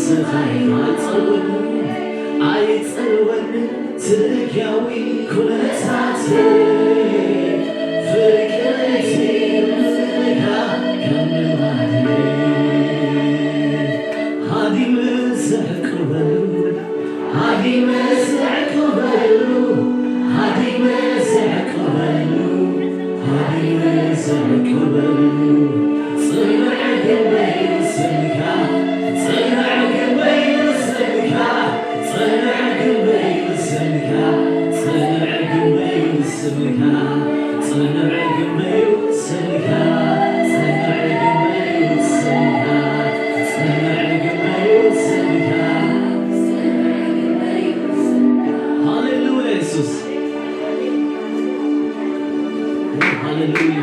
ስኻይ ኣይጸልወን ኣይጸልወን ስጋዊ ኩነታተይ ፍቅርቲ ምንካ ከም ልማደይ ሃዲመ ዘዕቅበሉ ሃዲመ ዘዕቅበሉ ሃዲመ ዘዕቅበሉ ሃዲመ ዘዕቅበሉ ጽንዕ ግንበይ ስምካ ጽንዕ ግንበይ ስምካ ጽንዕ ግንበይ ስምካ ጽንዕ ግንበይ ስምካ ጽንዕ ግንበይ ስምካ ጽንዕ ግንበይ ስምካ ጽንዕ ግንበይ ስምካ ሃሌሉያ የሱስ ሃሌሉያ።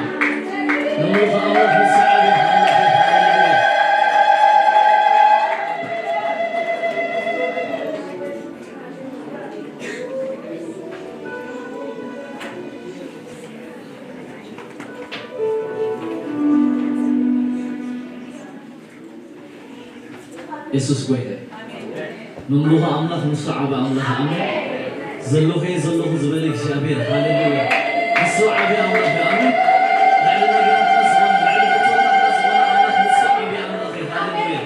ነምልኾ ኣምላኽ ንሱ ዓቢ ኣምላኽ እዩ። ሃሌሉያ። የሱስ ጎይታ እዩ። መምልኾ ኣምላኽ ንሱ ዓቢ ኣምላኽ እዩ። ኣሜን። ዘለኹ እየ ዘለኹ ዝበለ እግዚኣብሔር። ሃሌሉያ። ንሱ ዓቢ ኣምላኽ እዩ። ኣሜን። ልዕሊ ነገራትና ዝኾነ፣ ልዕሊ ሕቶታትና ዝኾነ ኣምላኽ ንሱ ዓቢ ኣምላኽ እዩ። ሃሌሉያ።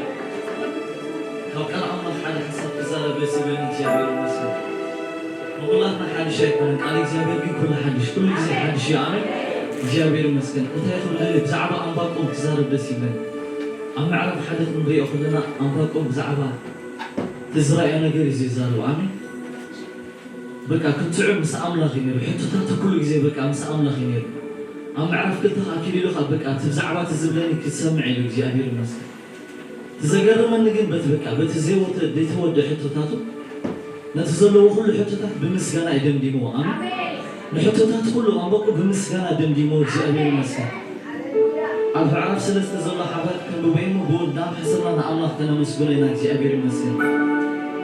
ካብ ቃል ኣምላኽ ሓደ ሓሳብ ክዛረብ ደስ ይብለኒ። እግዚኣብሔር ይመስገን። ንኹላትና ሓድሽ ኣይኮነን። ቃል እግዚኣብሔር ግን ኩሉ ሓድሽ፣ ኩሉ ግዜ ሓድሽ እዩ። ኣሜን። እግዚኣብሔር ይመስገን። እንታይ ክብል ደልየ? ብዛዕባ ኣንባቆም ክዛረብ ደስ ይብለኒ። ኣብ ምዕራፍ ሓደ ክንሪኦ ከለና ኣንባቆም ብዛዕባ እቲ ዝረኣዮ ነገር እዩ ዝዛረብ። ኣሜን። በቃ ክትዑ ምስ ኣምላኽ እዩ ነይሩ። ሕቶታቱ ኩሉ ግዜ በቃ ምስ ኣምላኽ እዩ ነይሩ። ኣብ ምዕራፍ ክልተ ከዓ ኪድ ኢሉ ከዓ በቃ እቲ ብዛዕባ እቲ ዝብለኒ ክትሰምዕ ኢሉ እግዚኣብሔር ይመስገን። እቲ ዘገርመኒ ግን በቲ በቃ በቲ ዘይወተ ዘይተወደ ሕቶታቱ ነቲ ዘለዎ ኩሉ ሕቶታት ብምስጋና እዩ ደምዲምዎ። ኣሜን። ንሕቶታት ኩሉ ኣንበቁ ብምስጋና ደምዲምዎ እግዚኣብሔር ይመስገን። ኣብ ምዕራፍ ሰለስተ ዘሎ ሓባር ከንብበ እሞ ብኡ እንዳምሐሰና ንኣምላኽ ከነመስግኖ ኢና እግዚኣብሔር ይመስገን።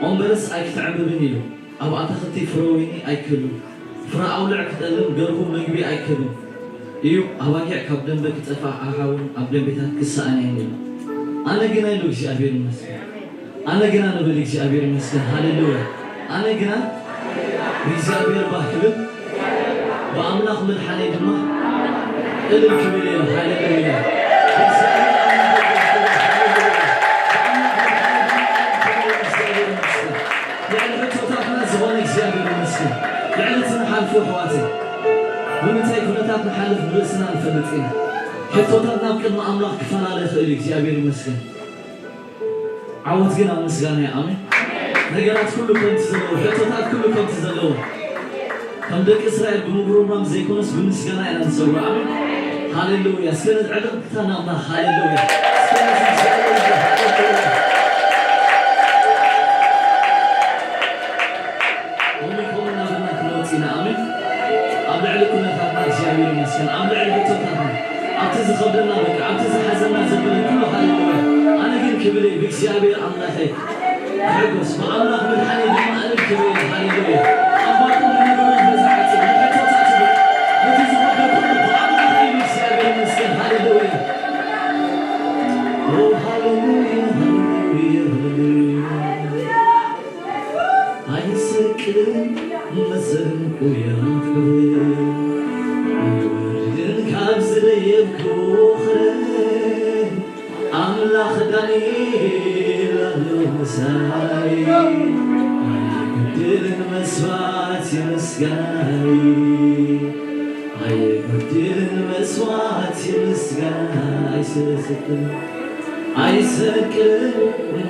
ኦም በለስ ኣይክትዕምብብን ኢሉ ኣብ ኣታኽልቲ ፍረ ወይኒ ኣይክህሉ፣ ፍረ ኣውልዕ ክጠልም ገርሁ መግቢ ኣይክህብን እዩ። ኣባጊዕ ካብ ደንበ ክጠፍኣ ኣሓውን ኣብ ደንቤታት ክሰኣን እየን ኢሉ። ኣነ ግና ኢሉ እግዚኣብሔር ይመስገን። ኣነ ግና ንብል እግዚኣብሔር ይመስገን። ሃሌሉያ። ኣነ ግና ብእግዚኣብሔር ባህ ክብል ብኣምላኽ መድሓነይ ድማ እልል ክብል እየ። ሃሌሉያ። ብእግዚኣብሔር ኣምላኽ ክብል፣ ሃሌሉያ። ብኣምላኽ መድሓነይ ድማ እልል ክብል እየ። እግዚኣብሔር ይመስገን። ልዕሊ ሕቶታትና ዝኾነ እግዚኣብሔር ይመስገን። ልዕሊ እቲ ንሓልፎ ኣሕዋተይ ብምንታይ ኩነታት ንሓልፍ ንርእስና ንፈልጥ ኢና። ሕቶታት ናብ ቅድሚ ኣምላኽ ክፈላለ ይኽእል እዩ። እግዚኣብሔር ይመስገን። ዓወት ግን ኣብ ምስጋና እዩ። ኣሜን። ነገራት ኩሉ ከምቲ ዘለዎ፣ ሕቶታት ኩሉ ከምቲ ዘለዎ፣ ከም ደቂ እስራኤል ብምጉርምራም ዘይኮነስ ብምስጋና ኢና ንሰውሮ። ኣሜን። ሃሌሉያ። እስከ ንዕልልታ ናብና። ሃሌሉያ። እስከ ነዚ እግዚኣብሔር ሃሌሉያ። ሎሚ ከምኡ እናበልና ክንወጽእ ኢና። ኣሜን። ኣብ ልዕሊ ኩነታትና እግዚኣብሔር ይመስገን። ኣብ ልዕሊ ሕቶታትና፣ ኣብቲ ዝኸብደና በቃ፣ ኣብቲ ዝሓዘና ዘበለ ኩሉ ሃሌሉያ። ኣነ ግን ክብል እየ ብእግዚኣብሔር ኣምላኸይ ክሕጎስ፣ ብኣምላኽ መድሓኒ ድማ እልል ክብል እየ። ሃሌሉያ። ኣባቱ ንነገሮች በዛ ዓጽዩ፣ ንሕቶታት ይብል፣ ነቲ ዝኸብደ ኩሉ ብኣምላኽ እዩ። እግዚኣብሔር ይመስገን። ሃሌሉያ። ኦ፣ ሃሌሉያ፣ ሃሌሉያ፣ ሃሌሉያ። ኣይሰቅልን መሰንቆ ያፍር ኣይወርድን ካብ ዝደየብክዎ ኽረን ኣምላኽ ዳንኤል ኣሎ ምሳይ ኣይጉድልን መስዋዕት ምስጋናይ ኣይጉድልን መስዋዕት ምስጋናይ ኣይሰቅልን ኣይሰቅልን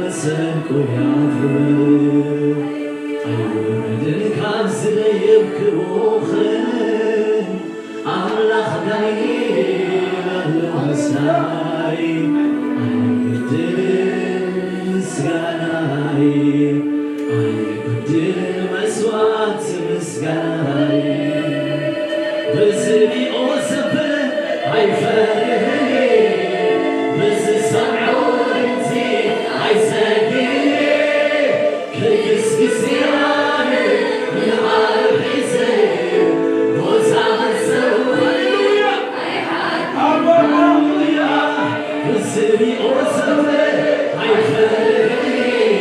መሰንቆ ያፍር ኣይወርድን ካብ ዝደየብክዎ ኽረን ኣምላኽ ዳንኤል ኣሎ ምሳይ ኣይጉድልን ምስጋናይ ኣይጉድልን መስዋዕት ምስጋናይ ብዝሪኦ ዘበለ ኣይፈርህን ብዝሰምዖ ድምፂ ኣይሰግድን ክግስግስ ያለ ንዓለም ሒዘ ቦታ መሰው ሃሌሉያ ሃሌሉያ ብዝሪኦ ዘበለ ኣይፈርህን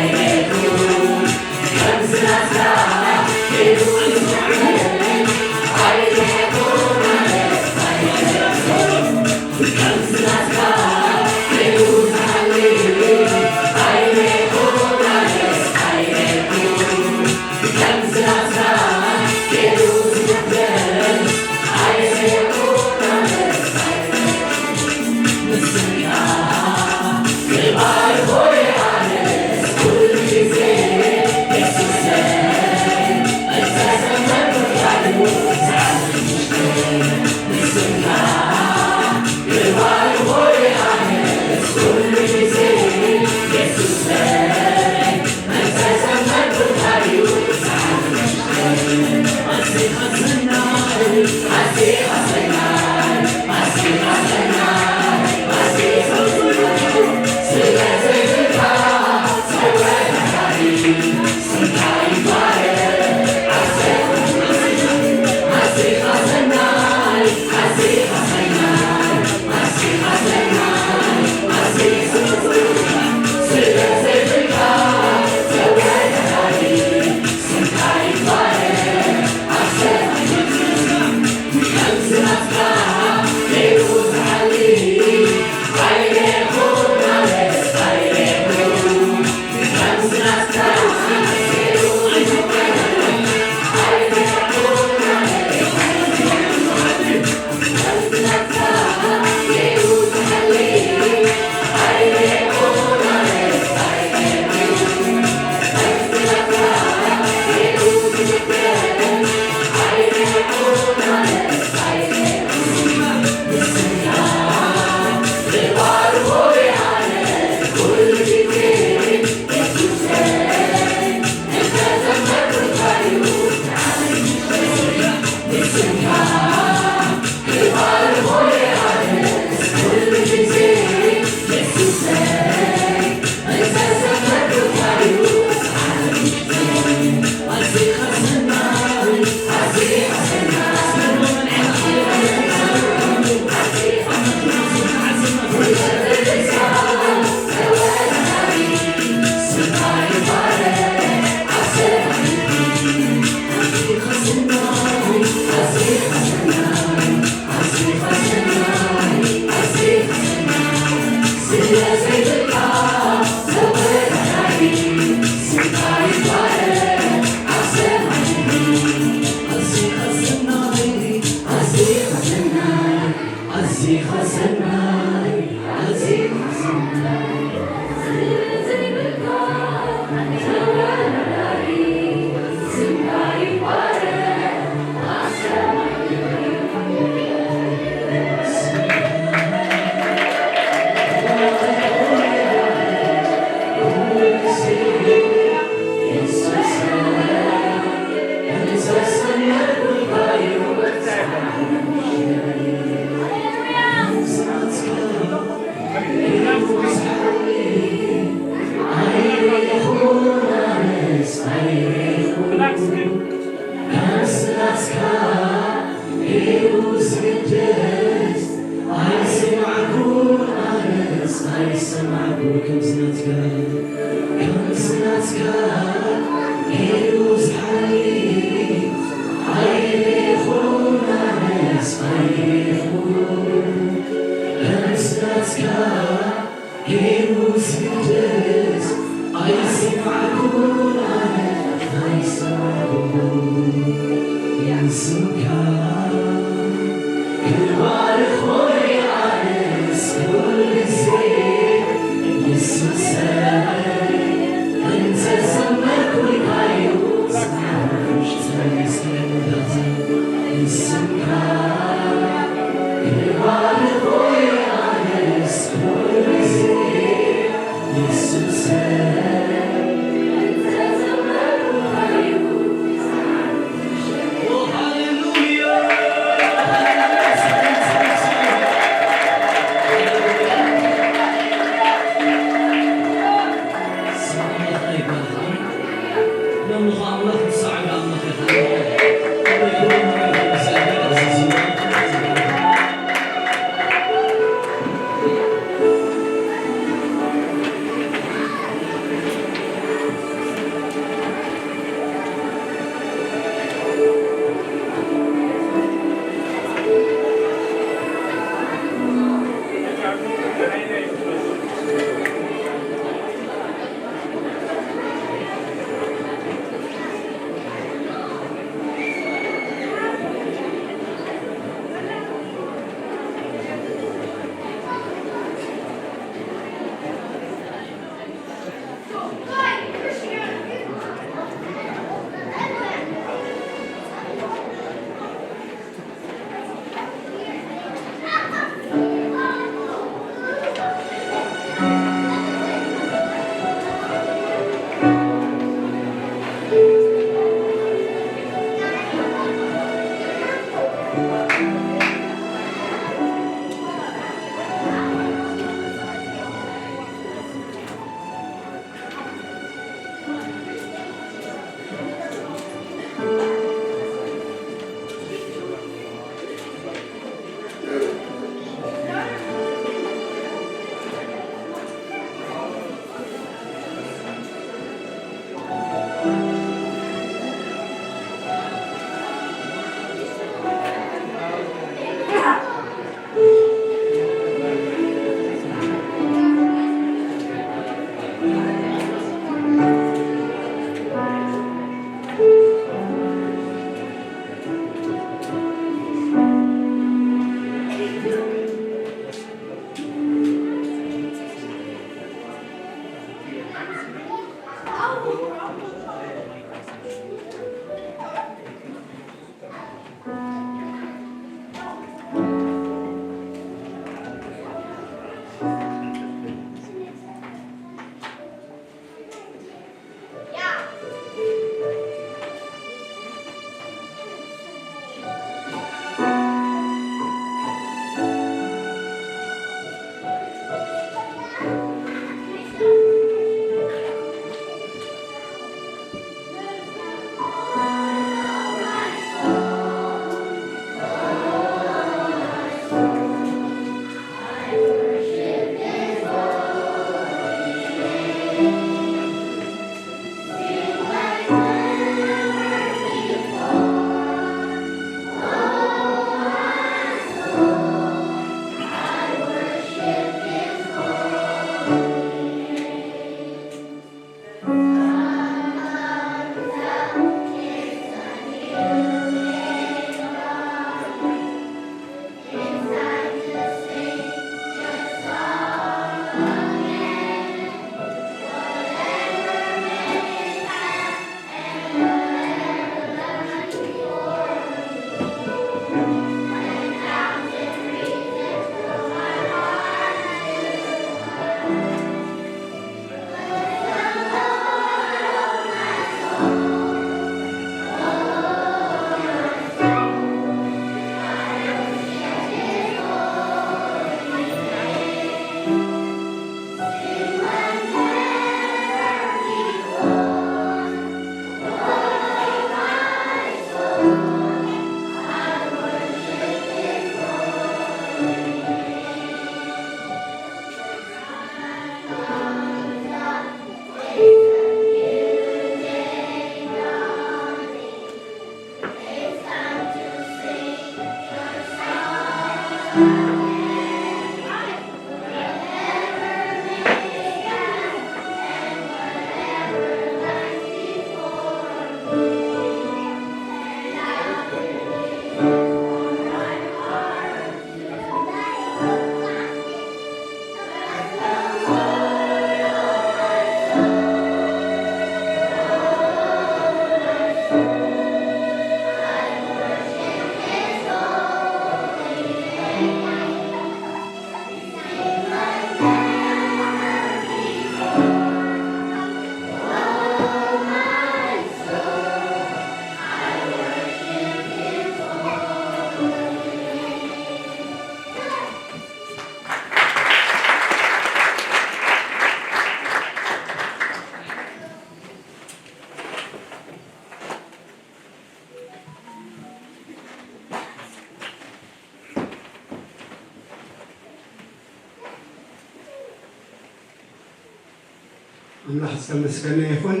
ኣምላኽ ዝተመስገነ ይኹን።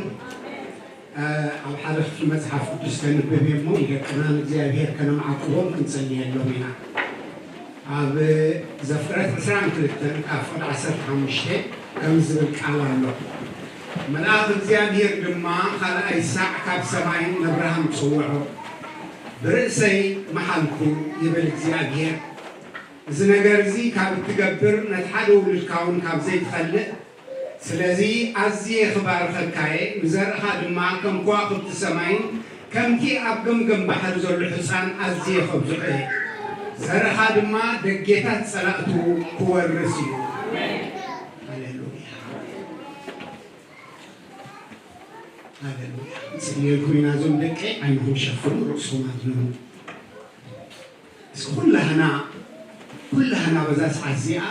ኣብ ሓደ ክፍሊ መጽሓፍ ቅዱስ ከንብብ እየ እሞ፣ ንደቅና ንእግዚኣብሔር ከነምዓቅቦም ክንጸልየሎም ኢና። ኣብ ዘፍጥረት ዕስራን ክልተን ካብ ፍቕዲ ዓሰርተ ሓሙሽተ ከም ዝብል ቃል ኣሎ። መልኣኽ እግዚኣብሔር ድማ ካልኣይ ሳዕ ካብ ሰማይ ንኣብርሃም ጸውዖ፣ ብርእሰይ መሓልኩ ይብል እግዚኣብሔር። እዚ ነገር እዚ ካብ እትገብር ነቲ ሓደ ውሉድካ እውን ካብ ዘይትኸልእ፣ ስለዚ ኣዝየ ክባርኸካ እየ፣ ንዘርእኻ ድማ ከም ከዋኽብቲ ሰማይን ከምቲ ኣብ ገምገም ባሕሪ ዘሎ ሑጻን ኣዝየ ከብዝሖ እየ። ዘርእኻ ድማ ደጌታት ጸላእቱ ክወርስ እዩ። ሃሌሉያ። ሃሌሉያ። ንጽልየልኩም ኢና። እዞም ደቀይ ዓይንኹም ሸፍኑ፣ ርእስኹም ኣድንኑ። እስኪ ኩላህና፣ ኩላህና በዛ ሰዓት እዚኣ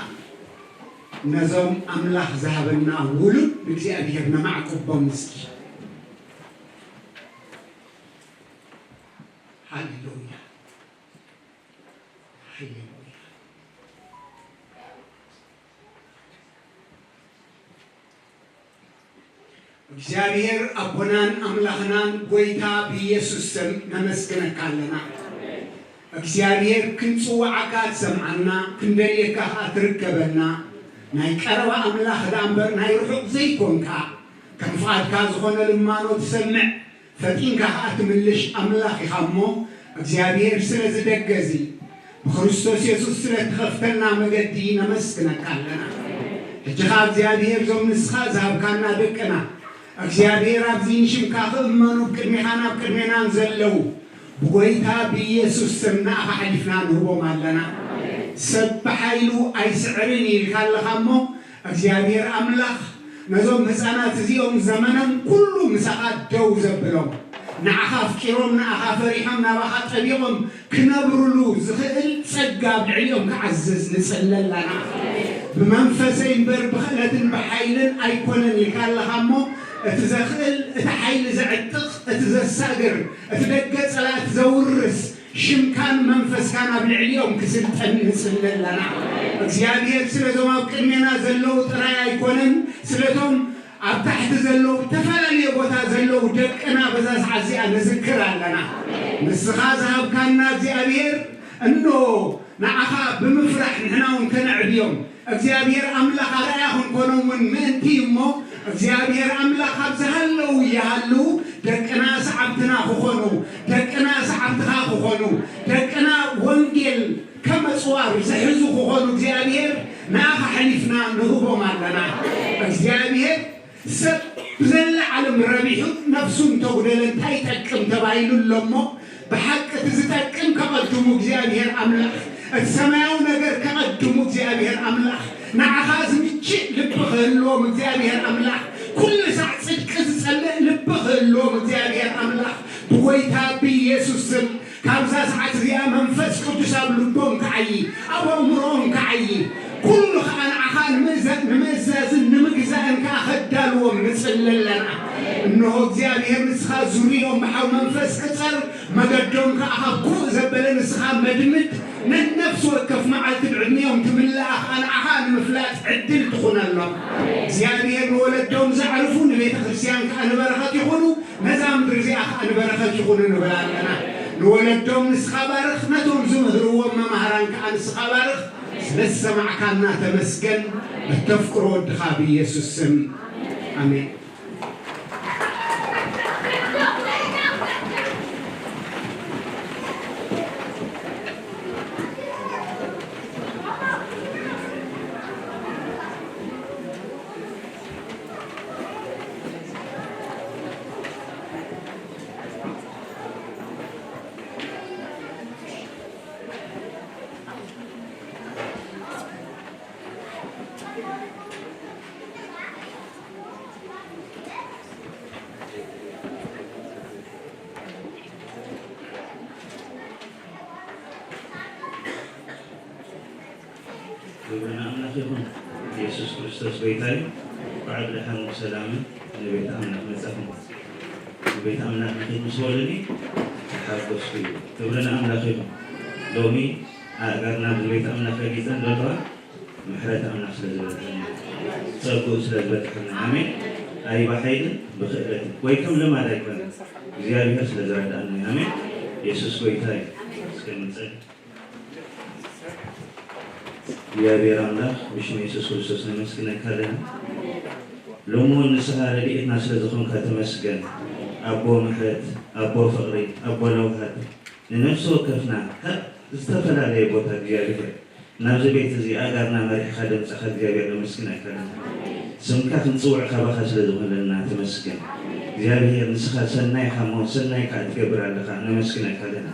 ነዞም ኣምላኽ ዝሃበና ውሉድ ንእግዚኣብሔር ነማዕቅቦም እስኪ። ሃሌሉያ። ሃሌሉያ። እግዚኣብሔር ኣቦናን ኣምላኽናን ጎይታ ብኢየሱስ ስም ነመስግነካ ኣለና። እግዚኣብሔር ክንጽውዓካ ትሰምዓና፣ ክንደልየካ ኸኣ ትርከበና። ናይ ቀረባ ኣምላኽ ደኣ እምበር ናይ ርሑቕ ዘይኮንካ፣ ከም ፍቓድካ ዝኾነ ልማኖ ትሰምዕ፣ ፈጢንካ ኸኣ ትምልሽ ኣምላኽ ኢኻ እሞ፣ እግዚኣብሔር ስለዚ ደገ እዚ ብክርስቶስ የሱስ ስለ እትኸፍተልና መገዲ ነመስግነካ ኣለና። ሕጂ ኸኣ እግዚኣብሔር እዞም ንስኻ ዝሃብካና ደቅና እግዚኣብሔር ኣብዚ ንሽምካ ክእመኑ ብቅድሜኻን ኣብ ቅድሜናን ዘለዉ ብጎይታ ብኢየሱስ ስም ንኣኻ ሓሊፍና ንህቦም ኣለና። ሰብ ብሓይሉ ኣይስዕርን እዩ ኢልካ ኣለኻ እሞ እግዚኣብሔር ኣምላኽ ነዞም ህፃናት እዚኦም ዘመኖም ኩሉ ምሳኻ ደው ዘብሎም ንዓኻ ኣፍቂሮም ንዓኻ ፈሪሖም ናባኻ ጠቢቖም ክነብሩሉ ዝኽእል ጸጋ ኣብ ልዕሊኦም ክዓዝዝ ንጽሊ ኣለና። ብመንፈሰይ እምበር ብኽእለትን ብሓይልን ኣይኮነን ኢልካ ኣለኻ እሞ እቲ ዘኽእል እቲ ሓይሊ ዘዕጥቕ እቲ ዘሳግር እቲ ደገ ጸላእቲ ዘውርስ ሽምካን መንፈስካን ኣብ ልዕሊኦም ክስልጠን ንጽሊ ኣለና። እግዚኣብሔር ስለዞም ኣብ ቅድሜና ዘለዉ ጥራይ ኣይኮነን ስለቶም ኣብ ታሕቲ ዘለዉ ዝተፈላለየ ቦታ ዘለዉ ደቅና በዛ ሰዓት እዚኣ ንዝክር ኣለና። ንስኻ ዝሃብካና እግዚኣብሔር እንሆ ንዓኻ ብምፍራሕ ንሕና እውን ከነዕብዮም እግዚኣብሔር ኣምላኽ ኣርኣያ ክንኮኖም እውን ምእንቲ እዩ እሞ እግዚኣብሔር ኣምላኽ ኣብ ዝሃለዉ ይሃልዉ ደቅና ሰዓብትና ክኾኑ ደቅና ሰዓብትኻ ክኾኑ ደቅና ወንጌል ከም ኣጽዋር ዝሕዙ ክኾኑ እግዚኣብሔር ንኣኻ ሓሊፍና ንህቦም ኣለና። እግዚኣብሔር ሰብ ብዘላ ዓለም ረቢሑ ነፍሱ እንተጉደለ እንታይ ይጠቅም ተባሂሉ ኣሎ እሞ ብሓቂ እቲ ዝጠቅም ከቐድሙ እግዚኣብሔር ኣምላኽ እቲ ሰማያዊ ነገር ከቐድሙ እግዚኣብሔር ኣምላኽ ንዓኻ ዝምችእ ልቢ ክህልዎም እግዚኣብሔር ኣምላኽ ኩሉ ሳዕ ጽድቂ ዝጸልእ ልቢ ክህልዎም እግዚኣብሔር ኣምላኽ ብጎይታ ብኢየሱስ ስም ካብዛ ሰዓት እዚኣ መንፈስ ቅዱስ ኣብ ልቦም ክዓዪ ኣብ ኣእምሮኦም ክዓዪ ኩሉ ከዓ ንዓኻ ንምእዛዝን ንምግዛእን ከዓ ከዳልዎም ንፅሊ ኣለና። እንሆ እግዚኣብሔር ንስኻ ዙርዮም ብሓው መንፈስ ቅፀር መገዶም ከዓ ካብ ኩእ ዘበለ ንስኻ መድምድ ነነፍሲ ወከፍ መዓልቲ ብዕድሚኦም ትምልኣ ከዓ ንዓኻ ንምፍላጥ ዕድል ትኹነሎም። እግዚኣብሔር ንወለዶም ዘዕርፉ ንቤተ ክርስቲያን ከዓ ንበረኸት ይኹኑ። ነዛ ምድሪ እዚኣ ኸዓ ንበረኸት ይኹኑ ንብል ኣለና። ንወለዶም ንስኻ ባርኽ፣ ነቶም ዝምህርዎም መማህራን ከኣ ንስኻ ባርኽ። ስለ ዝሰማዕካና ተመስገን። በተፍቅሮ ወድኻ ብኢየሱስ ስም ኣሜን። ክብሪ ንኣምላኽ ይኹን። ኢየሱስ ክርስቶስ ጎይታ እዩ። እንኳዕ ብደሓን ብሰላምን ንቤት ኣምላኽ መጻኹም። ንቤት ኣምላኽ ንኺድ ምስ በሉኒ ተሓጎስኩ እዩ። ክብሪ ንኣምላኽ ይኹን። ሎሚ ኣእጋርና ብቤት ኣምላኽ ረጊጸን ዘለዋ ምሕረት ኣምላኽ ስለ ዝበዝሐልና፣ ጸግኡ ስለ ዝበዝሐልና። ኣሜን። ኣይ ብሓይልን ብኽእለትን ወይ ከም ልማድ ኣይኮነን፣ እግዚኣብሔር ስለ ዝረዳእና እዩ። ኣሜን። የሱስ ጎይታ እዩ። እስከ ንጸሊ። እግዚኣብሔር ኣምላኽ ብሽም የሱስ ክርስቶስ ነመስግነካ ኣለና። ሎሚ እውን ንስኻ ረድኤትና ስለ ዝኾንካ ተመስገን። ኣቦ ምሕረት፣ ኣቦ ፍቕሪ፣ ኣቦ ለውሃት፣ ንነፍሲ ወከፍና ካብ ዝተፈላለየ ቦታ እግዚኣብሔር ናብዚ ቤት እዚ ኣእጋርና መሪሕኻ ደምጻኻ እግዚኣብሔር ነመስግነካ ኣለና። ስምካ ክንጽውዕ ካባኻ ስለ ዝኾነልና ተመስገን። እግዚኣብሔር ንስኻ ሰናይ ኢኻ እሞ ሰናይ ከኣ ትገብር ኣለኻ ነመስግነካ ኣለና።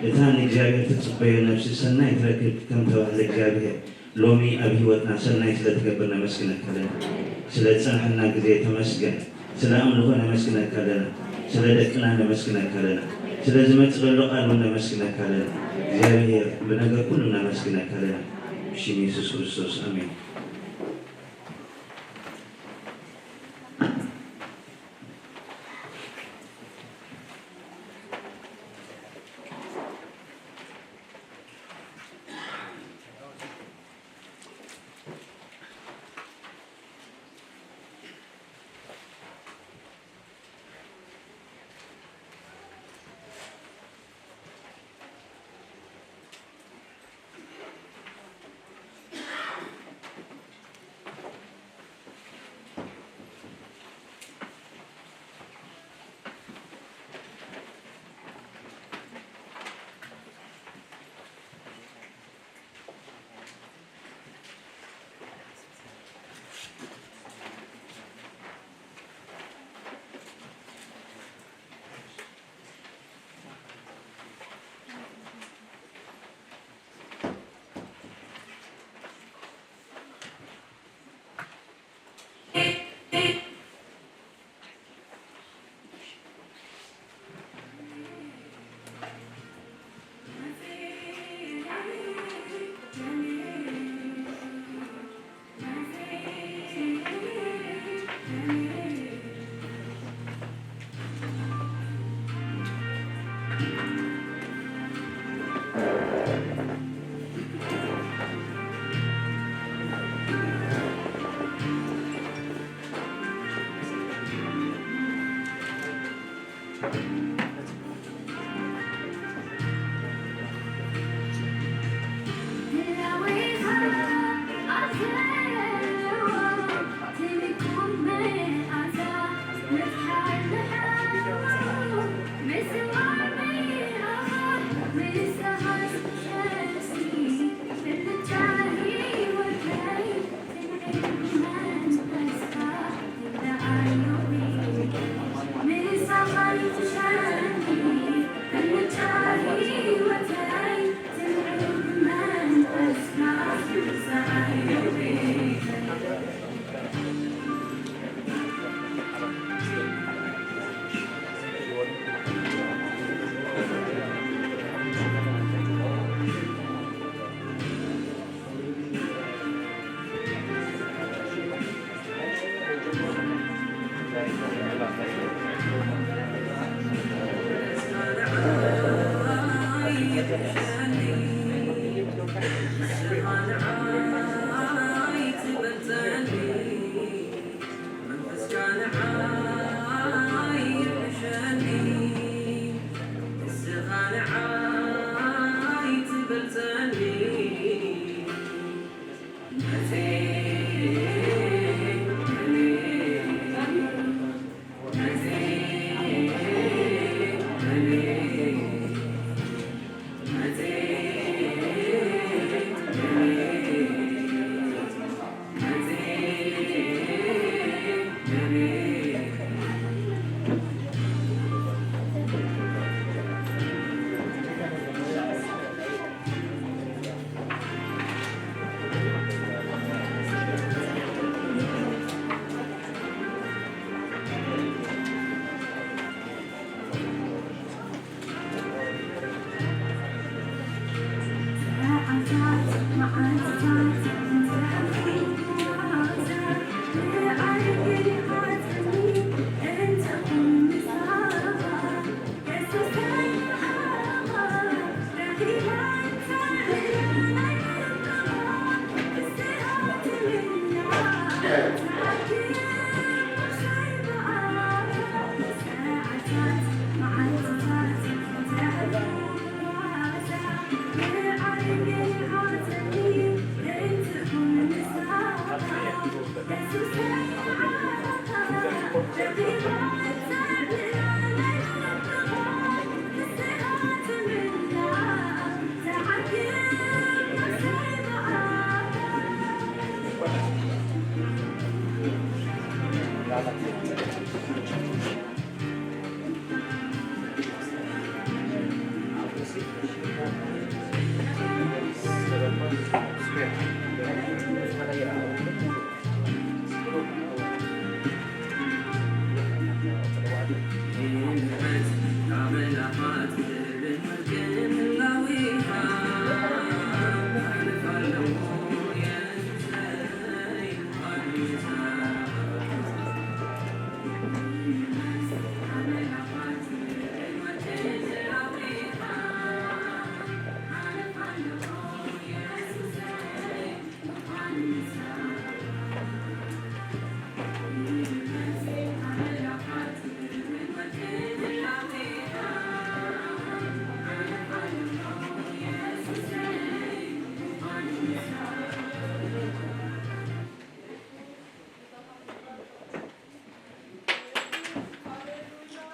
እታ ንእግዚኣብሔር ትጽበዮ ነፍሲ ሰናይ ትረክብ ከም ተባህለ እግዚኣብሔር ሎሚ ኣብ ህይወትና ሰናይ ስለ ትገብር ነመስግነካ ኣለና። ስለ ዝጸንሐልና ግዜ ተመስገን። ስለ ኣምልኾ ነመስግነካ ኣለና። ስለ ደቅና ነመስግነካ ኣለና። ስለ ዝመጽእ ዘሎ ቃል እውን ነመስግነካ ኣለና። እግዚኣብሔር ብነገር ኩሉ ነመስግነካ ኣለና። ብሽም የሱስ ክርስቶስ ኣሜን።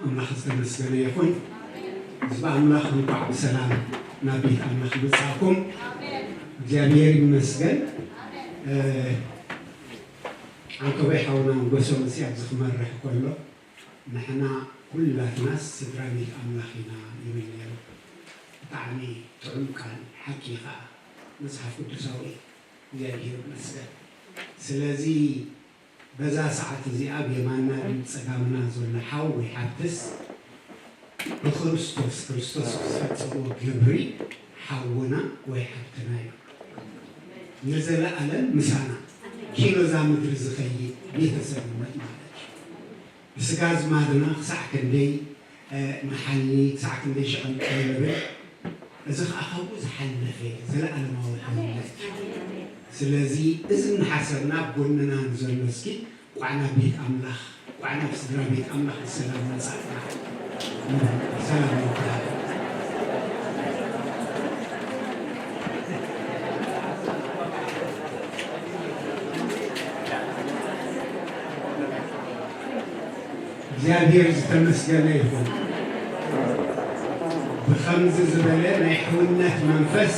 ኣምላኽ ዝተመስገነ ይኹን። ህዝቢ ኣምላኽ እንኳዕ ብሰላም ናብ ቤት ኣምላኽ መጻእኩም። እግዚኣብሔር ይመስገን። እ፣ ዓንቀባይ ሓውና ንጎሶ መሲ ኣብዚ ክመርሕ ከሎ ንሕና ኩላትናስ ስድራ ቤት ኣምላኽ ኢና ይብል ነይሩ። ብጣዕሚ ጥዑም ቃል ሓቂ ኸኣ መጽሓፍ ቅዱሳዊ እዩ። እግዚኣብሔር ይመስገን። ስለዚ በዛ ሰዓት እዚኣ ኣብ የማንና ድዩ ጸጋምና ዘሎ ሓው ወይ ሓብትስ ብክርስቶስ፣ ክርስቶስ ዝፈጸሞ ግብሪ ሓውና ወይ ሓብትና እዩ። ንዘለኣለም ምሳና ኪሎ እዛ ምድሪ ዝኸይድ ቤተሰብነት ማለት እዩ። ብስጋ ኣዝማድና ክሳዕ ክንደይ፣ እ፣ ንሓሊ፣ ክሳዕ ክንደይ ሽቕንጠ ንብል፣ እዚ ኸኣ ካብኡ ዝሓለፈ ዘለኣለማዊ ሓውነት እዩ። ስለዚ እዚ እናሓሰብና ኣብ ጎንና ንዘሎ እስኪ ቋዕና ቤት ኣምላኽ፣ ቋዕና ኣብ ስድራ ቤት ኣምላኽ ብሰላም መጻእና። ሰላም ይብዛሕ። እግዚኣብሔር ዝተመስገነ ይኹን። ብኸምዚ ዝበለ ናይ ሕውነት መንፈስ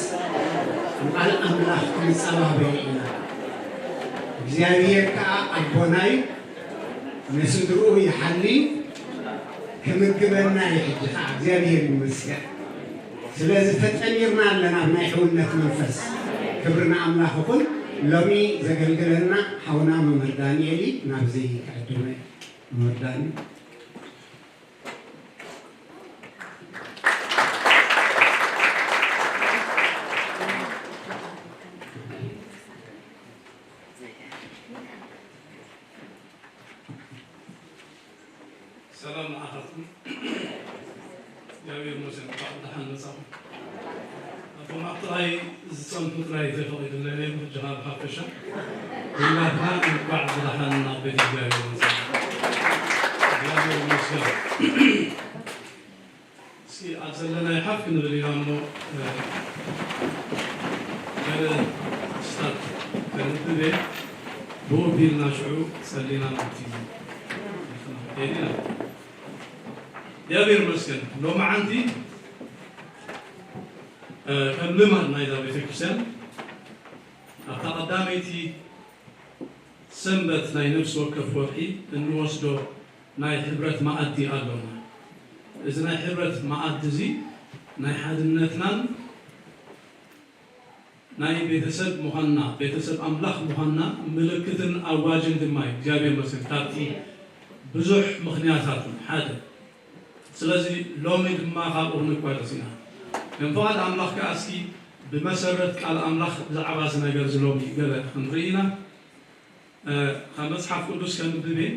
ንቓል ኣምላኽ ክንጸባበዮ ኢና። እግዚኣብሔር ከኣ ኣቦና እዩ፣ ንስድርኡ ይሓሊ፣ ክምግበና እዩ። ሕጂ ከኣ እግዚኣብሔር ይመስገን። ስለዚ ተጠሚርና ኣለና ኣብ ናይ ሕውነት መንፈስ። ክብሪ ንኣምላኽ ይኹን። ሎሚ ዘገልግለና ሓውና መምህር ዳንኤል እዩ። ናብዚ ክዕድመ መምህር ዳንኤል። ሰላም ንዓኻትኩም። እግዚኣብሔር ይመስገን፣ እንኳዕ ብደሓን መጻኹም። ኣቦና ጥራይ ዝጸንሑ ጥራይ ተፈቒዱለይ ነይሩ፣ ሕጂ ኸኣ ብሓፈሻ ኩላትና እንኳዕ ብደሓን ናብ ቤት እግዚኣብሔር መጻኹም። እግዚኣብሔር ይመስገን። እስኪ ኣብ ዘለናዮ ሓፍ ክንብል ኢና እሞ፣ እ፣ ገለ ስታት ከንብብ እየ። ብኡ ኣቢልና ሽዑ ጸሊና ናብቲ ከይድ ኢና። እግዚኣብሔር ይመስገን። ሎማዓንቲ፣ እ፣ ከም ልማድ ናይዛ ቤተክርስትያን ኣብታ ቀዳመይቲ ሰንበት ናይ ነፍሲ ወከፍ ወርሒ እንወስዶ ናይ ሕብረት መኣዲ ኣሎና። እዚ ናይ ሕብረት መኣዲ እዚ ናይ ሓድነትናን ናይ ቤተሰብ ምዃንና፣ ቤተሰብ ኣምላኽ ምዃንና ምልክትን ኣዋጅን ድማ እዩ። እግዚኣብሔር ይመስገን። ካብቲ ብዙሕ ምኽንያታት ሓደ። ስለዚ ሎሚ ድማ ካብኡ ክንቋደስ ኢና። ከም ፍቓድ ኣምላኽ ከኣ እስኪ ብመሰረት ቃል ኣምላኽ ብዛዕባ እዚ ነገር እዚ ሎሚ ገለ ክንርኢ ኢና። እ፣ ካብ መጽሓፍ ቅዱስ ከንብብ እየ።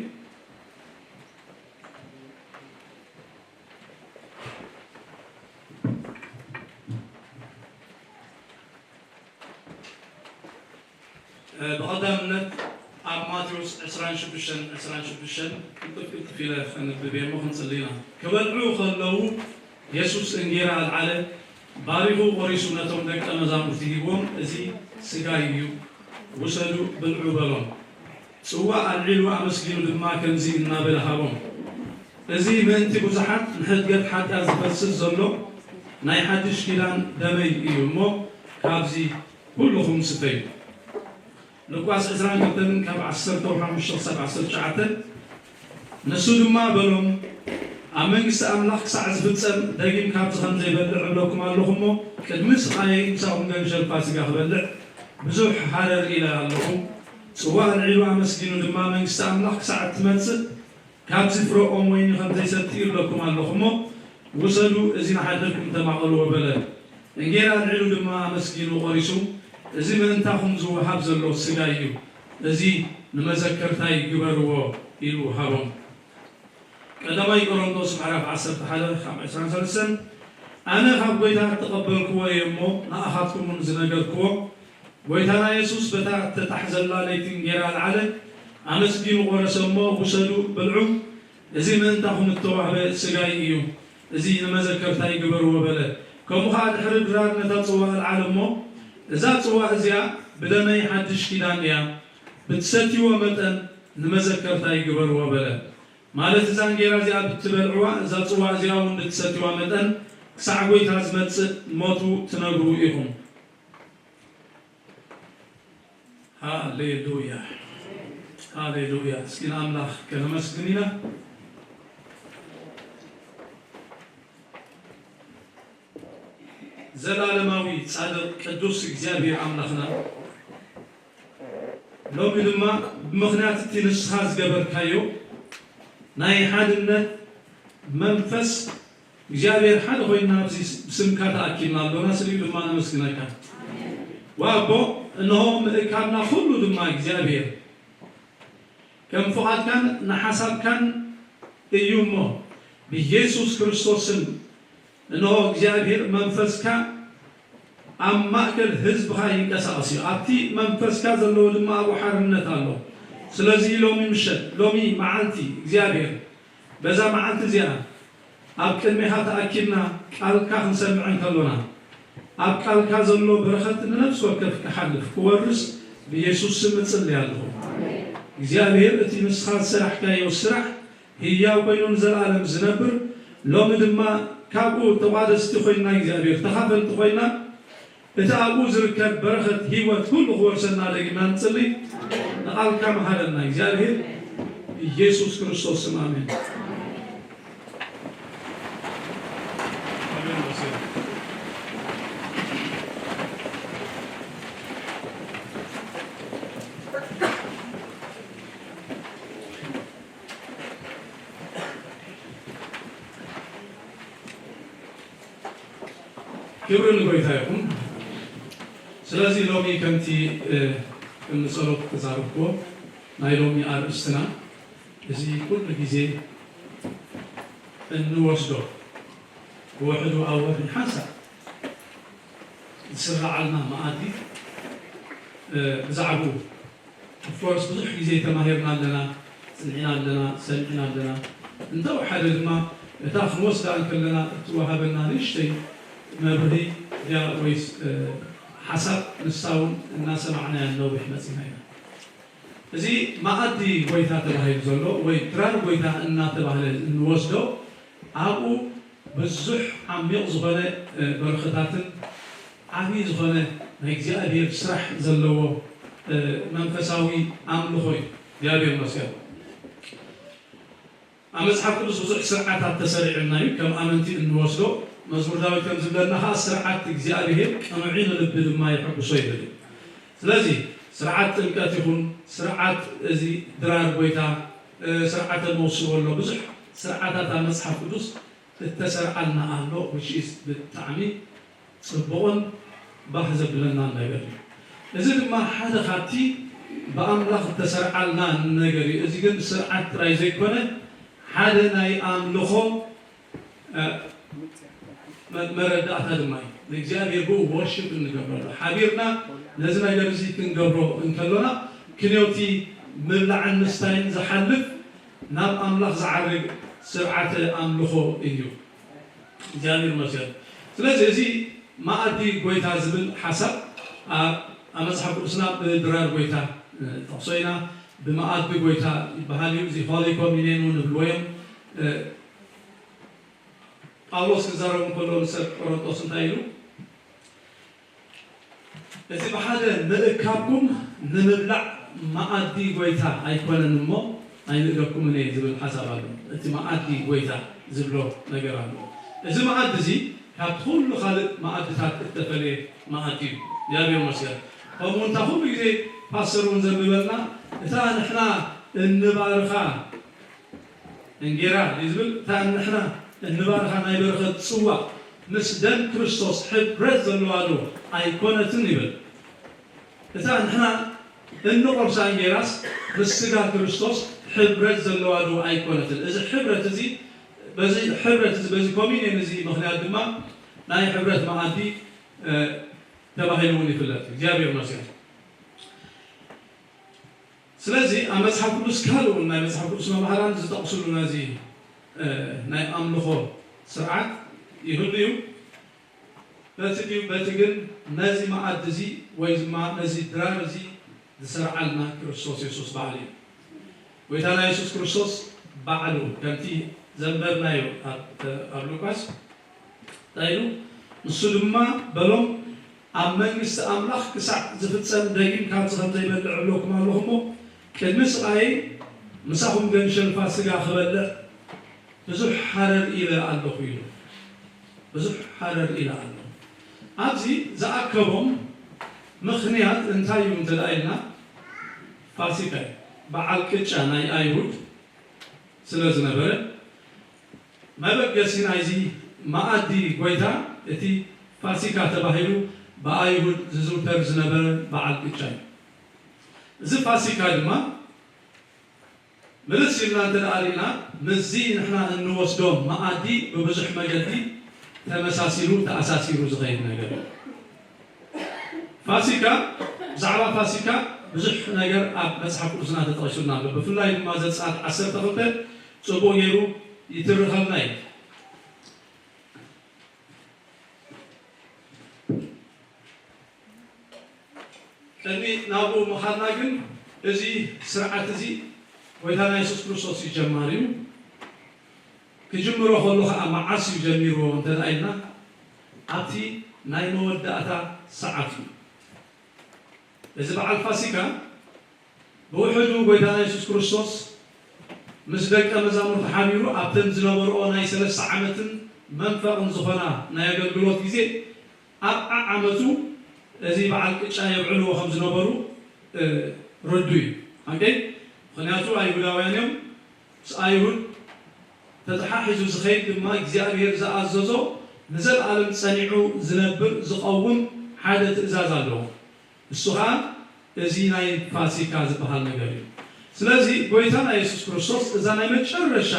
እ፣ ብቐዳምነት ኣብ ማቴዎስ ዕስራን ሽዱሽተን፣ ዕስራን ሽዱሽተን ቅልጥፍ ቅልጥፍ ኢለ ከንብብ እየ እሞ ክንጽሊ ኢና። ክበልዑ ከለዉ የሱስ እንጌራ ኣልዓለ፣ ባሪኹ ቖሪሱ ነቶም ደቀ መዛሙርቲ ሂብዎም፣ "እዚ ስጋይ እዩ፣ ውሰዱ ብልዑ" በሎም። ጽዋእ ኣልዒሉ ኣመስጊኑ ድማ ከምዚ እናበለ ሃቦም፣ "እዚ ምእንቲ ብዙሓት ንሕድገት ሓጢኣት ዝፈስስ ዘሎ ናይ ሓድሽ ኪዳን ደመይ እዩ እሞ፣ ካብዚ ኩልኹም ስተዩ።" ሉቃስ ዕስራን ክልተን ካብ ዓሰርተ ሓሙሽተ ክሳብ ዓሰርተ ትሽዓተ። ንሱ ድማ በሎም፣ "ኣብ መንግስቲ ኣምላኽ ክሳዕ ዝፍጸም ደጊም ካብዚ ከም ዘይበልዕ እብለኩም ኣለኹ እሞ፣ ቅድሚ ስቓየይ ምሳኹም ገንሸል ፋሲጋ ክበልዕ ብዙሕ ሃረር ኢለ ኣለኹ።" ጽዋእ ኣልዒሉ ኣመስጊኑ ድማ፣ "መንግስቲ ኣምላኽ ክሳዕ እትመጽእ ካብዚ ፍረ ኦም ወይኒ ከም ዘይሰቲ እብለኩም ኣለኹ እሞ፣ ውሰዱ፣ እዚ ንሓድሕድኩም ተማቐልዎ" በለ። እንጌራ ኣልዒሉ ድማ ኣመስጊኑ ቖሪሱ፣ "እዚ ምእንታኹም ዝወሃብ ዘሎ ስጋይ እዩ፣ እዚ ንመዘከርታይ ግበርዎ" ኢሉ ሃቦም። ቀዳማይ ቆሮንቶስ ምዕራፍ ዓሰርተ ሓደ ካብ ዕስራን ሰለስተን፣ ኣነ ካብ ጐይታ እተቐበልክዎ እየ እሞ ንኣኻትኩም እውን ዝነገርክዎ፣ ጐይታና የሱስ በታ እተታሕዘላ ለይቲ እንጌራ ኣልዓለ፣ ኣመስጊኑ ቖረሰ እሞ፣ "ውሰዱ፣ ብልዑ፣ እዚ ምእንታኹም እተዋህበ ስጋይ እዩ፣ እዚ ንመዘከርታይ ግበርዎ" በለ። ከምኡ ኸኣ ድሕሪ ድራር ነታ ጽዋ ኣልዓለ እሞ፣ "እዛ ጽዋ እዚኣ ብደመይ ሓድሽ ኪዳን እያ፣ ብትሰትይዎ መጠን ንመዘከርታይ ግበርዎ" በለ። ማለት እዛ እንጌራ እዚኣ ብትበልዕዋ፣ እዛ ጽዋ እዚኣ እውን ብትሰትይዋ መጠን፣ ክሳዕ ጐይታ ዝመጽእ ሞቱ ትነግሩ ኢኹም። ሃሌሉያ፣ ሃሌሉያ። እስኪ ንኣምላኽ ከነመስግን ኢና። ዘላለማዊ ጻድቕ ቅዱስ እግዚኣብሔር ኣምላኽና፣ ሎሚ ድማ ብምኽንያት እቲ ንስኻ ዝገበርካዮ ናይ ሓድነት መንፈስ እግዚኣብሔር ሓደ ኮይንና ኣብዚ ብስምካ ተኣኪብና ኣሎና፣ ስለ ድማ ነመስግነካ። ወኣቦ፣ እንሆ ምእካብና ኩሉ ድማ እግዚኣብሔር ከም ፍቓድካን ንሓሳብካን እዩ እሞ፣ ብኢየሱስ ክርስቶስ ስም፣ እንሆ እግዚኣብሔር መንፈስካ ኣብ ማእከል ህዝብኻ ይንቀሳቐስ እዩ። ኣብቲ መንፈስካ ዘለዎ ድማ ኣብኡ ሓርነት ኣሎ። ስለዚ ሎሚ ምሸት፣ ሎሚ መዓልቲ እግዚኣብሔር በዛ መዓልቲ እዚኣ ኣብ ቅድሜኻ ተኣኪብና ቃልካ ክንሰምዕ እንከሎና፣ ኣብ ቃልካ ዘሎ በረኸት ንነፍሲ ወከፍ ክሓልፍ ክወርስ ብኢየሱስ ስም እጽሊ ኣለኹ። እግዚኣብሔር እቲ ንስኻ ዝሰራሕካዮ ስራሕ ህያው ኮይኑ ንዘለኣለም ዝነብር፣ ሎሚ ድማ ካብኡ ተቋደስቲ ኮይና እግዚኣብሔር ተኻፈልቲ ኮይና እቲ ኣብኡ ዝርከብ በረኸት ህይወት ኩሉ ክወርሰና ደጊምና ንጽሊ። ንቓልካ መሃረና እግዚኣብሔር ኢየሱስ ክርስቶስ ስም ኣሜን። ክብሪ ንጎይታ ይኹን። ስለዚ ሎሚ ከምቲ፣ እ፣ ቅድሚ ጸሎት ተዛረብክዎ ናይ ሎሚ ኣርእስትና እዚ ኩሉ ግዜ እንወስዶ ብውሕዱ ኣብ ወርሒ ሓንሳእ ዝስራዓልና መኣዲ፣ እ፣ ብዛዕባኡ ኦፍኮርስ ብዙሕ ግዜ ተማሂርና ኣለና፣ ጽኒዕና ኣለና፣ ሰሚዕና ኣለና። እንተወሓደ ድማ እታ ክንወስዳ እንከለና እትወሃበና ንእሽተይ መብርሂ ድያ ወይስ፣ እ፣ ሓሳብ ንሳ እውን እናሰማዕናያ ነዊሕ መጺና ኢና። እዚ መኣዲ ጎይታ ተባሂሉ ዘሎ ወይ ድራር ጎይታ እናተባህለ እንወስዶ ኣብኡ ብዙሕ ዓሚቕ ዝኾነ፣ እ፣ በረኸታትን ዓብዪ ዝኾነ ናይ እግዚኣብሔር ስራሕ ዘለዎ፣ እ፣ መንፈሳዊ ኣምልኾ እዩ። እግዚኣብሔር ይመስገን። ኣብ መጽሓፍ ቅዱስ ብዙሕ ስርዓታት ተሰሪዑልና እዩ። ከም ኣመንቲ እንወስዶ መዝሙር ዳዊት ከም ዝብለና ኸዓ ስርዓት እግዚኣብሔር ቅኑዕ እዩ፣ ንልቢ ድማ የሐጉሶ ይብል እዩ። ስለዚ ስርዓት ጥምቀት ይኹን ስርዓት እዚ ድራር ጎይታ፣ እ፣ ስርዓተ መውስቦ ኣሎ። ብዙሕ ስርዓታት ኣብ መጽሓፍ ቅዱስ እተሰርዓልና ኣሎ፣ which is ብጣዕሚ ጽቡቕን ባህ ዘብለናን ነገር እዩ። እዚ ድማ ሓደ ካብቲ ብኣምላኽ እተሰርዓልና ነገር እዩ። እዚ ግን ስርዓት ጥራይ ዘይኮነ ሓደ ናይ ኣምልኾ፣ እ፣ መ-፣ መረዳእታ ድማ እዩ። ንእግዚኣብሔር ብኡ ወርሺፕ እንገብረሉ። ሓቢርና ነዚ ነገር እዚ ክንገብሮ እንከሎና ክንዮቲ ምብላዕን ምስታይን ዝሓልፍ ናብ ኣምላኽ ዝዓርግ ስርዓተ ኣምልኾ እዩ። እግዚኣብሔር ይመስገን። ስለዚ እዚ መኣዲ ጎይታ ዝብል ሓሳብ ኣብ፣ ኣብ መጽሓፍ ቅዱስና ብድራር ጎይታ፣ እ፣ ጠቕሶ ኢና። ብመኣዲ ጎይታ ይበሃል እዩ። እዚ ሆሊ ኮሚኒየን እውን ይብልዎ እዮም። እ፣ ጳውሎስ ክዛረብ እንከሎ ንሰብ ቆሮንጦስ እንታይ ኢሉ? እቲ ብሓደ ምእካብኩም ንምብላዕ መኣዲ ጎይታ ኣይኮነን እሞ ኣይንእገኩምን እየ ዝብል ሓሳብ ኣሎ። እቲ መኣዲ ጎይታ ዝብሎ ነገር ኣሎ። እዚ መኣዲ እዚ ካብቲ ኩሉ ካልእ መኣድታት እተፈልየ መኣዲ እዩ። እግዚኣብሔር ይመስገን። ከምኡ እንታ ኩሉ ግዜ ፓስተር እውን ዘንብበልና እታ ንሕና እንባርኻ እንጌራ ድዩ ዝብል? እታ ንሕና እንባርኻ ናይ በረኸት ጽዋ ምስ ደም ክርስቶስ ሕብረት ዘለዋ ዶ ኣይኮነትን ይብል። እታ ንሕና እንቆርሳ እንጌራስ ምስ ስጋ ክርስቶስ ሕብረት ዘለዋ ዶ ኣይኮነትን? እዚ ሕብረት እዚ፣ በዚ ሕብረት እዚ፣ በዚ ኮሚኒየን እዚ ምኽንያት ድማ ናይ ሕብረት መኣዲ፣ እ፣ ተባሂሉ እውን ይፍለጥ። እግዚኣብሔር ይመስገን። ስለዚ ኣብ መጽሓፍ ቅዱስ ካልእ እውን ናይ መጽሓፍ ቅዱስ መምሃራን ዝጠቕስሉ ነዚ፣ እ፣ ናይ ኣምልኾ ስርዓት ይህሉ እዩ። በቲ ድዩ በቲ ግን ነዚ መኣዲ እዚ ወይ ድማ ነዚ ድራር እዚ ዝሰርዓልና ክርስቶስ የሱስ በዓሉ እዩ። ጎይታና የሱስ ክርስቶስ ባዕሉ ከምቲ ዘንበብናዮ ኣብ፣ ኣብ ሉቃስ እንታይ ኢሉ? ንሱ ድማ በሎም፣ ኣብ መንግስቲ ኣምላኽ ክሳዕ ዝፍጸም ደጊም ካብዚ ከም ዘይበልዕ እብለኩም ኣለኹ እሞ፣ ቅድሚ ስቓየይ ምሳኹም ገንሸል ፋሲጋ ክበልዕ ብዙሕ ሃረር ኢለ ኣለኹ ኢሉ። ብዙሕ ሃረር ኢለ ኣለኹ። ኣብዚ ዝኣከቦም ምኽንያት እንታይ እዩ እንተ ደኣ ኢልና፣ ፋሲካ እዩ። በዓል ቅጫ ናይ ኣይሁድ ስለ ዝነበረ፣ መበገሲ ናይዚ መኣዲ ጎይታ እቲ ፋሲካ ተባሂሉ ብኣይሁድ ዝዝውተር ዝነበረ በዓል ቅጫ እዩ። እዚ ፋሲካ ድማ ምልስ ኢልና እንተ ደኣ ርኢና፣ ምስዚ ንሕና እንወስዶ መኣዲ ብብዙሕ መገዲ ተመሳሲሉ፣ ተኣሳሲሩ ዝኸይድ ነገር እዩ። ፋሲካ፣ ብዛዕባ ፋሲካ ብዙሕ ነገር ኣብ መጽሓፍ ቅዱስና ተጠቒሱልና ኣሎ። ብፍላይ ድማ ዘጸኣት ዓሰርተ ክልተ ጽቡቕ ገይሩ ይትርኸልና እዩ። ስርዓት እዚ ጎይታና የሱስ ክርስቶስ እዩ ጀማሪኡ። ክጅምሮ ከሎ ኸዓ መዓስ እዩ ጀሚርዎ እንተ ደኣ ኢልና፣ ኣብቲ ናይ መወዳእታ ሰዓት እዩ። እዚ በዓል ፋሲካ ብውሕዱ ጎይታና የሱስ ክርስቶስ ምስ ደቀ መዛሙርቱ ሓቢሩ ኣብተን ዝነበርኦ ናይ ሰለስተ ዓመትን መንፈቕን ዝኾና ናይ ኣገልግሎት ግዜ ኣብ ዓዓመቱ እዚ በዓል ቅጫ የብዕልዎ ከም ዝነበሩ፣ እ፣ ርዱእ እዩ። ኣንከይ? ምኽንያቱ ኣይሁዳውያን እዮም። ምስ ኣይሁድ ተተሓሒዙ ዝኸይድ ድማ እግዚኣብሔር ዝኣዘዞ ንዘለኣለም ጸኒዑ ዝነብር ዝቐውም ሓደ ትእዛዝ ኣለዎ። እሱ ኸኣ እዚ ናይ ፋሲካ ዝበሃል ነገር እዩ። ስለዚ ጎይታና የሱስ ክርስቶስ እዛ ናይ መጨረሻ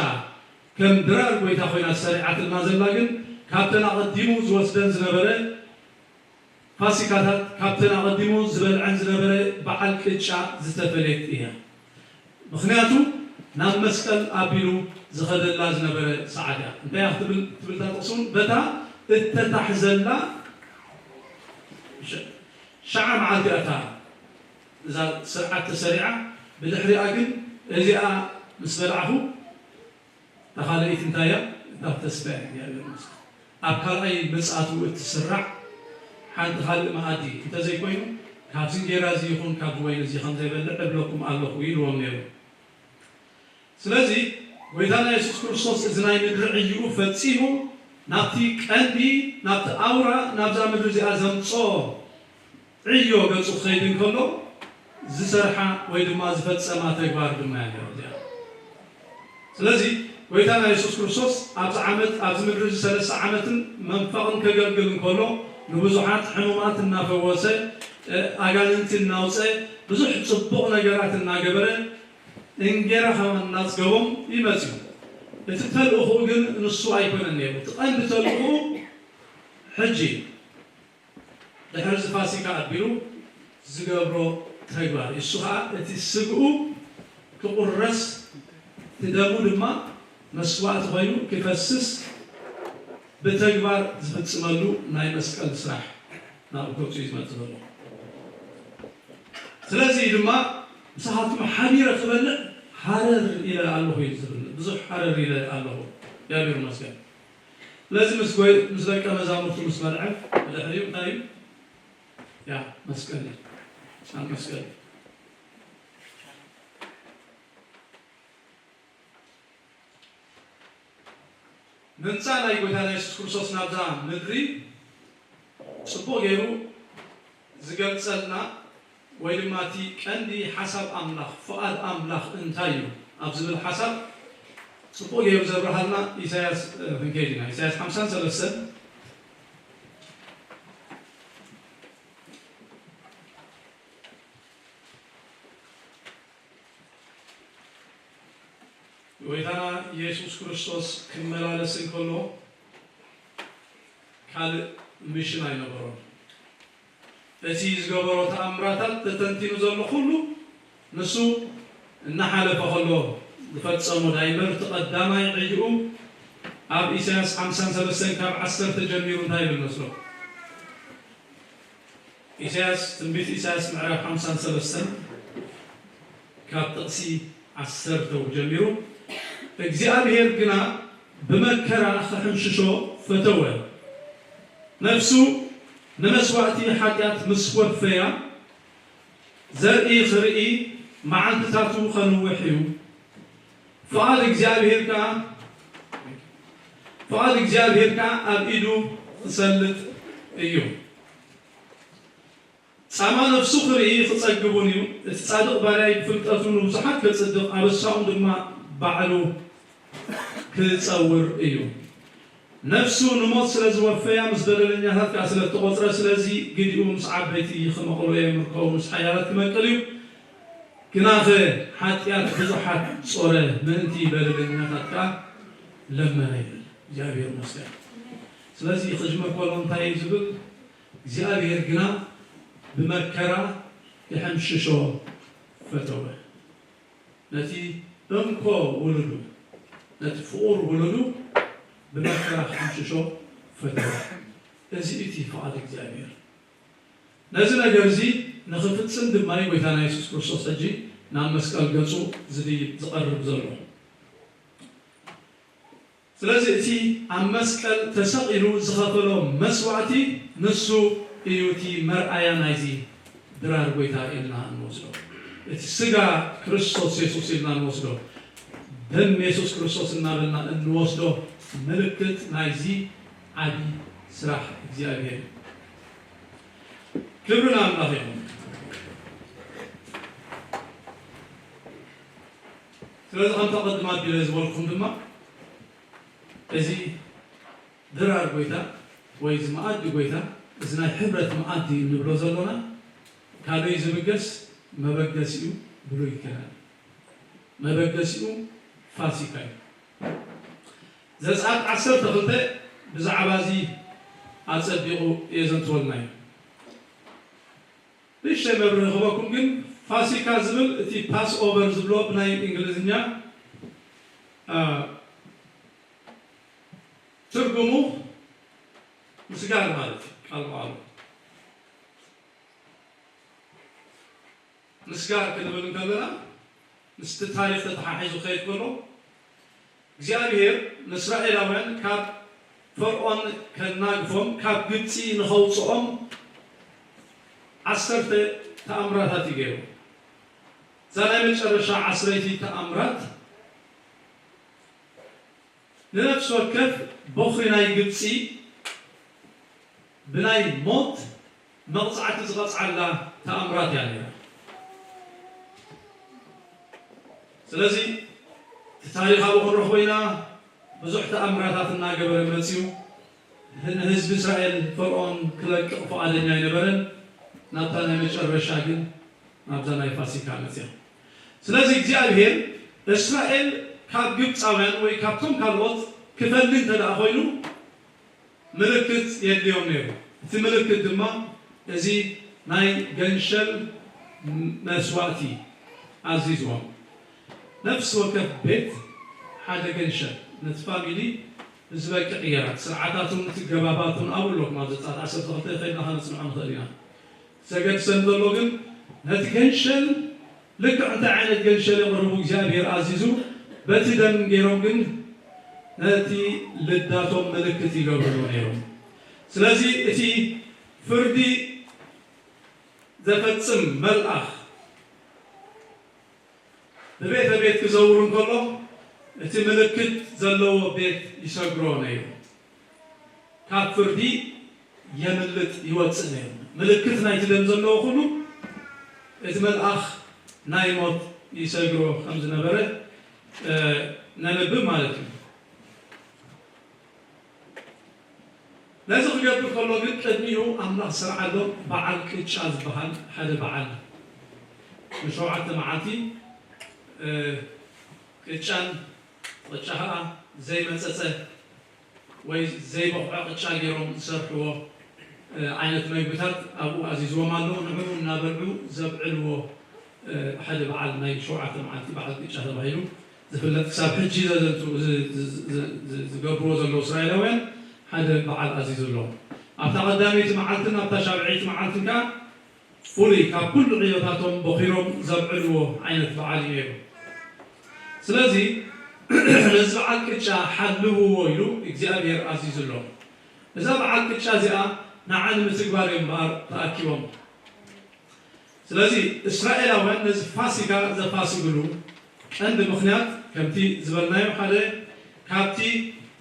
ከም ድራር ጎይታ ኮይና ተሰሪዓትልና ዘላ ግን ካብተን ኣቐዲሙ ዝወስደን ዝነበረ ፋሲካታት ካብተን ኣቐዲሙ ዝበልዐን ዝነበረ በዓል ቅጫ ዝተፈለየት እያ። ምኽንያቱ ናብ መስቀል ኣቢሉ ዝኸደላ ዝነበረ ሰዓት እያ። እንታይ እያ ክትብል፣ ትብል እታ ጥቕሲ እውን፣ በታ እተታሕዘላ ሸ-፣ ሸዓ መዓልቲ እያ እታ እዛ ስርዓት ተሰሪዓ። ብድሕሪኣ ግን እዚኣ ምስ በላዕኹ እታ ካልኣይቲ እንታይ እያ? እታ ተስፋ እያ፣ እግዚኣብሔር ይመስገን። ኣብ ካልኣይ ምጽኣቱ እትስራዕ ሓንቲ ካልእ መኣዲ እንተዘይኮይኑ፣ ካብዚ እንጌራ እዚ ይኹን ካብዚ ወይኒ እዚ ከም ዘይበልዕ እብለኩም ኣለኹ ኢልዎም ነይሩ። ስለዚ፣ ጎይታና የሱስ ክርስቶስ እዚ ናይ ምድሪ ዕይኡ ፈጺሙ ናብቲ ቀንዲ፣ ናብቲ ኣውራ፣ ናብዛ ምድሪ እዚኣ ዘምጽኦ ዕዮ ገጹ ክኸይድ እንከሎ ዝሰርሓ ወይ ድማ ዝፈጸማ ተግባር ድማ እያ ነይራ እዚኣ። ስለዚ ጎይታና የሱስ ክርስቶስ ኣብዚ ዓመት፣ ኣብዚ ምድሪ እዚ ሰለስተ ዓመትን መንፈቕን ከገልግል እንከሎ ንብዙሓት ሕሙማት እናፈወሰ፣ እ፣ ኣጋንንቲ እናውፀ፣ ብዙሕ ጽቡቕ ነገራት እናገበረ እንጌራ ከማን እናጽገቦም ይመጽኡ። እቲ ተልእኾኡ ግን ንሱ ኣይኮነን ነይሩ። እቲ ቀንዲ ተልእኾኡ ሕጂ ድሕሪ እዚ ፋሲካ ኣቢሉ ዝገብሮ ተግባር እዩ። እሱ ኸኣ እቲ ስግኡ ክቑረስ፣ እቲ ደሙ ድማ መስዋእቲ ኮይኑ ክፈስስ ብተግባር ዝፍጽመሉ ናይ መስቀል ስራሕ ናብኡ ገጹ እዩ ዝመጽእ ዘሎ። ስለዚ ድማ ምሳኻትኩም ሓቢረ ክበልዕ ሃረር ኢለ ኣለኹ እዩ ዝብል። ብዙሕ ሃረር ኢለ ኣለኹ። እግዚኣብሔር ይመስገን። ስለዚ ምስ ጎይ-፣ ምስ ደቀ መዛሙርቱ ምስ በልዐ ብድሕሪኡ እንታይ እዩ? ያ መስቀል እዩ። ኣብ መስቀል እዩ። ምምጻእ ናይ ጎይታና የሱስ ክርስቶስ ናብዛ ምድሪ ጽቡቕ ገይሩ ዝገልጸልና ወይ ድማ እቲ ቀንዲ ሓሳብ ኣምላኽ፣ ፍቓድ ኣምላኽ እንታይ እዩ ኣብ ዝብል ሓሳብ ጽቡቕ ገይሩ ዘብርሃልና ኢሳያስ፣ እ፣ ክንከይድ ኢና። ኢሳያስ ሓምሳን ሰለስተን። ጎይታና ኢየሱስ ክርስቶስ ክመላለስ እንከሎ ካልእ ሚሽን ኣይነበሮን። እቲ ዝገበሮ ተኣምራታት ተተንቲኑ ዘሎ ኩሉ ንሱ እናሓለፈ ከሎ ዝፈጸሞ ዳይመር እቲ ቀዳማይ ዕይኡ ኣብ ኢሳያስ ሓምሳን ሰለስተን ካብ ዓሰርተ ጀሚሩ እንታይ ይብል መስሎ? ኢሳያስ፣ ትንቢት ኢሳያስ ምዕራፍ ሓምሳን ሰለስተን ካብ ጥቕሲ ዓሰርተ ጀሚሩ፣ እግዚኣብሔር ግና ብመከራ ክሕምሽሾ ፈተወ። ነፍሱ ንመስዋእቲ ሓጢኣት ምስ ወፈያ፣ ዘርኢ ክርኢ መዓልትታቱ ኸንውሕ እዩ። ፍቓድ እግዚኣብሔር ከኣ፣ ፍቓድ እግዚኣብሔር ከኣ ኣብ ኢዱ ክሰልጥ እዩ። ጻማ ነፍሱ ክርኢ ክጸግብ እውን እዩ። እቲ ጻድቕ ባርያይ ብፍልጠቱ ንብዙሓት ከጽድቕ፣ ኣበሳኦም ድማ ባዕሉ ክጸውር እዩ። ነፍሱ ንሞት ስለ ዝወፈያ፣ ምስ በደለኛታት ከኣ ስለ እተቖጽረ፣ ስለዚ ግዲኡ ምስ ዓበይቲ ክመቕሎ እየ፣ ምርኮኡ ምስ ሓያላት ክመቅል እዩ። ግናኸ ሓጢኣት ብዙሓት ጾረ፣ ምእንቲ በደለኛታት ከኣ ለመነ ይብል። እግዚኣብሔር ይመስገን። ስለዚ ክጅምር ከሎ እንታይ እዩ ዝብል? እግዚኣብሔር ግና ብመከራ ክሕምሽሾ ፈተወ። ነቲ እንኮ ውሉዱ፣ ነቲ ፍቑር ውሉዱ ብመከራ ክሕምሽሾ ፈተወ። እዚ እዩ እቲ ፍቓድ እግዚኣብሔር። ነዚ ነገር እዚ ንኽፍጽም ድማ እዩ ጎይታና የሱስ ክርስቶስ ሕጂ ናብ መስቀል ገጹ ዝድይብ ዝቐርብ ዘሎ። ስለዚ እቲ ኣብ መስቀል ተሰቒሉ ዝኸፈሎ መስዋእቲ ንሱ እዩ እቲ መርኣያ ናይዚ ድራር ጐይታ ኢልና እንወስዶ። እቲ ስጋ ክርስቶስ የሱስ ኢልና እንወስዶ። ደም የሱስ ክርስቶስ እናበልና እንወስዶ ምልክት ናይዚ ዓቢ ስራሕ እግዚኣብሔር እዩ። ክብሪ ንኣምላኽ ይኹን። ስለዚ ከምቲ ኣቐድም ኣቢለ ዝበልኩኹም ድማ እዚ ድራር ጐይታ ወይ እዚ መኣዲ ጐይታ፣ እዚ ናይ ሕብረት መኣዲ እንብሎ ዘሎና ካበይ ዝብገስ መበገሲኡ ብሉይ ኪዳን እዩ። መበገሲኡ ፋሲካ እዩ። ዘጸኣት ዓሰርተ ክልተ ብዛዕባ እዚ ኣጸቢቑ የዘንትወልና እዩ። ንእሽተይ መብርሂ ክበኩም ግን ፋሲካ ዝብል እቲ ፓስ ኦቨር ዝብሎ ብናይ እንግሊዝኛ አ፣ ትርጉሙ ምስጋር ማለት እዩ። ቃል ብቓሉ ምስጋር ክንብል እንከለና ምስቲ ታሪኽ ተተሓሒዙ ክኸይድ ከሎ እግዚኣብሔር ንእስራኤላውያን ካብ ፈርዖን ከናግፎም ካብ ግብፂ ንኸውፅኦም ዓሰርተ ተኣምራታት እዩ ገይሩ። እዛ ናይ መጨረሻ ዓስረይቲ ተኣምራት ንነፍሲ ወከፍ በኹሪ ናይ ግብፂ ብናይ ሞት መቕጻዕቲ ዝቐጽዓላ ተኣምራት እያ ነይራ። ስለዚ እቲ ታሪኽ ኣብኡ ክንረኽቦ ኢና። ብዙሕ ተኣምራታት እናገበረ መጺኡ። ንህዝቢ እስራኤል ፈርዖን ክለቅቕ ፍቓደኛ ኣይነበረን። ናብታ ናይ መጨረሻ ግን ናብዛ ናይ ፋሲካ መጽያ። ስለዚ እግዚኣብሔር እስራኤል ካብ ግብፃውያን ወይ ካብቶም ካልኦት ክፈልይ እንተ ደኣ ኮይኑ ምልክት የድልዮም ነይሩ። እቲ ምልክት ድማ እዚ ናይ ገንሸል መስዋእቲ ኣዚዝዎም። ነፍሲ ወከፍ ቤት ሓደ ገንሸል፣ ነቲ ፋሚሊ ብዝበቅዕ ጌራ፣ ስርዓታቱን እቲ ገባባቱን ኣብኡ ኣለኩም። ኣብ ዘጸኣት ዓሰርተ ክልተ ከይድና ከነጽንዖ ንኽእል ኢና። ዘገድሰኒ ዘሎ ግን ነቲ ገንሸል ልክዕ እንታይ ዓይነት ገንሸል የቕርቡ እግዚኣብሔር ኣዚዙ፣ በቲ ደም ገይሮም ግን ነቲ ልዳቶም ምልክት ይገብርሉ ነይሮም። ስለዚ እቲ ፍርዲ ዘፈጽም መልኣኽ ብቤተ ቤት ክዘውር እንከሎ፣ እቲ ምልክት ዘለዎ ቤት ይሰግሮ ነይሩ። ካብ ፍርዲ የምልጥ ይወጽእ ነይሩ። ምልክት ናይቲ ደም ዘለዎ ኩሉ እቲ መልኣኽ ናይ ሞት ይሰግሮ ከም ዝነበረ፣ እ፣ ነንብብ ማለት እዩ። ነዚ ክገብር ከሎ ግን ቅድሚኡ ኣምላኽ ዝሰርዓሎም በዓል ቅጫ ዝበሃል ሓደ በዓል ንሸውዓተ መዓልቲ፣ እ፣ ቅጫን ቅጫ ኸኣ ዘይመጸጸ ወይ ዘይበቑዐ ቅጫ ገይሮም ዝሰርሕዎ፣ እ፣ ዓይነት መግብታት ኣብኡ ኣዚዝዎም ኣሎ። ንዕኡ እናበልዑ ዘብዕልዎ፣ እ፣ ሓደ በዓል ናይ ሸውዓተ መዓልቲ በዓል ቅጫ ተባሂሉ ዝፍለጥ፣ ክሳብ ሕጂ ዘዘንቱ ዝ-፣ ዝ-፣ ዝ-፣ ዝ-፣ ዝገብርዎ ዘለዉ እስራኤላውያን ሓደ በዓል ኣዚዙ ኣሎ። ኣብታ ቀዳመይቲ መዓልትን ኣብታ ሻብዐይቲ መዓልትን ከኣ ፍሉይ ካብ ኩሉ ዕዮታቶም በኺሮም ዘብዕልዎ ዓይነት በዓል እዩ ነይሩ። ስለዚ ነዚ በዓል ቅጫ ሓልውዎ ኢሉ እግዚኣብሔር ኣዚዙ ኣሎ። እዛ በዓል ቅጫ እዚኣ ንዓ ንምትግባር እዮም እምበኣር ተኣኪቦም። ስለዚ እስራኤላውያን ነዚ ፋሲካ ዘፋስግሉ ቀንዲ ምኽንያት ከምቲ ዝበልናዮ ሓደ ካብቲ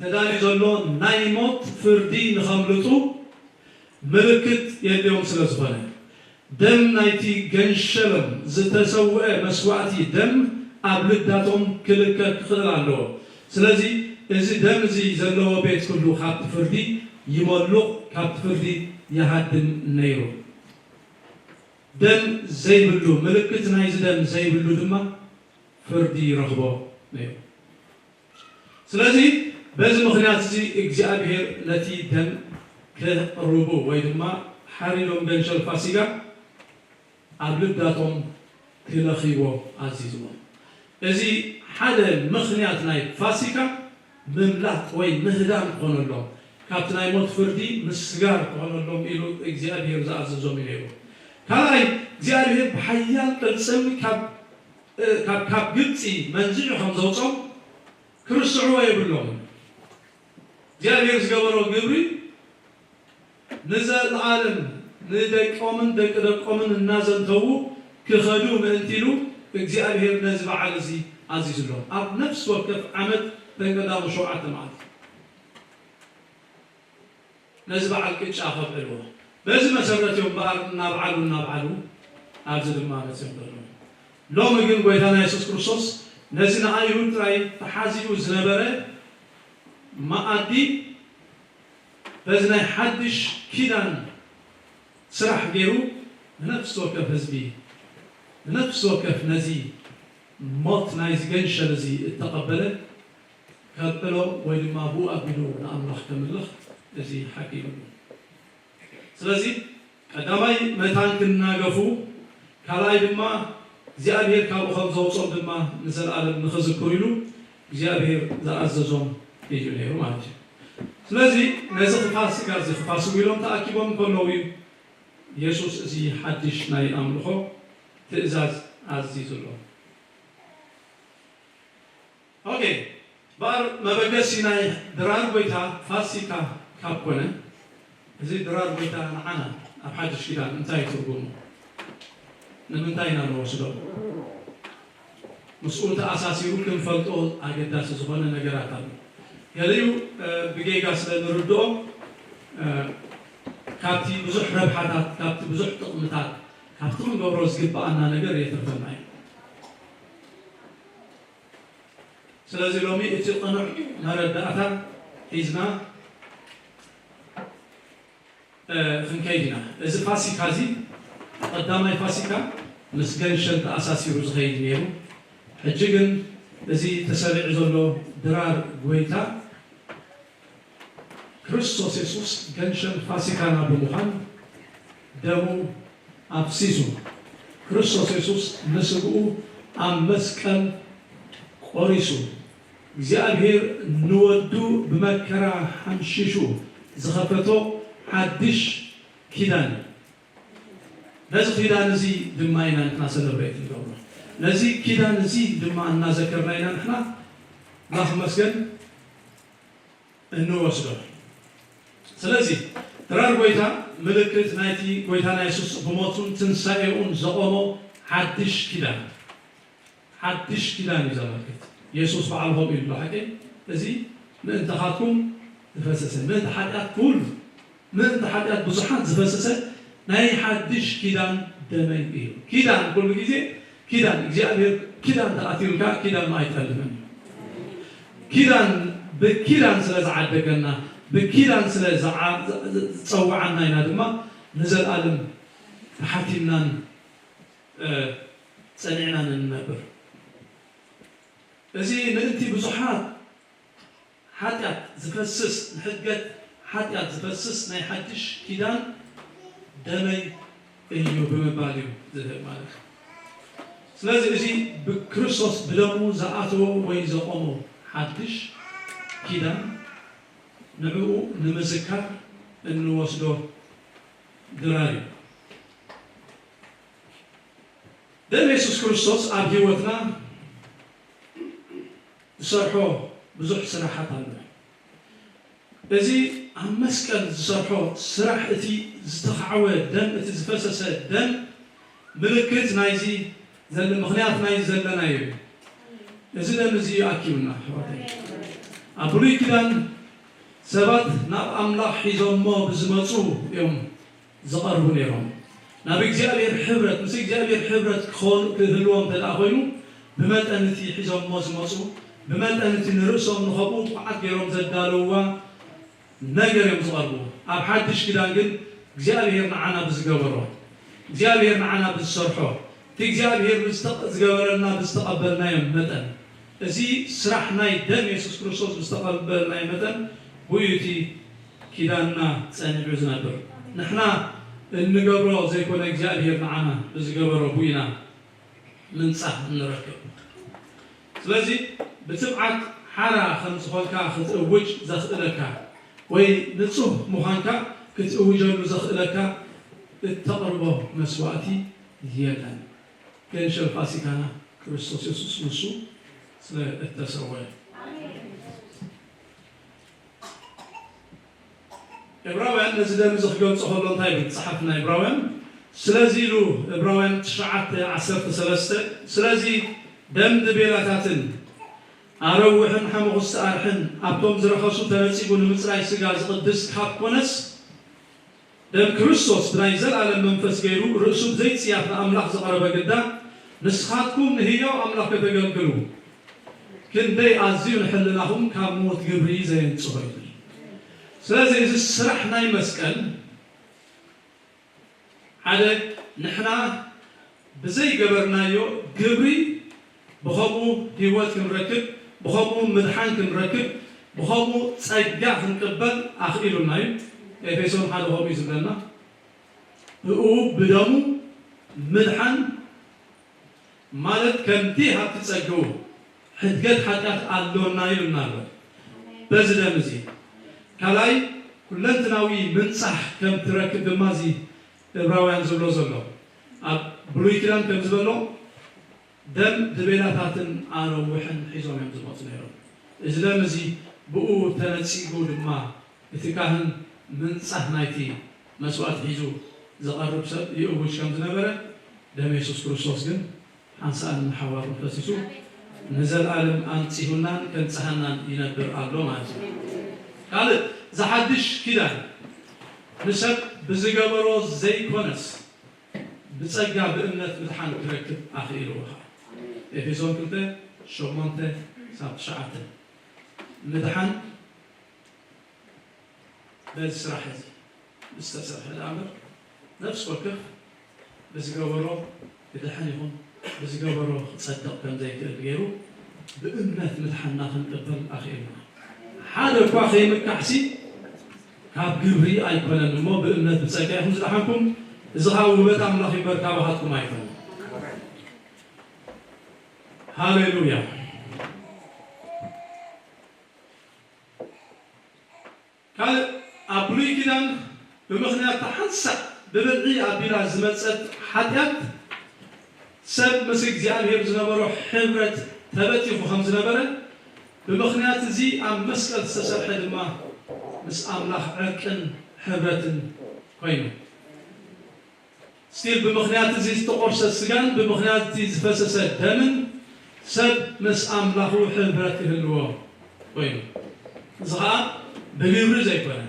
ተዳልዩ ዘሎ ናይ ሞት ፍርዲ ንኸምልጡ ምልክት የድልዮም ስለ ዝኾነ፣ ደም ናይቲ ገንሸሎም ዝተሰውአ መስዋእቲ ደም ኣብ ልዳቶም ክልከ ክኽእል ኣለዎ። ስለዚ እዚ ደም እዚ ዘለዎ ቤት ኩሉ ካብቲ ፍርዲ ይመሉቕ፣ ካብቲ ፍርዲ ይሃድም ነይሩ። ደም ዘይብሉ፣ ምልክት ናይዚ ደም ዘይብሉ ድማ ፍርዲ ይረኽቦ ነይሩ። ስለዚ በዚ ምኽንያት እዚ እግዚኣብሔር ነቲ ደም ክቕርቡ ወይ ድማ ሓሪዶም ገንሸል ፋሲጋ ኣብ ልዳቶም ክለኽይዎ ኣዚዝዎም። እዚ ሓደ ምኽንያት ናይ ፋሲካ ምምላጥ ወይ ምህዳም ክኾነሎም፣ ካብቲ ናይ ሞት ፍርዲ ምስጋር ክኾነሎም ኢሉ እግዚኣብሔር ዝኣዘዞም እዩ ነይሩ። ካልኣይ፣ እግዚኣብሔር ብሓያል ቅልጽም ካብ ካብ ካብ ግብፂ መንዚዑ ከም ዘውፆም ክርስዕዎ የብሎምን። እግዚኣብሔር ዝገበሮ ግብሪ ንዘለዓለም ንደቆምን ደቂ ደቆምን እናዘንተዉ ክኸዱ ምእንቲ ኢሉ እግዚኣብሔር ነዚ በዓል እዚ ኣዚዙሎም። ኣብ ነፍሲ ወከፍ ዓመት ተንቀዳሙ ሸውዓተ መዓልቲ ነዚ በዓል ቅጫ ከብዕልዎ። በዚ መሰረት እዮም እምበኣር እናብዓሉ እናብዓሉ ኣብዚ ድማ መፅዮም ዘለዉ። ሎሚ ግን ጎይታና የሱስ ክርስቶስ ነዚ ንኣይሁድ ጥራይ ተሓዚኡ ዝነበረ መኣዲ በዚ ናይ ሓድሽ ኪዳን ስራሕ ገይሩ ንነፍሲ ወከፍ ህዝቢ፣ ንነፍሲ ወከፍ ነዚ ሞት ናይዚ ገንሸል እዚ እተቐበለ ከብዕሎ ወይ ድማ ብኡ ኣቢሉ ንኣምላኽ ከምልኽ እዚ ሓቂ ይብሉ። ስለዚ ቀዳማይ መታን ክናገፉ፣ ካልኣይ ድማ እግዚኣብሔር ካብኡ ከም ዘውጾም ድማ ንዘለኣለም ንኽዝክሩ ኢሉ እግዚኣብሔር ዝኣዘዞም እዩ ነይሩ ማለት እዩ። ስለዚ ነዚ ፋሲካ እዚ ክፋስጉ ኢሎም ተኣኪቦም እንከለዉ እዩ የሱስ እዚ ሓድሽ ናይ ኣምልኾ ትእዛዝ ኣዚዙሎም። ኦኬ፣ እምበኣር መበገሲ ናይ ድራር ጎይታ ፋሲካ ካብ ኮነ፣ እዚ ድራር ጎይታ ንዓና ኣብ ሓድሽ ኪዳን እንታይ እዩ ትርጉሙ? ንምንታይ ኢና ንወስዶ? ምስኡ ተኣሳሲሩ ክንፈልጦ ኣገዳሲ ዝኾነ ነገራት ኣሎ። ገሊኡ፣ እ፣ ብጌጋ ስለ ንርድኦ፣ እ፣ ካብቲ ብዙሕ ረብሓታት፣ ካብቲ ብዙሕ ጥቕምታት፣ ካብቲ ክንገብሮ ዝግብኣና ነገር የተርፈና እዩ። ስለዚ ሎሚ እቲ ቅኑዕ መረዳእታ ሒዝና፣ እ፣ ክንከይድ ኢና። እዚ ፋሲካ እዚ ቀዳማይ ፋሲካ ምስ ገንሸል ተኣሳሲሩ ዝኸይድ ነይሩ። ሕጂ ግን እዚ ተሰሪዑ ዘሎ ድራር ጎይታ ክርስቶስ የሱስ ገንሸል ፋሲካና ብምዃን ደሙ ኣፍሲሱ፣ ክርስቶስ የሱስ ንስግኡ ኣብ መስቀል ቆሪሱ፣ እግዚኣብሔር ንወዱ ብመከራ ሓምሺሹ ዝኸፈቶ ሓድሽ ኪዳን እዩ። ነዚ ኪዳን እዚ ድማ ኢና ንሕና ሰለብሬት ንገብሮ። ነዚ ኪዳን እዚ ድማ እናዘከርና ኢና ንሕና ኣምላኽ ይመስገን እንወስዶ። ስለዚ ድራር ጎይታ ምልክት ናይቲ ጎይታና የሱስ ብሞቱን ትንሳኤኡን ዘቆሞ ሓድሽ ኪዳን፣ ሓድሽ ኪዳን እዩ ዘመልክት። የሱስ በዓሉ ከምኡ ኢሉ ኣሎ፣ ሓቂ እዚ ምእንታኻትኩም ዝፈሰሰ፣ ምእንቲ ሓጢኣት ኩሉ፣ ምእንቲ ሓጢኣት ብዙሓት ዝፈሰሰ ናይ ሓድሽ ኪዳን ደመይ እዩ። ኪዳን ኩሉ ግዜ ኪዳን እግዚኣብሔር ኪዳን ተኣትዩልካ ኪዳኑ ኣይጠልምን እዩ። ኪዳን ብኪዳን ስለ ዝዓደገና ብኪዳን ስለ ዝዓ-፣ ዝፀውዓና ኢና ድማ ንዘለኣለም ተሓቲምናን፣ እ፣ ጸኒዕናን እንነብር። እዚ ምእንቲ ብዙሓት ሓጢኣት ዝፈስስ፣ ንሕድገት ሓጢኣት ዝፈስስ ናይ ሓድሽ ኪዳን ደመይ እዩ ብምባል እዩ ዝህብ ማለት እዩ። ስለዚ እዚ ብክርስቶስ ብደሙ ዝኣተወ ወይ ዘቆሞ ሓድሽ ኪዳን ንዕኡ ንምዝካር እንወስዶ ድራር እዩ። ደም የሱስ ክርስቶስ ኣብ ህይወትና ዝሰርሖ ብዙሕ ስራሓት ኣሎ። እዚ ኣብ መስቀል ዝሰርሖ ስራሕ፣ እቲ ዝተኻዕወ ደም፣ እቲ ዝፈሰሰ ደም ምልክት ናይዚ ዘለ-፣ ምኽንያት ናይዚ ዘለናዮ እዩ። እዚ ደም እዚ እዩ ኣኪቡና፣ ኣሕዋተይ። ኣብ ብሉይ ኪዳን ሰባት ናብ ኣምላኽ ሒዞሞ ብዝመጹ እዮም ዝቐርቡ ነይሮም። ናብ እግዚኣብሔር ሕብረት፣ ምስ እግዚኣብሔር ሕብረት ክኾኑ፣ ክህልዎም እንተ ደኣ ኮይኑ፣ ብመጠን እቲ ሒዞሞ ዝመጹ፣ ብመጠን እቲ ንርእሶም ንኸብኡ ብቑዓት ገይሮም ዘዳለውዋ ነገር እዮም ዝቐርቡ። ኣብ ሓድሽ ኪዳን ግን እግዚኣብሔር ንዓና ብዝገበሮ፣ እግዚኣብሔር ንዓና ብዝሰርሖ፣ እቲ እግዚኣብሔር ብዝተቐ-፣ ዝገበረልና ብዝተቐበልናዮ መጠን፣ እዚ ስራሕ ናይ ደም የሱስ ክርስቶስ ብዝተቐበልናዮ መጠን፣ ብኡ እዩ እቲ ኪዳንና ጸኒዑ ዝነብር። ንሕና እንገብሮ ዘይኮነ እግዚኣብሔር ንዓና ብዝገበሮ ብኡ ኢና ምንጻህ እንረክብ። ስለዚ ብትብዓት ሓራ ከም ዝኾንካ ክትእውጅ ዘኽእለካ ወይ ንጹህ ምዃንካ ክትእውጀሉ ዘኽእለካ እተቕርቦ መስዋእቲ የለን። ገንሸል ፋሲካና ክርስቶስ የሱስ ንሱ ስለ እተሰወ። ዕብራውያን ነዚ ደም እዚ ክገልጾ ከሎ እንታይ ይብል? ጸሓፍ ናይ ዕብራውያን ስለዚ ኢሉ፣ ዕብራውያን ትሽዓተ ዓሰርተ ሰለስተ፣ ስለዚ ደም ድቤላታትን ኣረውሕን ሓመኹስቲ ኣርሕን ኣብቶም ዝረኸሱ ተነጺጉ ንምጽራይ ስጋ ዝቕድስ ካብ ኮነስ፣ ደም ክርስቶስ ብናይ ዘለኣለም መንፈስ ገይሩ ርእሱ ብዘይጽያፍ ንኣምላኽ ዘቐረበ ግዳ፣ ንስኻትኩም ንህያው ኣምላኽ ከተገልግሉ ክንደይ ኣዝዩ ንሕልናኹም ካብ ሞት ግብሪ ዘየንጽሆ ይብል። ስለዚ እዚ ስራሕ ናይ መስቀል ሓደ ንሕና ብዘይገበርናዮ ግብሪ ብኸምኡ ህይወት ክንረክብ፣ ብኸምኡ ምድሓን ክንረክብ፣ ብኸምኡ ጸጋ ክንቅበል ኣኽኢሉና እዩ። ኤፌሶን ሓደ ከምኡ እዩ ዝብለና። ብኡ ብደሙ ምድሓን ማለት ከምቲ ሃብቲ ጸግኡ ሕድገት ሓጢኣት ኣሎና ኢሉና ኣሎ። በዚ ደም እዚ ካልኣይ ኩለንትናዊ ምንጻሕ ከም ትረክብ ድማ እዚ ዕብራውያን ዝብሎ ዘሎ ኣብ ብሉይ ኪዳን ከም ዝበሎ ደም ድቤላታትን ኣረውሕን ሒዞም እዮም ዝመፁ ነይሮም። እዚ ደም እዚ ብኡ ተነፂጉ ድማ እቲ ካህን ምንጻህ ናይቲ መስዋእቲ ሒዙ ዝቐርብ ሰብ ይእውጅ ከም ዝነበረ ደም የሱስ ክርስቶስ ግን ሓንሳእን ንሓዋሩን ፈሲሱ ንዘለኣለም ኣንጺሁናን ከንጽሃናን ይነብር ኣሎ ማለት እዩ። ካልእ ዝሓድሽ ኪዳን ንሰብ ብዝገበሮ ዘይኮነስ ብጸጋ ብእምነት ምድሓን ክረክብ ኣኽኢልዎ ኸኣ። ኤፌሶን ክልተ ሸሞንተ ሳብ ትሽዓተ ምድሓን በዚ ስራሕ እዚ ዝተሰርሐ ደኣ እምበር ነፍሲ ወከፍ ብዝገበሮ ክድሕን ይኹን ብዝገበሮ ክጸድቕ ከም ዘይክእል ገይሩ ብእምነት ምድሓንና ክንቅበል ኣኽኢሉና። ሓደ እኳ ከይምካሕሲ ካብ ግብሪ ኣይኮነን እሞ ብእምነት ብጸጋ ኢኹም ዝደሓንኩም፣ እዚ ኸኣ ውህበት ኣምላኽ እምበር ካባኻትኩም ኣይኮነን። ሃሌሉያ። ካልእ ኣብ ብሉይ ኪዳን ብምኽንያት ሓንሳእ ብብልዒ ኣቢላ ዝመጸት ሓጢኣት ሰብ ምስ እግዚኣብሔር ዝነበሮ ሕብረት ተበቲኹ ከም ዝነበረ ብምኽንያት እዚ ኣብ መስቀል ዝተሰርሐ ድማ ምስ ኣምላኽ ዕርቅን ሕብረትን ኮይኑ። ስቲል ብምኽንያት እዚ ዝተቖርሰ ስጋን ብምኽንያት እቲ ዝፈሰሰ ደምን ሰብ ምስ ኣምላኹ ሕብረት ይህልዎ ኮይኑ እዚ ኸዓ ብግብሪ ዘይኮነ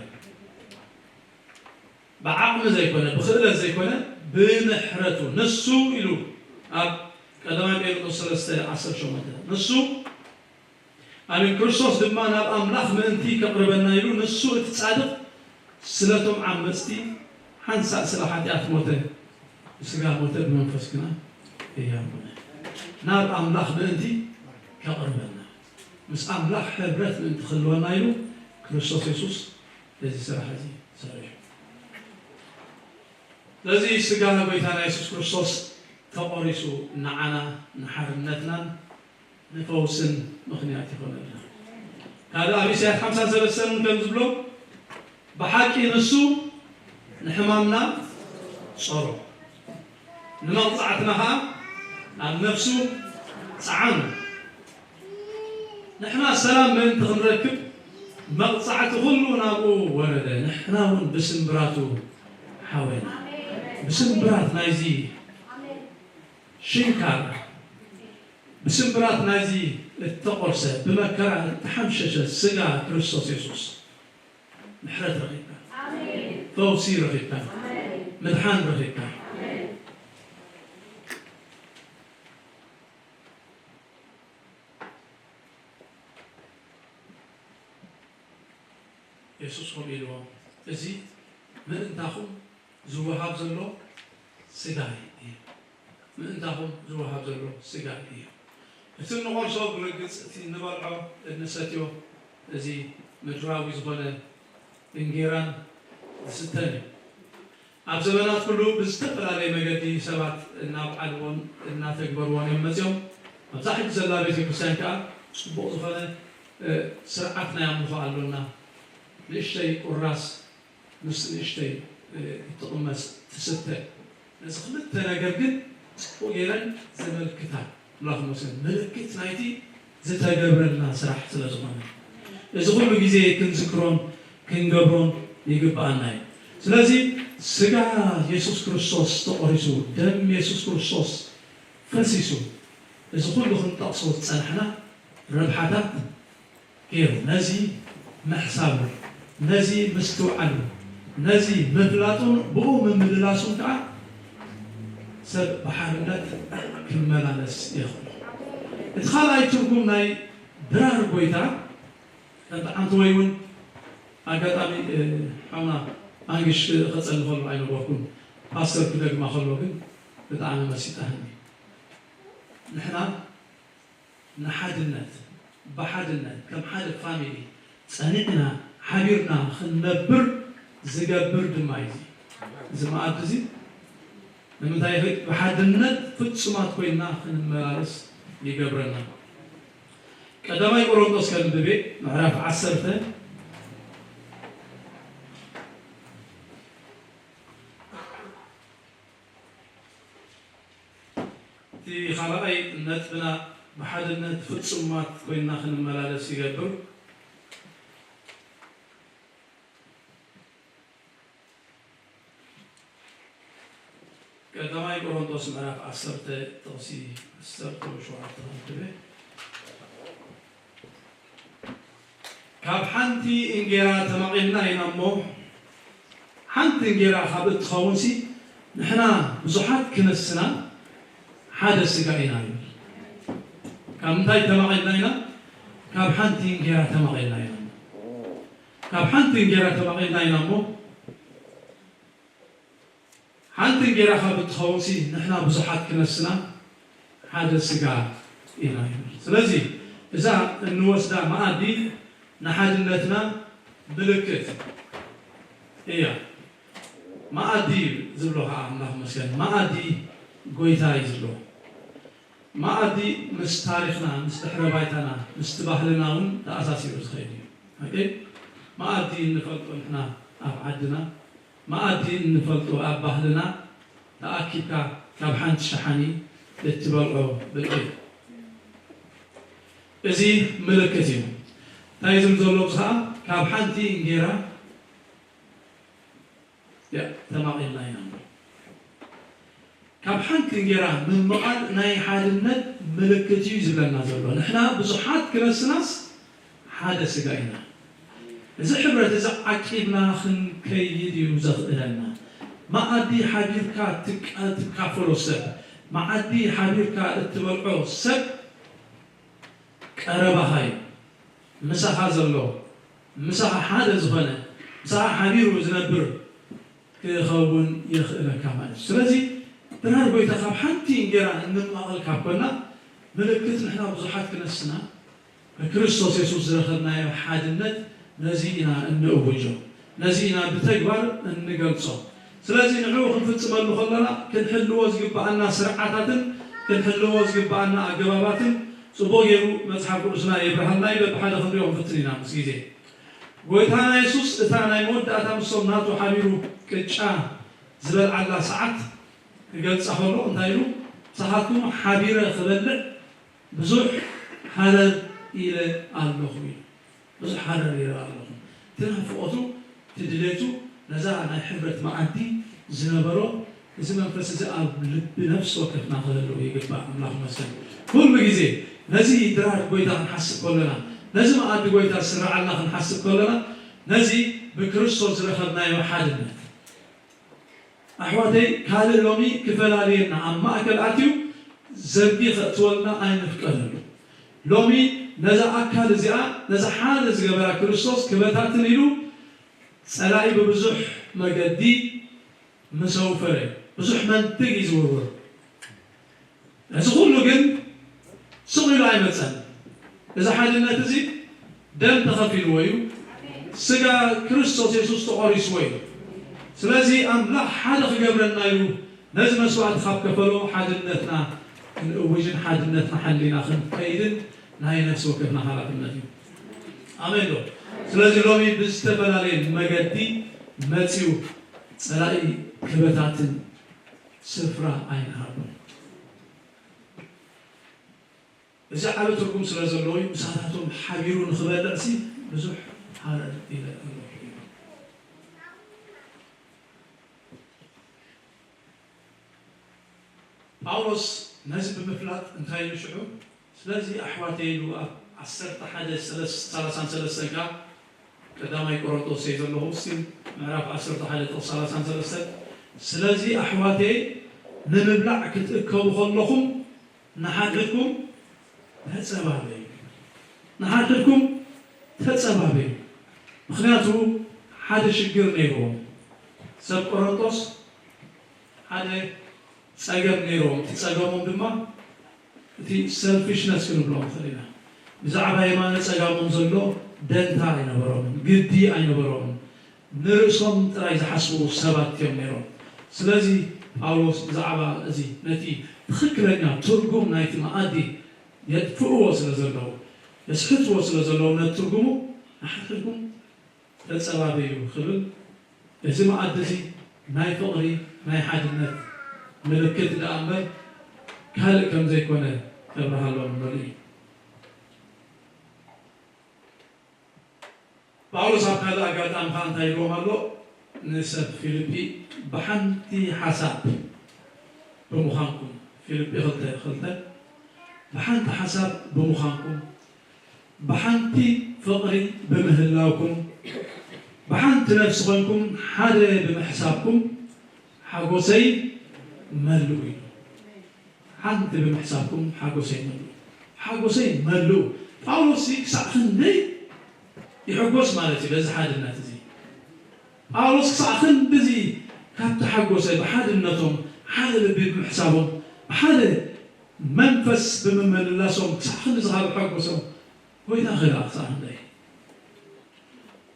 ብዓቕሚ ዘይኮነ ብኽእለት ዘይኮነ ብምሕረቱ ንሱ ኢሉ ኣብ ቀዳማይ ጴጥሮስ ሰለስተ ዓሰርተ ሸሞንተ ንሱ ኣሜን። ክርስቶስ ድማ ናብ ኣምላኽ ምእንቲ ከቕርበና ኢሉ ንሱ እቲ ጻድቕ ስለቶም ዓመጽቲ ሓንሳእ ስለ ሓጢኣት ሞተ፣ ብስጋ ሞተ፣ ብመንፈስ ግና ህያው ኮነ። ናብ ኣምላኽ ምእንቲ ከቕርበና፣ ምስ ኣምላኽ ሕብረት ምእንቲ ክህልወና ኢሉ ክርስቶስ የሱስ እዚ ስራሕ እዚ ሰሪሑ። ስለዚ ስጋ ጎይታና የሱስ ክርስቶስ ተቖሪሱ ንዓና ንሓርነትናን ንፈውስን ምኽንያት ይኾነልና። ካልእ ኣብ ኢሳያስ ሓምሳ ሰለስተ እውን ከም ዝብሎ ብሓቂ ንሱ ንሕማምና ጸሮ ንመቕጻዕትና ኸኣ ኣብ ነፍሱ ጸዓኑ። ንሕና ሰላም ምእንቲ ክንረክብ መቕጻዕቲ ኩሉ ናብኡ ወረደ። ንሕና እውን ብስምብራቱ ሓወና። ብስምብራት ናይዚ ሽንካር ብስምብራት ናይዚ እተቖርሰ ብመከራ እተሓምሸሸ ስጋ ክርስቶስ የሱስ ምሕረት ረኺብካ፣ ፈውሲ ረኺብካ፣ ምድሓን ረኺብካ። የሱስ ከምኡ ኢልዎም፣ እዚ ምእንታኹም ዝወሃብ ዘሎ ስጋይ እዩ። ምእንታኹም ዝወሃብ ዘሎ ስጋይ እዩ። እቲ እንቖርሶ ብርግጽ እቲ እንበልዖ እንሰትዮ እዚ ምድራዊ ዝኾነ እንጌራን ዝስተን እዩ። ኣብ ዘመናት ኩሉ ብዝተፈላለየ መገዲ ሰባት እናብዓልዎን እናተግበርዎን እዮም መጺኦም። ኣብዛ ሕጂ ዘላ ቤተ ክርስቲያን ከኣ ጽቡቕ ዝኾነ ስርዓት ናይ ኣምልኾ ኣሎና። ንእሽተይ ቁራስ ምስ ንእሽተይ እትቕመስ ትስተ። ነዚ ክልተ ነገር ግን ጽቡቕ ገይረን ዘመልክታ። ኣምላኽ ይመስገን፣ ምልክት ናይቲ ዝተገብረልና ስራሕ ስለ ዝኾነ፣ እዚ ኩሉ ግዜ ክንዝክሮን ክንገብሮን ይግብኣና እዩ። ስለዚ ስጋ የሱስ ክርስቶስ ተቖሪሱ፣ ደም የሱስ ክርስቶስ ፈሲሱ፣ እዚ ኩሉ ክንጠቕሶ ዝጸናሕና ረብሓታት ገይሩ፣ ነዚ ምሕሳቡ፣ ነዚ ምስትውዓሉ፣ ነዚ ምፍላጡን ብኡ ምምልላሱን ከኣ ሰብ ብሓርነት ክመላለስ የኽእሎ። እቲ ካልኣይ ትርጉም ናይ ድራር ጎይታ፣ ከምቲ ሓንቲ ወይ እውን ኣጋጣሚ፣ እ፣ ሓውና ኣንግሽ ከጸሊ ከሎ ኣይነበርኩን፣ ፓስተር ክደግማ ከሎ ግን ብጣዕሚ መሲጣህኒ። ንሕና ንሓድነት፣ ብሓድነት ከም ሓደ ፋሚሊ ጸኒዕና ሓቢርና ክንነብር ዝገብር ድማ እዩ። እዚ፣ እዚ መኣዲ እዚ ንምንታይ ይኸ-፣ ብሓድነት ፍጹማት ኮይንና ክንመላለስ ይገብረና። ቀዳማይ ቆሮንቶስ ከንብቤ ምዕራፍ ዓሰርተ፣ እቲ ካልኣይ ነጥብና ብሓድነት ፍጹማት ኮይንና ክንመላለስ ይገብር። ቀዳማይ ቆሮንቶስ ምዕራፍ ዓሰርተ ጥቕሲ ዓሰርተ ሸውዓተ ከንብብ። ካብ ሓንቲ እንጌራ ተመቒልና ኢና እሞ፣ ሓንቲ እንጌራ ካብ እትኸውንሲ፣ ንሕና ብዙሓት ክነስና ሓደ ስጋ ኢና ይብል። ካብ ምንታይ ተመቒልና ኢና? ካብ ሓንቲ እንጌራ ተመቒልና ኢና። ካብ ሓንቲ እንጌራ ተመቒልና ኢና እሞ፣ ሓንቲ እንጌራ ካብ እትኸውንሲ፣ ንሕና ብዙሓት ክነስና ሓደ ስጋ ኢና ይብል። ስለዚ እዛ እንወስዳ መኣዲ ንሓድነትና ምልክት እያ። መኣዲ ዝብሎ ከዓ ኣምላኽ መስገን፣ መኣዲ ጎይታ እዩ ዝብሎ። መኣዲ ምስ ታሪኽና፣ ምስ ድሕረ ባይታና፣ ምስቲ ባህልና እውን ተኣሳሲሩ ዝኸይድ እዩ። ኦኬ? መኣዲ እንፈልጦ ንሕና ኣብ ዓድና፣ መኣዲ እንፈልጦ ኣብ ባህልና፣ ተኣኪብካ ካብ ሓንቲ ሸሓኒ እትበልዖ ብልዒ እዩ። እዚ ምልክት እዩ። እንታይ ዝብል ዘሎ ብዝኣ ካብ ሓንቲ እንጌራ ያ፣ ተማቒልና ኢና። ካብ ሓንቲ እንጌራ ምምቓል ናይ ሓድነት ምልክት እዩ ዝብለና ዘሎ። ንሕና ብዙሓት ክነስናስ ሓደ ስጋ ኢና። እዚ ሕብረት እዚ ዓቂብና ክንከይድ እዩ ዘኽእለና። መኣዲ ሓቢርካ ትቃ-፣ ትካፈሎ ሰብ፣ መኣዲ ሓቢርካ እትበልዖ ሰብ ቀረባኻ እዩ። ምሳኻ ዘሎ፣ ምሳኻ ሓደ ዝኾነ፣ ምሳኻ ሓቢሩ ዝነብር ክኸውን የኽእለካ ማለት እዩ። ስለዚ ድራር ጎይታ ካብ ሓንቲ እንጌራ እንማቐል ካብ ኮና፣ ምልክት ንሕና ብዙሓት ክነስና፣ ብክርስቶስ የሱስ ዝረኸብናዮ ሓድነት ነዚ ኢና እንእውጆ፣ ነዚ ኢና ብተግባር እንገልጾ። ስለዚ ንዕኡ ክንፍጽመሉ ከለና ክንሕልዎ ዝግብኣና ስርዓታትን ክንሕልዎ ዝግብኣና ኣገባባትን ጽቡቕ ገይሩ መጽሓፍ ቅዱስና የብርሃልና እዩ። በብሓደ ክንሪኦ ክንፍትን ኢና ምስ ግዜ። ጎይታና የሱስ እታ ናይ መወዳእታ ምስቶም ናቱ ሓቢሩ ቅጫ ዝበልዓላ ሰዓት ክገልጻ ከሎ እንታይ ኢሉ? "ንስኻትኩም ሓቢረ ክበልዕ ብዙሕ ሃረር ኢለ ኣለኹ" ኢሉ። ብዙሕ ሃረር ኢለ ኣለኹ። እቲ ናፍቖቱ፣ እቲ ድሌቱ፣ ነዛ ናይ ሕብረት መኣዲ ዝነበሮ እዚ መንፈስ እዚ ኣብ ልቢ ነፍሲ ወከፍና ክህልው ይግባእ። ኣምላኽ ይመስገን። ኩሉ ግዜ ነዚ ድራር ጎይታ ክንሓስብ ከለና፣ ነዚ መኣዲ ጎይታ ዝስርዓልና ክንሓስብ ከለና፣ ነዚ ብክርስቶስ ዝረኸብናዮ ሓድነት፣ ኣሕዋተይ፣ ካልእ ሎሚ ክፈላልየና ኣብ ማእከል ኣትዩ ዘርጊ ከእትወልና ኣይንፍቀደሉ። ሎሚ ነዛ ኣካል እዚኣ፣ ነዛ ሓደ ዝገበራ ክርስቶስ ክበታትን ኢሉ ጸላኢ ብብዙሕ መገዲ ምስ ኣውፈረ፣ ብዙሕ መንትግ እዩ ዝውርውር። እዚ ኩሉ ግን ስቕ ኢሉ ኣይመጸን። እዚ ሓድነት እዚ ደም ተኸፊልዎ እዩ። ስጋ ክርስቶስ የሱስ ተቖሪስዎ እዩ። ስለዚ ኣምላኽ ሓደ ክገብረና ኢሉ ነዚ መስዋእቲ ካብ ከፈሎ፣ ሓድነትና ክንእውጅን ሓድነትና ሓሊና ክንከይድን ናይ ነፍሲ ወከፍና ሓላፍነት እዩ። ኣሜን ዶ? ስለዚ ሎሚ ብዝተፈላለየ መገዲ መጺኡ ጸላኢ ክበታትን ስፍራ ኣይንሃቦ። እዚ ዓቢ ትርጉም ስለ ዘለዎ እዩ፣ ምሳታቶም ሓቢሩ ንኽበልዕሲ ብዙሕ ሃረር ኢለ ኣለኹ። ጳውሎስ ነዚ ብምፍላጥ እንታይ ኢሉ ሽዑ? ስለዚ ኣሕዋተይ ኢሉ ኣብ ዓሰርተ ሓደ ሰላሳን ሰለስተን ከኣ፣ ቀዳማይ ቆሮንቶስ እየ ዘለኹ፣ እስቲ ምዕራፍ ዓሰርተ ሓደ ጥቕሲ ሰላሳን ሰለስተን፣ ስለዚ ኣሕዋተይ ንምብላዕ ክትእከቡ ከለኹም ንሓድሕድኩም ተጸባበዩ። ንሓድሕድኩም ተጸባበዩ። ምኽንያቱ ሓደ ሽግር ነይርዎም። ሰብ ቆሮንቶስ ሓደ ጸገም ነይርዎም። እቲ ጸገሞም ድማ እቲ ሰልፊሽነስ ክንብሎ ንኽእል ኢና። ብዛዕባ የማነ ጸጋሞም ዘሎ ደንታ ኣይነበሮምን፣ ግዲ ኣይነበሮምን። ንርእሶም ጥራይ ዝሓስቡ ሰባት እዮም ነይሮም። ስለዚ ጳውሎስ ብዛዕባ እዚ ነቲ ትኽክለኛ ትርጉም ናይቲ መኣዲ የጥፍእዎ ስለ ዘለዉ፣ የስሕትዎ ስለ ዘለዉ ነቲ ትርጉሙ ንሓድሕድኩም ተጸባበዩ ክብል፣ እዚ መኣዲ እዚ ናይ ፍቕሪ፣ ናይ ሓድነት ምልክት ደኣ እምበር ካልእ ከም ዘይኮነ ከብርሃሎም ንደሊ እዩ። ጳውሎስ ኣብ ካልእ ኣጋጣሚ ከኣ እንታይ ይብሎም ኣሎ? ንሰብ ፊልጲ ብሓንቲ ሓሳብ ብምዃንኩም፣ ፊልጲ ክልተ ክልተ፣ ብሓንቲ ሓሳብ ብምዃንኩም፣ ብሓንቲ ፍቕሪ ብምህላውኩም፣ ብሓንቲ ነፍሲ ኮይንኩም ሓደ ብምሕሳብኩም ሓጎሰይ መልኡ እዩ። ሓንቲ ብምሕሳብኩም ሓጎሰይ መልኡ። ሓጎሰይ መልኡ። ጳውሎስ ክሳዕ ክንደይ ይሕጎስ ማለት እዩ በዚ ሓድነት እዚ። ጳውሎስ ክሳዕ ክንድዚ ካብ ተሓጎሰ፣ ብሓድነቶም፣ ሓደ ልቢ ብምሕሳቦም፣ ብሓደ መንፈስ ብምምልላሶም ክሳዕ ክንድዚ ካብ ሓጎሶም፣ ጎይታ ኸ ደኣ ክሳዕ ክንደይ?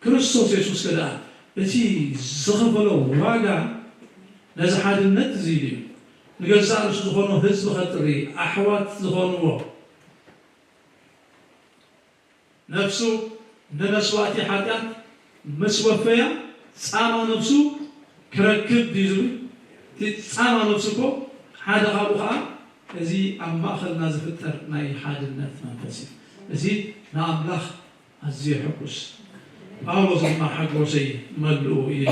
ክርስቶስ የሱስ ከ ደኣ እቲ ዝኸፈሎ ዋጋ ነዚ ሓድነት እዚ ኢሉ እዩ። ንገዛእ ርእሱ ዝኾኖ ህዝቢ ኸጥሪ፣ ኣሕዋት ዝኾንዎ፣ ነፍሱ ንመስዋእቲ ሓጢኣት ምስ ወፈያ ጻማ ነፍሱ ክረክብ ድዩ ዝብል? እቲ ጻማ ነፍሱ እኮ ሓደ ካብኡ ኸዓ እዚ ኣብ ማእኸልና ዝፍጠር ናይ ሓድነት መንፈስ እዩ። እዚ ንኣምላኽ ኣዝዩ የሐጉስ። ጳውሎስ ድማ ሓጎሰይ መልኡ እዩ።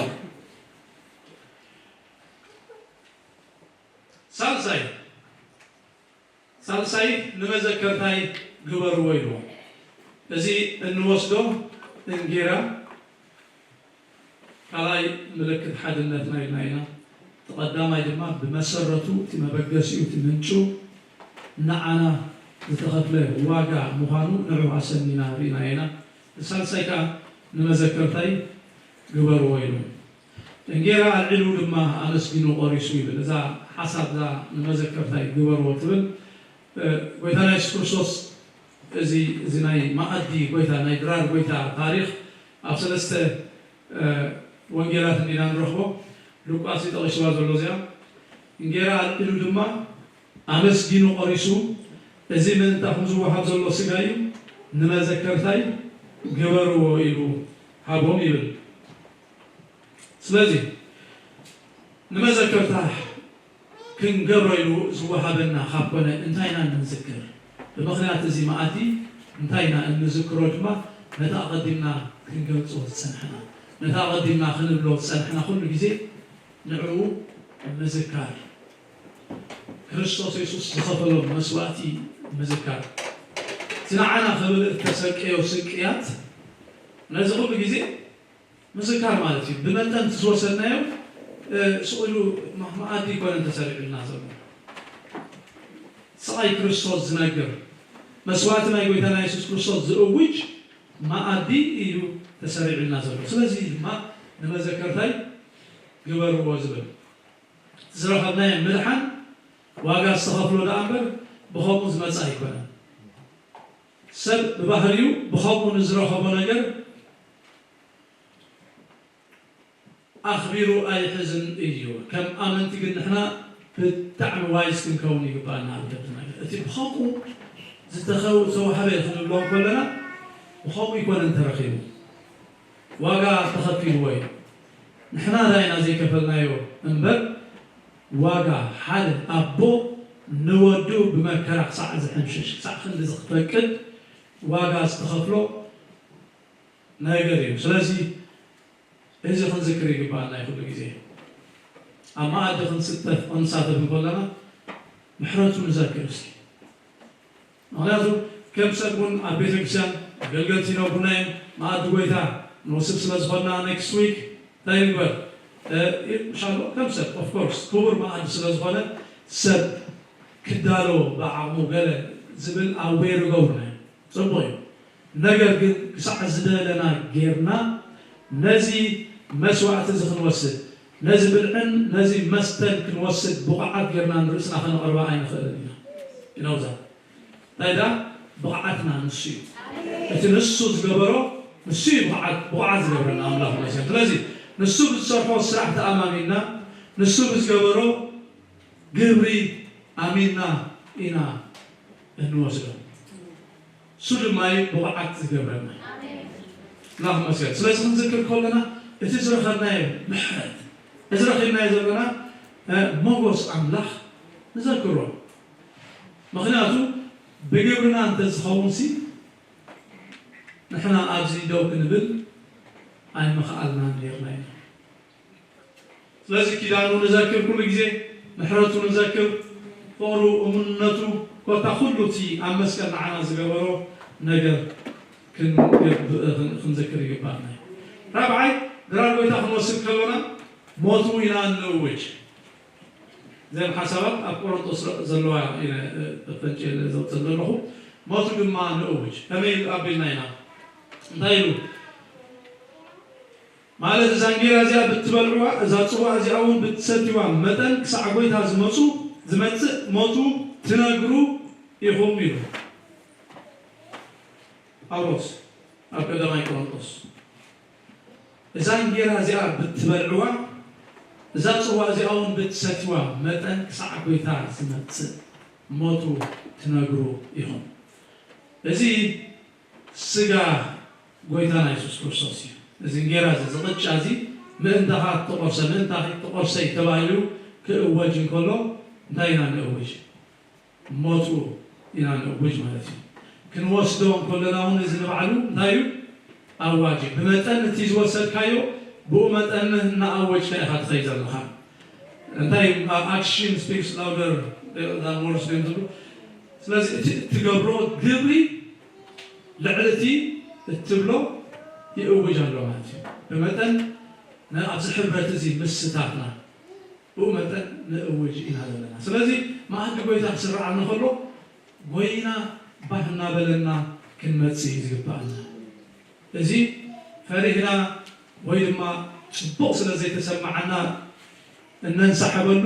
ሳልሳይ፣ ሳልሳይ ንመዘከርታይ ግበርዎ ኢልዎ። እዚ እንወስዶ እንጌራ ካልኣይ ምልክት ሓድነትና ኢልና ኢና። እቲ ቀዳማይ ድማ ብመሰረቱ እቲ መበገሲኡ እቲ ምንጩ ንዓና ዝተኸፍለ ዋጋ ምዃኑ ንዑ ኣሰኒና ርኢና ኢና። ሳልሳይ ከኣ ንመዘከርታይ ግበርዎ ኢሉ። እንጌራ ኣልዒሉ ድማ ኣመስጊኑ ቆሪሱ ይብል። እዛ ሓሳብ እዛ ንመዘከርታይ ግበርዎ ትብል፣ እ፣ ጎይታና የሱስ ክርስቶስ እዚ፣ እዚ ናይ መኣዲ ጎይታ፣ ናይ ድራር ጎይታ ታሪኽ ኣብ ሰለስተ፣ እ፣ ወንጌላት እንዲና ንረኽቦ። ሉቃስ እዩ ጠቒስዋ ዘሎ እዚኣ። እንጌራ ኣልዒሉ ድማ ኣመስጊኑ ቆሪሱ፣ እዚ ምእንታኹም ዝወሃብ ዘሎ ስጋ እዩ፣ ንመዘከርታይ ግበርዎ ኢሉ ሃቦም ይብል። ስለዚ ንመዘከርታ ክንገብሮ ኢሉ ዝወሃበና ካብ ኮነ እንታይ ኢና እንዝክር? ብምኽንያት እዚ መኣዲ እንታይ ኢና እንዝክሮ ድማ ነቲ ኣቐዲምና ክንገልጾ ዝጸንሕና፣ ነቲ ኣቐዲምና ክንብሎ ዝጸንሕና ኩሉ ግዜ ንዕኡ ምዝካር፣ ክርስቶስ የሱስ ዝኸፈሎ መስዋእቲ ምዝካር፣ እቲ ንዓና ክብል እተሰቀዮ ስቅያት፣ ነዚ ኩሉ ግዜ ምዝካር ማለት እዩ። ብመጠን እቲ ዝወሰድናዮ፣ እ፣ ስቕ ኢሉ ማ-፣ መኣዲ ኣይኮነን ተሰሪዑልና ዘሎ። ስቓይ ክርስቶስ ዝነግር፣ መስዋእቲ ናይ ጎይታና የሱስ ክርስቶስ ዝእውጅ መኣዲ እዩ ተሰሪዑልና ዘሎ። ስለዚ ድማ ንመዘከርታይ ግበርዎ ዝብል። ዝረኸብናዮ ምድሓን ዋጋ ዝተኸፍሎ ደኣ እምበር ብኸምኡ ዝመጽእ ኣይኮነን። ሰብ ብባህሪኡ ብኸምኡ ንዝረኸቦ ነገር ኣኽቢሩ ኣይሕዝን እዩ። ከም ኣመንቲ ግን ንሕና ብጣዕሚ ዋይዝ ክንከውን ይግባኣና። ኣብ ከምዚ ነገር እቲ ብኸምኡ ዝተኸው-፣ ዝተዋህበ ክንብሎ ከለና ብኸምኡ ኣይኮነን ተረኺቡ። ዋጋ ተኸፊልዎ እዩ። ንሕና ዳይና ዘይከፈልናዮ እምበር ዋጋ ሓደ ኣቦ ንወዱ ብመከራ ክሳዕ ዝሕምሽሽ፣ ክሳዕ ክንዲ ዝፈቅድ ዋጋ ዝተኸፍሎ ነገር እዩ። ስለዚ እዚ ክንዝክር ይግባኣና እዩ። ኩሉ ግዜ ኣብ መኣዲ ክንስተፍ፣ ክንሳተፍ እንከለና ምሕረቱ ንዘክር እስኪ። ምኽንያቱ ከም ሰብ እውን ኣብ ቤተክርስትያን ኣገልገልቲ ይነብሩና እዮም። መኣዲ ጎይታ ንወስድ ስለ ዝኾንና ኔክስት ዊክ እንታይ ንግበር? እ፣ ሻሎ ከም ሰብ ኦፍ ኮርስ ክቡር መኣዲ ስለ ዝኾነ ሰብ ክዳሎ ብዓቕሙ ገለ ዝብል ኣዌር ይገብሩና እዮም። ጽቡቕ እዩ። ነገር ግን ክሳዕ ዝደለና ጌርና ነዚ መስዋዕቲ እዚ ክንወስድ፣ ነዚ ብልዕን ነዚ መስተን ክንወስድ ብቑዓት ጌርና ንርእስና ከነቕርባ ኣይንኽእልን ኢና። ይነውዛ እንታይ ዳ ብቕዓትና ንሱ እዩ። እቲ ንሱ ዝገበሮ ንሱ እዩ ብቕዓት፣ ብቑዓት ዝገብረና ኣምላኽ መስገን። ስለዚ ንሱ ብዝሰርሖ ስራሕ ተኣማሚንና ንሱ ብዝገበሮ ግብሪ ኣሚንና ኢና እንወስዶ። እሱ ድማ እዩ ብቑዓት ዝገብረና። ኣምላኽ መስገን። ስለዚ ክንዝክር ከለና እቲ ዝረኸብናዮ ምሕረት፣ እዚ ረኺብናዮ ዘለና እ፣ ሞጎስ ኣምላኽ ንዘክሮ። ምኽንያቱ ብግብርና እንተዝኸውን ሲ ንሕና ኣብዚ ደው ክንብል ኣይምኽኣልናን ኔርና ኢና። ስለዚ ኪዳኑ ንዘክር፣ ኩሉ ግዜ ምሕረቱ ንዘክር፣ ፍቕሩ፣ እሙንነቱ፣ ኮታ ኩሉ እቲ ኣብ መስቀል ንዓና ዝገበሮ ነገር ክንገብእ፣ ክን-፣ ክንዝክር ይግባኣና እዩ። ራብዓይ፣ ድራር ጎይታ ክንወስድ ከሎና ሞቱ ኢና እንእውጅ። እዘን ሓሳባት ኣብ ቆሮንጦስ ዘለዋ ኢለ፣ እ፣ ፈንጭ ዘውፅእ ዘለኹ። ሞቱ ድማ ንእውጅ። ከመይ ኣቢልና ኢና? እንታይ ኢሉ? ማለት እዛ እንጌራ እዚኣ ብትበልዕዋ፣ እዛ ጽዋ እዚኣ እውን ብትሰትይዋ መጠን ክሳዕ ጎይታ ዝመጹ፣ ዝመጽእ ሞቱ ትነግሩ ኢኹም ኢሉ ጳውሎስ ኣብ ቀዳማይ ቆሮንጦስ። እዛ እንጌራ እዚኣ ብትበልዕዋ፣ እዛ ጽዋ እዚኣ እውን ብትሰትይዋ መጠን ክሳዕ ጎይታ ዝመጽእ ሞቱ ትነግሩ ኢኹም። እዚ ስጋ ጎይታና የሱስ ክርስቶስ እዩ። እዚ እንጌራ እዚ፣ እዚ ቅጫ እዚ ምእንታኻ እተቖርሰ፣ ምእንታኺ እተቖርሰ እዩ ተባሂሉ ክእወጅ እንከሎ እንታይ ኢና ንእውጅ? ሞቱ ኢና ንእውጅ ማለት እዩ። ክንወስዶ እንከለና እውን እዚ ንባዕሉ እንታይ እዩ? ኣዋጅ እዩ። ብመጠን እቲ ዝወሰድካዮ ብኡ መጠን እናኣወጅካ ኢኻ ትኸይድ ዘለኻ። እንታይ እዩ? Action speaks louder than words ድዮም ዝብሉ። ስለዚ እቲ እትገብሮ ግብሪ ልዕሊ እቲ እትብሎ ይእውጅ ኣሎ ማለት እዩ። ብመጠን ን-፣ ኣብዚ ሕብረት እዚ ምስታፍና ብኡ መጠን ንእውጅ ኢና ዘለና። ስለዚ መኣዲ ጎይታ ክስርዓልና ከሎ ጎይና ባህ እናበለና ክንመጽእ እዩ ዝግብኣና። እዚ ፈሪህና ወይ ድማ ጽቡቕ ስለ ዘይተሰማዓና እነንሳሕበሉ፣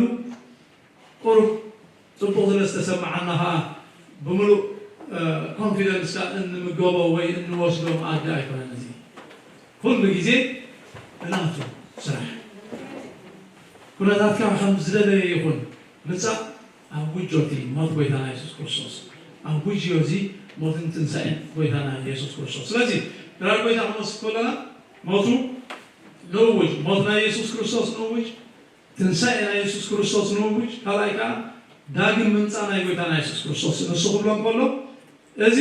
ቁሩብ ጽቡቕ ስለ ዝተሰማዓና ኸኣ ብምሉእ፣ እ፣ ኮንፊደንስ ከኣ እንምገቦ ወይ እንወስዶ መኣዲ ኣይኮነን። እዚ ኩሉ ግዜ ብናቱ ስራሕ፣ ኩነታትካ ከም ዝደለየ ይኹን፣ ምጻእ ኣውጆ እቲ ሞት ጎይታና የሱስ ክርስቶስ። ኣውጅዮ እዚ ሞትን ትንሳኤን ጎይታና የሱስ ክርስቶስ። ስለዚ ድራር ጎይታ ክንወስድ ከለና ሞቱ ንእውጅ፣ ሞት ናይ የሱስ ክርስቶስ ንእውጅ፣ ትንሳኤ ናይ የሱስ ክርስቶስ ንእውጅ፣ ካልኣይ ከኣ ዳግም ምምጻእ ናይ ጎይታና የሱስ ክርስቶስ። ንሱ ክብሎ እንከሎ እዚ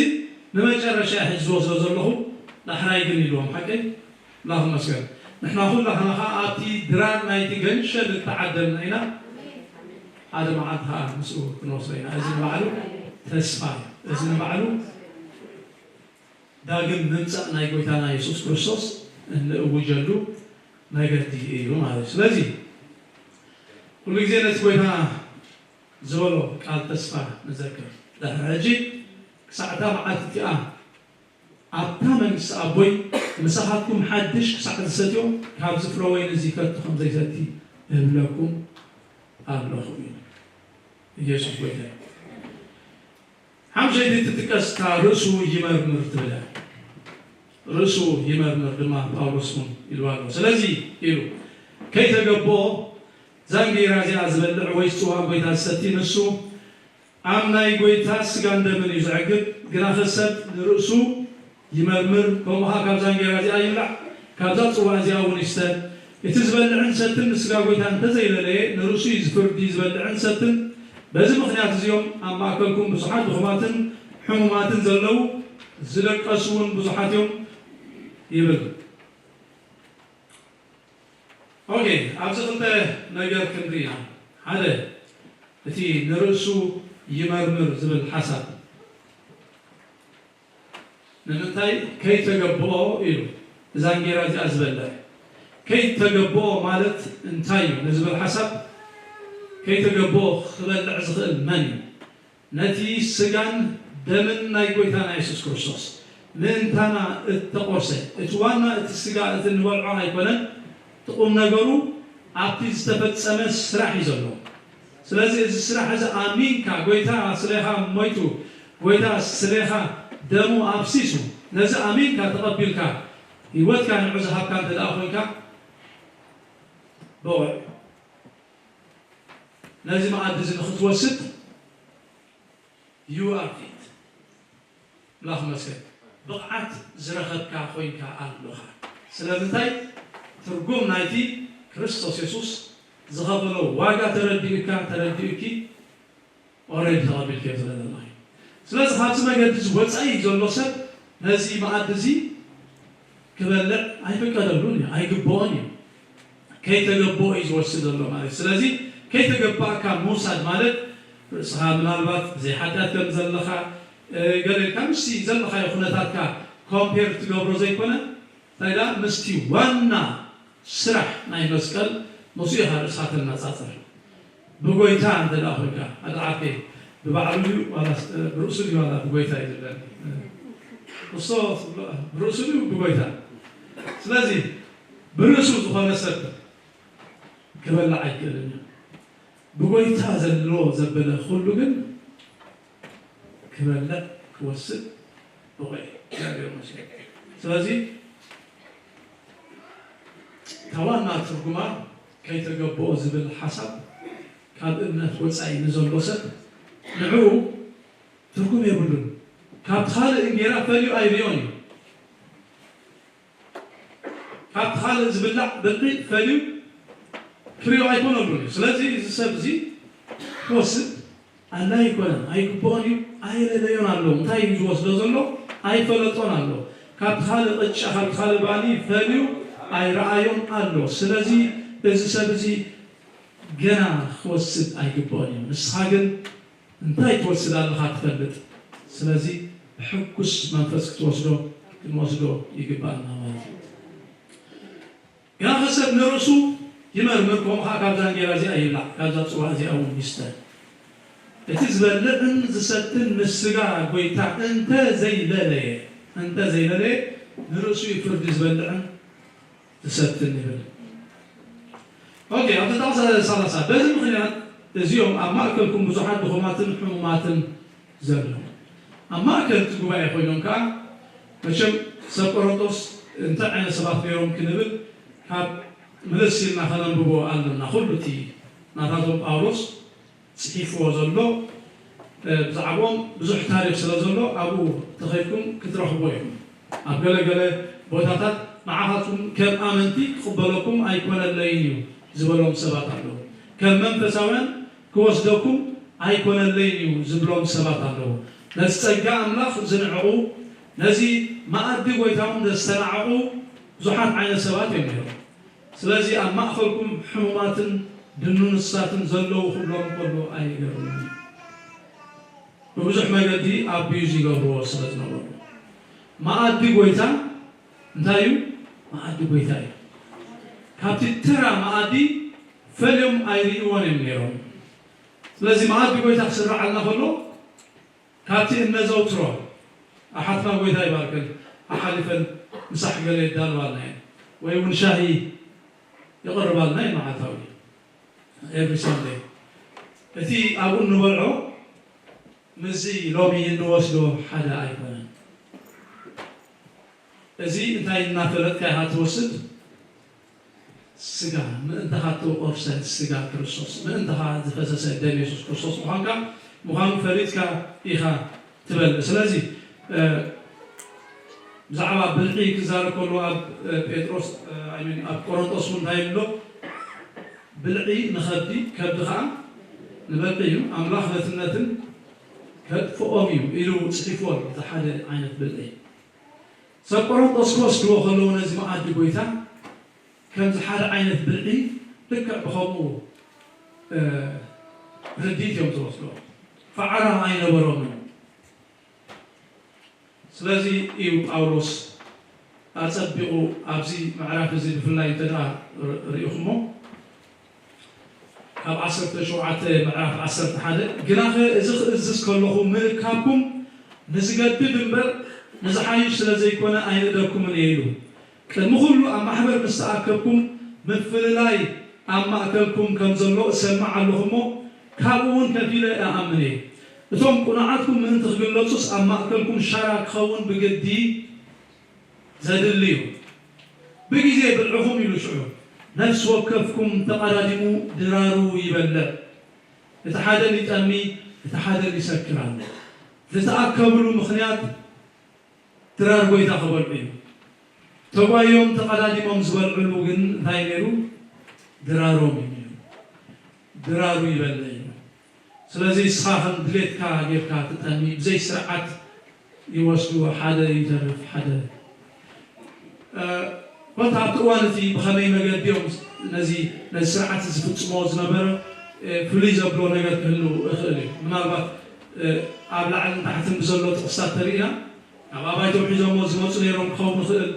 ንመጨረሻ ሕጂ ዝወስዶ ዘለኹ ዳሕራይ ግን ኢልዎም። ሓቀይ? ኣምላኽ ይመስገን። ንሕና ኩላህና ኸዓ ኣብቲ ድራር ናይቲ ገንሸል እተዓደምና ኢና። ሓደ መዓልቲ ኸዓ ምስኡ ክንወስዶ ኢና። እዚ ንባዕሉ ተስፋ እዩ። እዚ ንባዕሉ ዳግም ምምጻእ ናይ ጎይታና የሱስ ክርስቶስ እንእውጀሉ መገዲ እዩ ማለት እዩ። ስለዚ ኩሉ ግዜ ነቲ ጎይታ ዝበሎ ቃል ተስፋ ንዘክር። ድሕሪ ሕጂ ክሳዕ እታ መዓልቲ እቲኣ ኣብታ መንግስቲ ኣቦይ ምሳኻትኩም ሓድሽ ክሳዕ ዝሰትዮ ካብዚ ፍረ ወይኒ እዚ ከቶ ከም ዘይሰቲ እብለኩም ኣለኹ ኢሉ። ኢየሱስ ጎይታ እዩ። ሓምሸይቲ ትጥቀስ እታ ርእሱ ይመርምር ትብል እያ። ርእሱ ይመርምር ድማ ጳውሎስ እውን ኢልዋ ኣሎ። ስለዚ ኢሉ ከይተገብኦ እዛ እንጌራ እዚኣ ዝበልዕ ወይ ጽዋእ ጎይታ ዝሰቲ ንሱ ኣብ ናይ ጎይታ ስጋን ደምን እዩ ዝዕግብ፣ ግናኸ ሰብ ንርእሱ ይመርምር፣ ከምኡ ኸዓ ካብዛ እንጌራ እዚኣ ይብላዕ፣ ካብዛ ጽዋ እዚኣ እውን ይስተ። እቲ ዝበልዕን ዝሰትን ንስጋ ጎይታ እንተዘይለለየ፣ ንርእሱ እዩ ዝፍርድ፣ እዩ ዝበልዕን ዝሰትን በዚ ምኽንያት እዚኦም ኣብ ማእከልኩም ብዙሓት ድኹማትን ሕሙማትን ዘለዉ፣ ዝደቀሱ እውን ብዙሓት እዮም ይብል። ኦኬ፣ ኣብዚ ክልተ ነገር ክንርኢ ኢና። ሓደ፣ እቲ ንርእሱ ይመርምር ዝብል ሓሳብ። ንምንታይ ከይተገብኦ ኢሉ እዛ እንጌራ እዚኣ ዝበልዕ? ከይተገብኦ ማለት እንታይ እዩ ንዝብል ሓሳብ፣ ከይተገብኦ ክበልዕ ዝኽእል መን እዩ? ነቲ ስጋን ደምን ናይ ጎይታና የሱስ ክርስቶስ ምእንታና እተቖርሰ፣ እቲ ዋና እቲ ስጋ እቲ እንበልዖ ኣይኮነን፣ እቲ ቁም ነገሩ ኣብቲ ዝተፈጸመ ስራሕ እዩ ዘሎ። ስለዚ እዚ ስራሕ እዚ ኣሚንካ፣ ጎይታ ስሌኻ ሞይቱ፣ ጎይታ ስሌኻ ደሙ ኣፍሲሱ፣ ነዚ ኣሚንካ ተቐቢልካ፣ ህይወትካ ንዑ ዝሃብካ እንተ ደኣ ኮይንካ፣ ብቑዕ ነዚ መኣዲ እዚ ንኽትወስድ you are fit። ኣምላኽ ይመስገን። ብቕዓት ዝረኸብካ ኮይንካ ኣለኻ። ስለምንታይ? ትርጉም ናይቲ ክርስቶስ የሱስ ዝኸፈሎ ዋጋ ተረዲኡካ፣ ተረዲኡኪ፣ ኦረዲ ተቐቢልክዮ ስለ ዘለኺ። ስለዚ ካብዚ መገዲ እዚ ወጻኢ ዘሎ ሰብ ነዚ መኣዲ እዚ ክበልዕ ኣይፍቀደሉን እዩ፣ ኣይግብኦን እዩ። ከይተገብኦ እዩ ዝወስድ ዘሎ ማለት እዩ። ስለዚ ከይተገባእካ ምውሳድ ማለት ርእስኻ ምናልባት ብዘይ ሓጢኣት ከም ዘለኻ፣ እ፣ ገለ ኢልካ ምስቲ ዘለኻዮ ኩነታትካ ኮምፔር ትገብሮ ዘይኮነ፣ እንታይ ደኣ ምስቲ ዋና ስራሕ ናይ መስቀል ምስኡ ኢኻ ርእስኻ ተነጻጽር። ብጎይታ እንተ ደኣ ኮይንካ፣ ሓደ ዓርከይ ብባዕሉ ድዩ ዋላ ስ-፣ ብርእሱ ድዩ ዋላ ብጎይታ እዩ ዝብለኒ? እሶ ብርእሱ ድዩ ብጎይታ? ስለዚ ብርእሱ ዝኾነ ሰብ ክበልዕ ኣይክእልን እዩ። ብጎይታ ዘሎ ዘበለ ኩሉ ግን ክበልዕ ክወስድ ብቑዕ እዩ። እግዚኣብሔር ይመስገን። ስለዚ እታ ዋና ትርጉማ ከይተገብኦ ዝብል ሓሳብ ካብ እምነት ወጻኢ ንዘሎ ሰብ ንዕኡ ትርጉም የብሉን። ካብቲ ካልእ እንጌራ ፈልዩ ኣይርእዮን እዩ። ካብቲ ካልእ ዝብላዕ ብልዒ ፈልዩ ክርእዮ ኣይኮነሉን እዩ። ስለዚ እዚ ሰብ እዚ ክወስድ ኣድላዪ ኣይኮነን፣ ኣይግብኦን እዩ፣ ኣይለለዮን ኣሎ። እንታይ እዩ ዝወስዶ ዘሎ? ኣይፈለጦን ኣሎ። ካብቲ ካልእ ቅጫ፣ ካብቲ ካልእ ባኒ ፈልዩ ኣይረኣዮን ኣሎ። ስለዚ እዚ ሰብ እዚ ገና ክወስድ ኣይግብኦን እዩ። ንስኻ ግን እንታይ ትወስድ ኣለኻ ትፈልጥ። ስለዚ ብሕጉስ መንፈስ ክትወስዶ፣ ክንወስዶ ይግብኣና ማለት እዩ። ግናኸ ሰብ ንርእሱ ይመርምር፣ ከምኡ ኸዓ ካብዛ እንጌራ እዚኣ ይብላዕ፣ ካብዛ ጽዋእ እዚኣ እውን ይስተ። እቲ ዝበልዕን ዝሰትን ንስጋ ጐይታ እንተ ዘይለለየ፣ እንተ ዘይለለየ፣ ንርእሱ እዩ ፍርዲ ዝበልዕን ዝሰትን ይብል። ኦኬ፣ ኣብቲ ጥቕሲ ሰላሳ፣ በዚ ምኽንያት እዚኦም ኣብ ማእከልኩም ብዙሓት ድኹማትን ሕሙማትን ዘለዉ። ኣብ ማእከል እቲ ጉባኤ ኮይኖም ከኣ፣ መቸም ሰብ ቆሮንቶስ እንታይ ዓይነት ሰባት ነይሮም ክንብል፣ ካብ ምልስ ኢልና ከነንብቦ ኣለና። ኩሉ እቲ ናታቶም ጳውሎስ ጽሒፍዎ ዘሎ፣ እ፣ ብዛዕባኦም ብዙሕ ታሪኽ ስለ ዘሎ፣ ኣብኡ ተኸይድኩም ክትረኽብዎ ኢኹም። ኣብ ገለ ገለ ቦታታት፣ ንዓኻትኩም ከም ኣመንቲ ክቕበለኩም ኣይኮነለይን እዩ ዝበሎም ሰባት ኣለዉ። ከም መንፈሳውያን ክወስደኩም ኣይኮነለይን እዩ ዝብሎም ሰባት ኣለዉ። ነቲ ጸጋ ኣምላኽ ዝንዕቑ፣ ነዚ መኣዲ ጐይታ እውን ዘስተናዕቑ ብዙሓት ዓይነት ሰባት እዮም ነይሮም። ስለዚ ኣብ ማእከልኩም ሕሙማትን ድኑንሳትን ዘለዉ ክብሎም ከሎ ኣይገርምን እዩ። ብብዙሕ መገዲ ኣቢዩዝ ይገብርዎ ስለ ዝነበሩ። መኣዲ ጐይታ እንታይ እዩ? መኣዲ ጐይታ እዩ። ካብቲ ተራ መኣዲ ፈልዮም ኣይርእይዎን እዮም ነይሮም። ስለዚ መኣዲ ጐይታ ክስራዓልና ከሎ ካብቲ እነዘውትሮ፣ ኣሓትና ጐይታ ይባርከን፣ ኣሓሊፈን ምሳሕ ገለ የዳልዋልና እየን፣ ወይ እውን ሻሂ የቕርባልና እየን መዓልታዊ፣ ኤቭሪ ሳንደይ። እቲ ኣብኡ እንበልዖ ምስዚ ሎሚ እንወስዶ ሓደ ኣይኮነን። እዚ እንታይ እናፈለጥካ ኢኻ ትወስድ? ስጋ፣ ምእንታኻ እተቖርሰ ስጋ ክርስቶስ፣ ምእንታኻ ዝፈሰሰ ደም የሱስ ክርስቶስ ምዃንካ፣ ምዃኑ ፈሊጥካ ኢኻ ትበልዕ። ስለዚ፣ እ፣ ብዛዕባ ብልዒ ክዛረብ ከሎ ኣብ፣ እ፣ ጴጥሮስ፣ እ፣ I mean፣ ኣብ ቆሮንቶስ እውን እንታይ ኣሎ? ብልዒ ንኸብዲ፣ ከብዲ ኸዓ ንበልዒ እዩ፣ ኣምላኽ ነትነትን ከጥፍኦም እዩ ኢሉ ጽሒፉ ኣሎ። እቲ ሓደ ዓይነት ብልዒ ሰብ ቆሮንጦስ ክወስድዎ ከለዉ ነዚ መኣዲ ጎይታ ከምዚ ሓደ ዓይነት ብልዒ ልክዕ ብኸምኡ ርድኢት እዮም ዝወስድዎ። ፈዓራ ኣይነበሮምን። ስለዚ እዩ ጳውሎስ ኣጸቢቑ ኣብዚ ምዕራፍ እዚ ብፍላይ እንተ ደኣ ርኢኹሞ ካብ ዓሰርተ ሸውዓተ ምዕራፍ ዓሰርተ ሓደ ግናኸ እዚ ክእዝዝ ከለኹ ምእካብኩም ንዝገድድ እምበር ንዝሓይሽ ስለ ዘይኮነ ኣይንእደኩምን እየ ኢሉ። ቅድሚ ኩሉ ኣብ ማሕበር ምስ ተኣከብኩም ምፍልላይ ኣብ ማእከልኩም ከም ዘሎ እሰምዕ ኣለኹ እሞ ካብኡ እውን ከፊለ እኣምን እየ። እቶም ቅኑዓትኩም ምእንቲ ክግለጹስ ኣብ ማእከልኩም ሻራ ክኸውን ብግዲ ዘድሊ እዩ። ብግዜ ብልዕኹም ኢሉ ሽዑ ነፍሲ ወከፍኩም ተቐዳዲሙ ድራሩ ይበልዕ፣ እቲ ሓደን ይጠሚ፣ እቲ ሓደን ይሰክር ኣሎ። ዝተኣከብሉ ምኽንያት ድራር ጎይታ ክበልዑ እዩ። ተጓዮም ተቐዳዲሞም ዝበልዕሉ ግን እንታይ ነይሩ? ድራሮም እዩ ነይሩ። ድራሩ ይበልዕ እዩ። ስለዚ ንስኻ ከም ድሌትካ ጌርካ ትጠሚ፣ ብዘይ ስርዓት ይወስድዎ፣ ሓደ ይተርፍ፣ ሓደ እ፣ ኮታ ኣብቲ እዋን እቲ ብኸመይ መገዲ እዮም ነዚ ነዚ ስርዓት ዝፍጽሞ ዝነበረ እ፣ ፍልይ ዘብሎ ነገር ክህሉ ይኽእል እዩ። ምናልባት እ፣ ኣብ ላዕልን ታሕትን ብዘሎ ጥቕስታት ተሪእና ኣብ ኣባይቶም ሒዞሞ ዝመፁ ነይሮም ክኸውን ይኽእል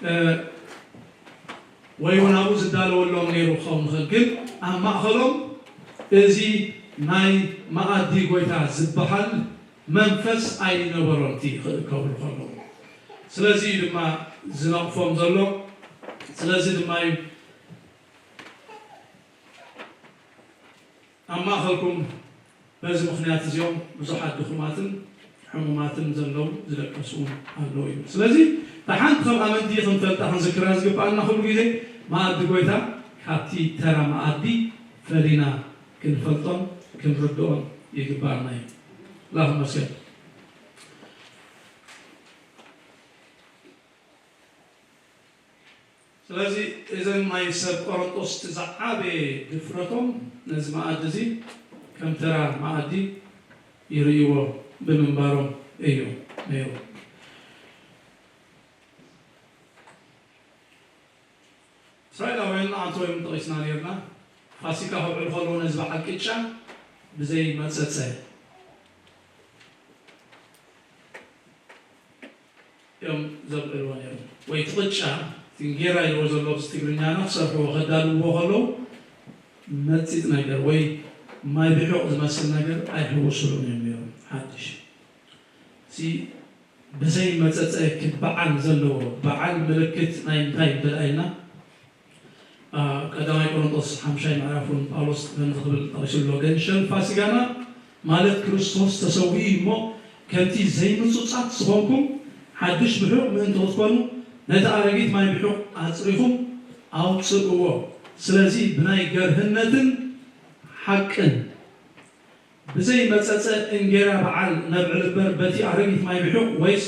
እ፣ ወይ እውን ኣብኡ ዝዳለወሎም ነይሩ ክኸውን ይኽእል። ግን ኣብ ማእኸሎም እዚ ናይ መኣዲ ጎይታ ዝበሃል መንፈስ ኣይነበሮን እቲ ክእከብሉ ከለዉ። ስለዚ እዩ ድማ ዝነቕፎም ዘሎ። ስለዚ ድማ እዩ ኣብ ማእኸልኩም በዚ ምኽንያት እዚኦም ብዙሓት ድኹማትን ሕሙማትን ዘለዉ ዝደቀሱ ኣለዉ እዩ። ስለዚ እታ ሓንቲ ከም ኣመንቲ ክንፈልጣ ክንዝክራ ዝግብኣና ኩሉ ግዜ መኣዲ ጎይታ ካብቲ ተራ መኣዲ ፈሊና ክንፈልጦን ክንርድኦን ይግብኣና እዩ። ኣምላኽ ይመስገን። ስለዚ እዘን ናይ ሰብ ቆሮንጦስ እቲ ዝዓበየ ድፍረቶም ነዚ መኣዲ እዚ ከም ተራ መኣዲ ይርእይዎ ብምንባሮም እዩ ነይሩ። እስራኤላውያን ንኣንቶዮም ጠቒስና ነይርና። ፋሲካ ከብዕሉ ከለዉ ነዚ በዓል ቅጫ ብዘይ መጸጸ እዮም ዘብዕልዎ ነይሮም። ወይ እቲ ቅጫ፣ እቲ እንጌራ ኢልዎ ዘሎ ኣብዚ ትግርኛና ክሰርሕዎ ከዳልውዎ ከለዉ መጺጽ ነገር ወይ ማይ ብሑቕ ዝመስል ነገር ኣይሕውስሉን እዮም ነይሮም። ሓድሽ እዚ ብዘይ መጸጸ ክበዓል ዘለዎ በዓል ምልክት ናይ እንታይ ይበልዓ ኢልና? ኣብ ቀዳማይ ቆሮንጦስ ሓምሻይ ምዕራፍ እውን ጳውሎስ ከምዚ ክብል ጠቒሱ ኣሎ። ገንሸል ፋሲጋና ማለት ክርስቶስ ተሰዊኡ እዩ እሞ፣ ከምቲ ዘይምጹጻት ዝኾንኩም ሓድሽ ብሑቕ ምእንቲ ክትኮኑ፣ ነቲ ኣረጊት ማይ ብሑቕ ኣጽሪኹም ኣውጽእዎ። ስለዚ ብናይ ገርህነትን ሓቅን ብዘይ መጸጸ እንጌራ በዓል ነብዕል እምበር፣ በቲ ኣረጊት ማይ ብሑቕ ወይስ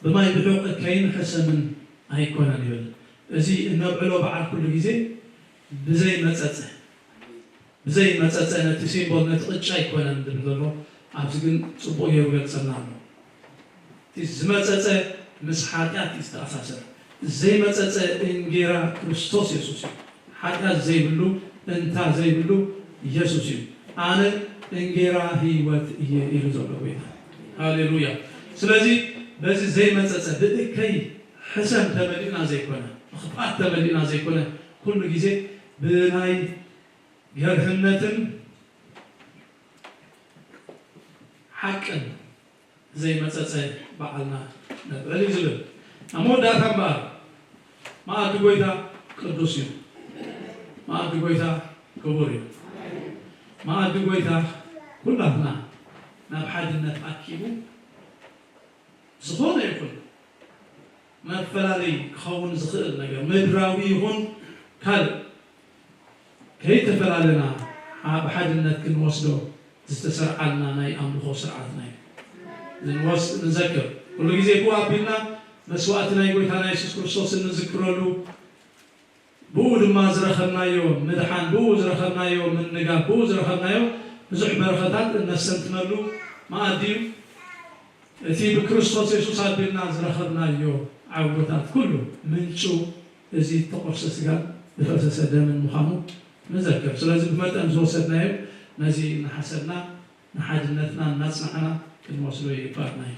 ብማይ ብሑቕ እከይን ሕሰምን ኣይኮነን ይብል። እዚ እነብዕሎ በዓል ኩሉ ግዜ ብዘይ መጸጸ፣ ብዘይ መጸጸ ነቲ ሲምቦል፣ ነቲ ቅጫ ኣይኮነን ዝብል ዘሎ፣ ኣብዚ ግን ጽቡቕ ገይሩ ገልጸልና ኣሎ። እቲ ዝመጸጸ ምስ ሓጢኣት እዩ ዝተኣሳሰር። ዘይመጸጸ እንጌራ ክርስቶስ የሱስ እዩ። ሓጢኣት ዘይብሉ፣ እንታ ዘይብሉ የሱስ እዩ። ኣነ እንጌራ ህይወት እየ ኢሉ ዘሎ ጎይታ። ሃሌሉያ። ስለዚ በዚ ዘይመጸጸ ብእከይ ሕሰም ተመሊእና ዘይኮነ፣ ብኽፍኣት ተመሊእና ዘይኮነ፣ ኩሉ ግዜ ብናይ ገርህነትን ሓቅን ዘይመጸጸ በዓልና ነብዕል እዩ ዝብል። ኣብ መወዳእታ እምበኣር መኣዲ ጎይታ ቅዱስ እዩ። መኣዲ ጎይታ ክቡር እዩ። መኣዲ ጎይታ ኩላትና ናብ ሓድነት ኣኪቡ ዝኾነ ይኹን መፈላለይ ክኸውን ዝኽእል ነገር፣ ምድራዊ ይኹን ካልእ፣ ከይተፈላለና ብሓድነት ክንወስዶ ዝተሰርዓልና ናይ ኣምልኾ ስርዓትና እዩ። ንወስ-፣ ንዘክር፣ ኩሉ ግዜ ብኡ ኣቢልና መስዋእቲ ናይ ጎይታና የሱስ ክርስቶስ እንዝክረሉ፣ ብኡ ድማ ዝረኸብናዮ ምድሓን፣ ብኡ ዝረኸብናዮ ምንጋፍ፣ ብኡ ዝረኸብናዮ ብዙሕ በረኸታት እነስተንትነሉ መኣዲ እዩ። እቲ ብክርስቶስ የሱስ ኣቢልና ዝረኸብናዮ ዓወታት ኩሉ ምንጩ እዚ እተቖርሰ ስጋን ዝፈሰሰ ደምን ምዃኑ ንዘክር። ስለዚ ብመጠን ዝወሰድናዮ ነዚ እናሓሰብና ንሓድነትና እናጽናዕና ክንወስዶ ይግባእና እዩ።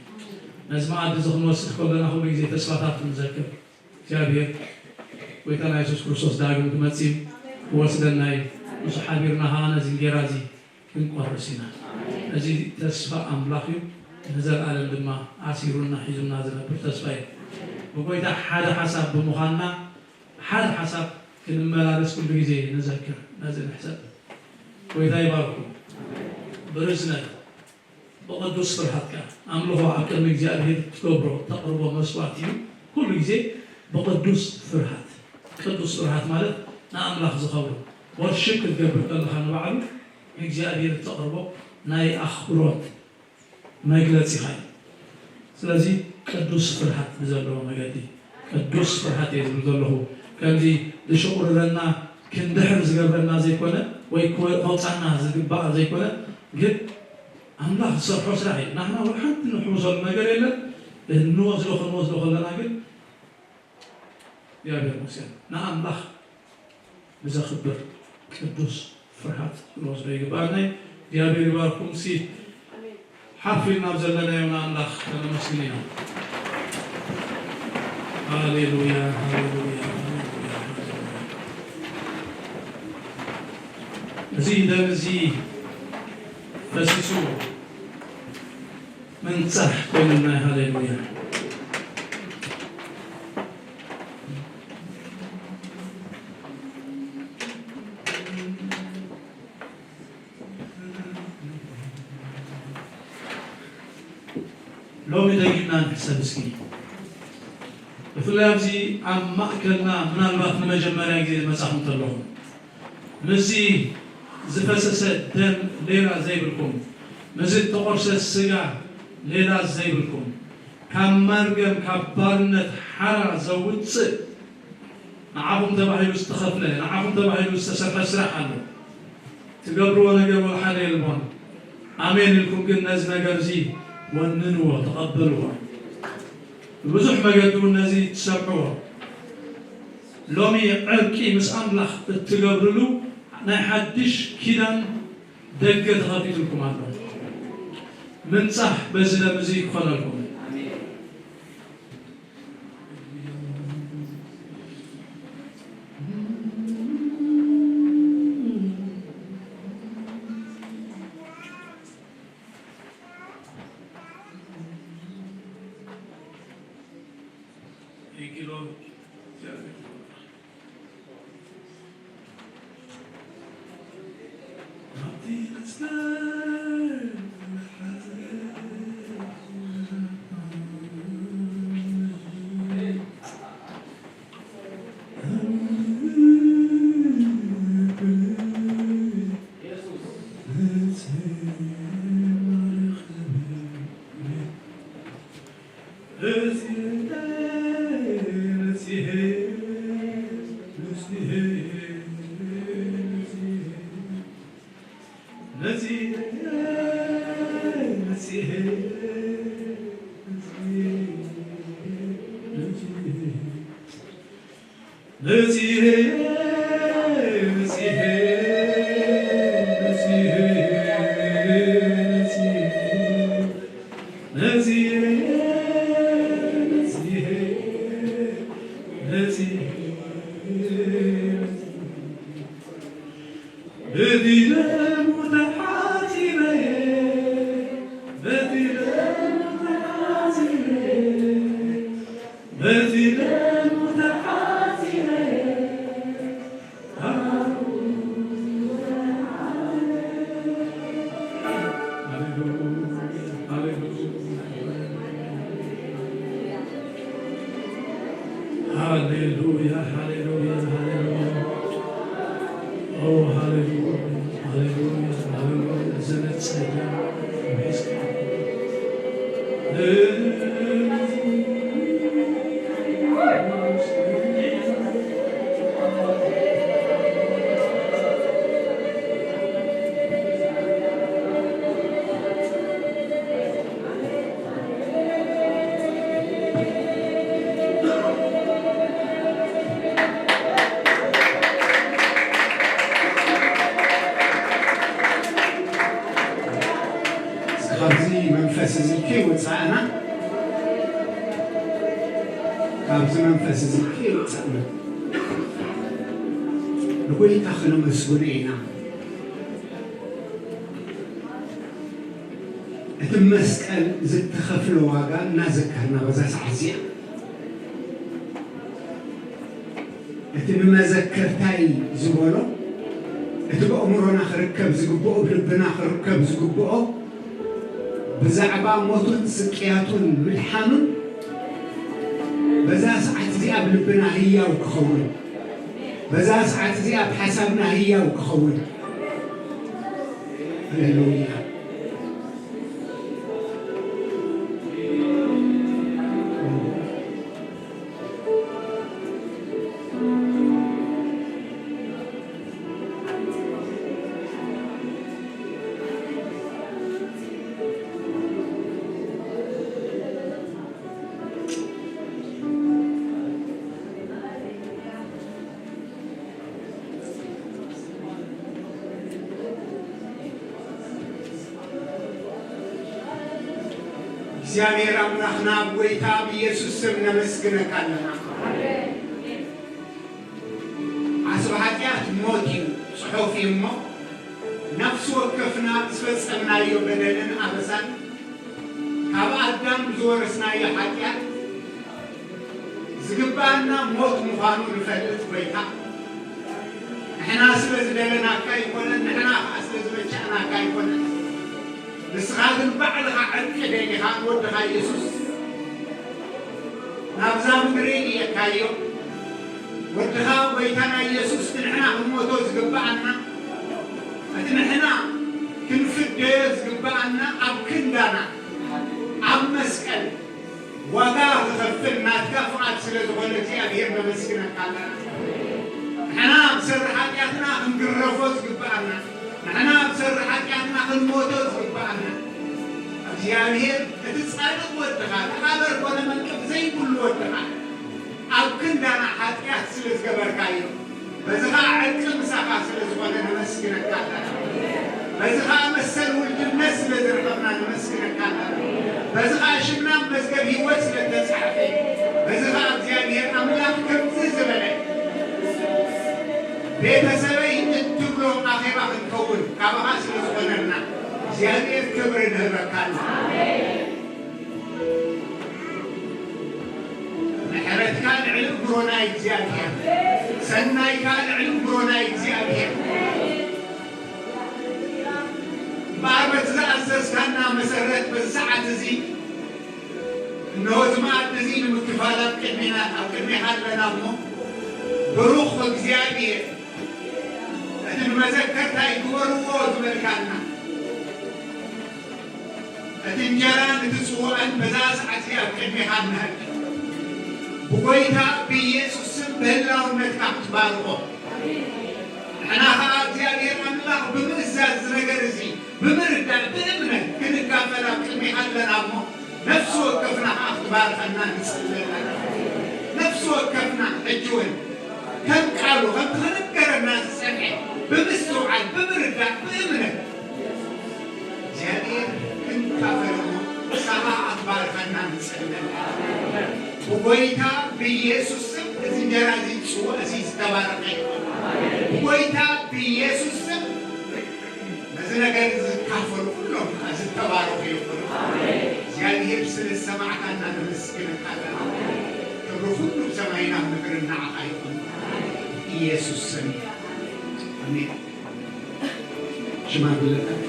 ነዚ መኣዲ እዚ ክንወስድ ከለና ኩሉ ግዜ ተስፋታት ንዘክር። እግዚኣብሔር ጎይታና የሱስ ክርስቶስ ዳግም ክመጽእ እዩ፣ ክወስደና እዩ። ንሱ ሓቢርና ኸዓ ነዚ እንጌራ እዚ ክንቆርስ ኢና። እዚ ተስፋ ኣምላኽ እዩ፣ ንዘለኣለም ድማ ኣሲሩና ሒዙና ዝነብር ተስፋ እዩ። ብጎይታ ሓደ ሓሳብ ብምዃንና ሓደ ሓሳብ ክንመላለስ ኩሉ ግዜ ንዘክር፣ ነዚ ንሕሰብ። ጎይታ ይባርኩም። ብርዝነት ብቕዱስ ፍርሃት ከኣ ኣምልኾ ኣብ ቅድሚ እግዚኣብሔር ትገብሮ፣ ተቕርቦ መስዋዕት እዩ። ኩሉ ግዜ ብቕዱስ ፍርሃት። ቅዱስ ፍርሃት ማለት ንኣምላኽ ዝኸብሮ ወርሽፕ ክትገብር ከለኻ ንባዕሉ ንእግዚኣብሔር እተቕርቦ ናይ ኣኽብሮት መግለጺኻ እዩ። ስለዚ ቅዱስ ፍርሃት ብዘለዎ መገዲ፣ ቅዱስ ፍርሃት እየ ዝብል ዘለኹ። ከምዚ ዝሽቑርረና ክንድሕር ዝገብረና ዘይኮነ፣ ወይ ክወ-፣ ከውጻና ዝግባእ ዘይኮነ፣ ግን ኣምላኽ ዝሰርሖ ስራሕ እዩ። ናህና ወላ ሓንቲ ንሕውሰሉ ነገር የለን። እንወስዶ፣ ክንወስዶ ከለና ግን እግዚኣብሔር ይመስገን፣ ንኣምላኽ ብዘኽብር ቅዱስ ፍርሃት ክንወስዶ ይግባኣና እዩ። እግዚኣብሔር ይባርኩም። ሲ ሓፍ ኢልና ኣብ ዘለናዮ ንኣምላኽ ከነመስግን ኢና። ሃሌሉያ፣ ሃሌሉያ፣ ሃሌሉያ፣ ሃሌሉያ። እዚ ደም እዚ ፈሲሱ ምንጻሕ ኮይኑና። ሃሌሉያ። ሎሚ ደጊምና ንሕሰብ እስኪ። ብፍላይ ኣብዚ ኣብ ማእከልና ምናልባት ንመጀመርያ ግዜ ዝመጻኹም እንተለኹም፣ ምስዚ ዝፈሰሰ ደም ሌላ ዘይብልኩም፣ ምስዚ እተቖርሰ ስጋ ሌላ ዘይብልኩም፣ ካብ መርገም፣ ካብ ባርነት ሓራ ዘውጽእ ንዓኹም ተባሂሉ ዝተኸፍለ፣ ንዓኹም ተባሂሉ ዝተሰርሐ ስራሕ ኣሎ። ትገብርዎ ነገር ወላ ሓደ የልቦን። ኣሜን ኢልኩም ግን ነዚ ነገር እዚ ወንንዎ፣ ተቐበልዎ። ብብዙሕ መገዲ እውን ነዚ ትሰምዕዎ። ሎሚ ዕርቂ ምስ ኣምላኽ እትገብርሉ ናይ ሓድሽ ኪዳን ደገ ተኸፊትልኩም ኣሎ። ምንጻሕ በዚ ደም እዚ ክኾነልኩም። ሃሌሉያ፣ ሃሌሉያ፣ ሃሌሉያ። ኦ፣ ሃሌሉያ፣ ሃሌሉያ። እዚ ከይወጻእና፣ ካብዚ መንፈስ እዚ ከይወጻእና፣ ንጎይታ ከነመስግኖ ኢና። እቲ መስቀል ዝተኸፍለ ዋጋ እናዘከርና በዛ ሰዓት እዚኣ፣ እቲ ንመዘከርታይ ዝበሎ፣ እቲ ብኣእምሮና ክርከብ ዝግብኦ፣ ብልብና ክርከብ ዝግብኦ፣ ብዛዕባ ሞቱን ስቅያቱን ምድሓኑን፣ በዛ ሰዓት እዚኣ ኣብ ልብና ህያው ክኸውን፣ በዛ ሰዓት እዚኣ ኣብ ሓሳብና ህያው ክኸውን። ሃሌሉያ። እግዚኣብሔር ኣምላኽና፣ ኣብ ጎይታ ብኢየሱስ ስም ነመስግነካ ኣለና። ዓስቢ ሓጢኣት ሞት እዩ፣ ጽሑፍ እዩ እሞ፣ ነፍሲ ወከፍና ዝፈጸምናዮ በደልን ኣበሳን፣ ካብ ኣዳም ዝወረስናዮ ሓጢኣት፣ ዝግብኣና ሞት ምዃኑ ንፈልጥ ጎይታ፣ ንሕና ስለ ዝደለናካ ኣይኮነን፣ ንሕና ኸኣ ስለ ዝመቻእናካ ኣይኮነን። ንስኻ ግን ባዕልኻ ዕርቂ ደሊኻ ንወድኻ ኢየሱስ ናብዛ ምድሪ ልኢኻዮ። ወድኻ ጎይታና ኢየሱስ ንሕና ክንሞቶ ዝግብኣና፣ እቲ ንሕና ክንፍደዮ ዝግብኣና ኣብ ክንዳና፣ ኣብ መስቀል ዋጋ ክኸፍል ናትካ ፍቓድ ስለ ዝኾነ እግዚኣብሔር ነመስግነካ ኣለና። ንሕና ብሰሪ ሓጢኣትና ክንግረፎ ዝግብኣና፣ ንሕና ብሰሪ ሓጢኣትና ክንሞቶ ዝግብኣና፣ እግዚኣብሔር እቲ ጻድቕ ወድኻ፣ እቲ ሃበር ኮነ መንቅብ ዘይብሉ ወድኻ፣ ኣብ ክንዳና ሓጢኣት ስለ ዝገበርካዮ፣ በዚ ኸኣ ዕርቂ ምሳኻ ስለ ዝኾነ ነመስግነካ ኣለና። በዚ ኸኣ መሰል ውልድነት ስለ ዝረኸብና ነመስግነካ ኣለና። በዚ ኸኣ ሽምና ኣብ መዝገብ ህይወት ስለ እተጻሕፈ፣ በዚ ኸኣ እግዚኣብሔር ኣምላኽ ከምዚ ዝበለ ቤተሰበይ እትብሎ ኣኼባ ክንከውን ካባኻ ስለ ዝኾነና እግዚኣብሔር ክብሪ ንህበካ ኣለና። ምሕረትካ ልዕሊ እምሮና እግዚኣብሔር፣ ሰናይካ ልዕሊ እምሮና እግዚኣብሔር። እምበኣር በቲ ዝኣዘዝካና መሰረት በዚ ሰዓት እዚ፣ እነሆ እዚ መኣዲ እዚ ንምክፋል ኣብ ቅድሜና፣ ኣብ ቅድሜኻ ኣለና እሞ፣ ብሩኽ እግዚኣብሔር፣ እቲ ንመዘከርታይ ግበርዎ ዝበልካና፣ እቲ እንጀራን እቲ ጽዋእን በዛ ሰዓት እዚኣ ኣብ ቅድሜኻ እንሀብ። ብጎይታ ብኢየሱስ ስም ብህላውነትካ ክትባርኾ። ንሕና ኸኣ እግዚኣብሔር ኣምላኽ ብምእዛዝ እዚ ነገር እዚ ብምርዳእ ብእምነት ክንካፈል ኣብ ቅድሜኻ ኣለና እሞ፣ ነፍሲ ወከፍና ኸኣ ክትባርኸና ንጽሊ ኣለና። ነፍሲ ወከፍና ሕጂ እውን ከም ቃሉ ከምቲ ክንገረና ዝጸንሐ ብምስትውዓል ብምርዳእ ብእምነት እግዚኣብሔር ክንካፈል እሞ ንስኻ ኣትባርኸና ንጽሊ ኣለና። ብጎይታ ብኢየሱስ ስም እዚ እንጀራ እዚ ጽዋእ እዚ ዝተባረኸ ይኹን። ብጎይታ ብኢየሱስ ስም ነዚ ነገር እዚ ዝካፈሉ ኩሎም ከዓ ዝተባረኹ ይኹኑ። እግዚኣብሔር ስለ ዝሰማዕካና ነመስግነካ ኣለና። ክብሪ ኩሉ ብሰማይን ኣብ ምድርን ንዓኻ ይኹን። ኢየሱስ ስም። ኣሜን። ሽማግለታት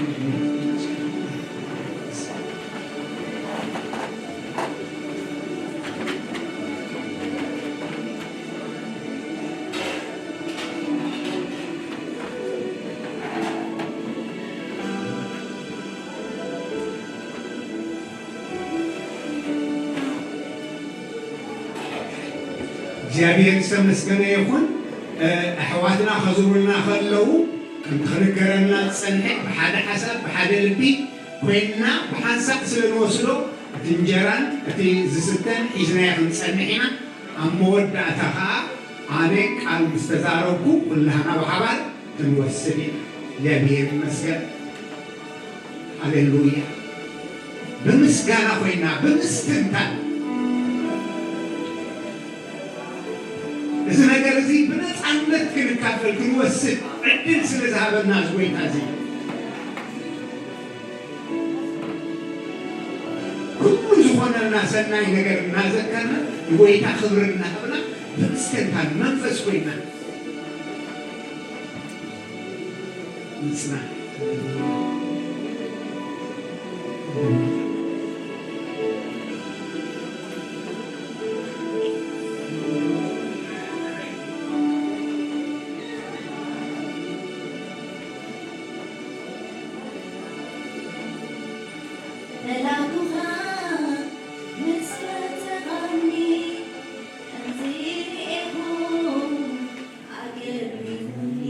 እግዚኣብሔር ዝተመስገነ ይኹን። እ፣ ኣሕዋትና ከዝሩልና ከለዉ፣ ከምቲ ክንገረና ዝጸንሐ፣ ብሓደ ሓሳብ፣ ብሓደ ልቢ ኮይንና፣ ብሓንሳእ ስለ ንወስዶ፣ እቲ እንጀራን እቲ ዝስተን ሒዝናዮ ክንጸንሕ ኢና። ኣብ መወዳእታ ኸኣ፣ ኣነ ቃል ምስ ተዛረብኩ፣ ኩላህና ብሓባር ክንወስድ ኢና። እግዚኣብሔር ይመስገን። ሃሌሉያ። ብምስጋና ኮይና ብምስትንታን፣ እዚ ነገር እዚ ብነፃነት ክንካፈል ክንወስድ ዕድል ስለ ዝሃበና እዚ ጎይታ እዚ፣ ኩሉ ዝኾነልና ሰናይ ነገር እናዘከርና ንጎይታ ክብሪ እናሃብና ብምስትንታን መንፈስ ኮይና ንጽናሕ። መላኩኻ ምስ ፈተኻኒ፣ ከምዚ ርኤኹ ኣገሪሙኒ።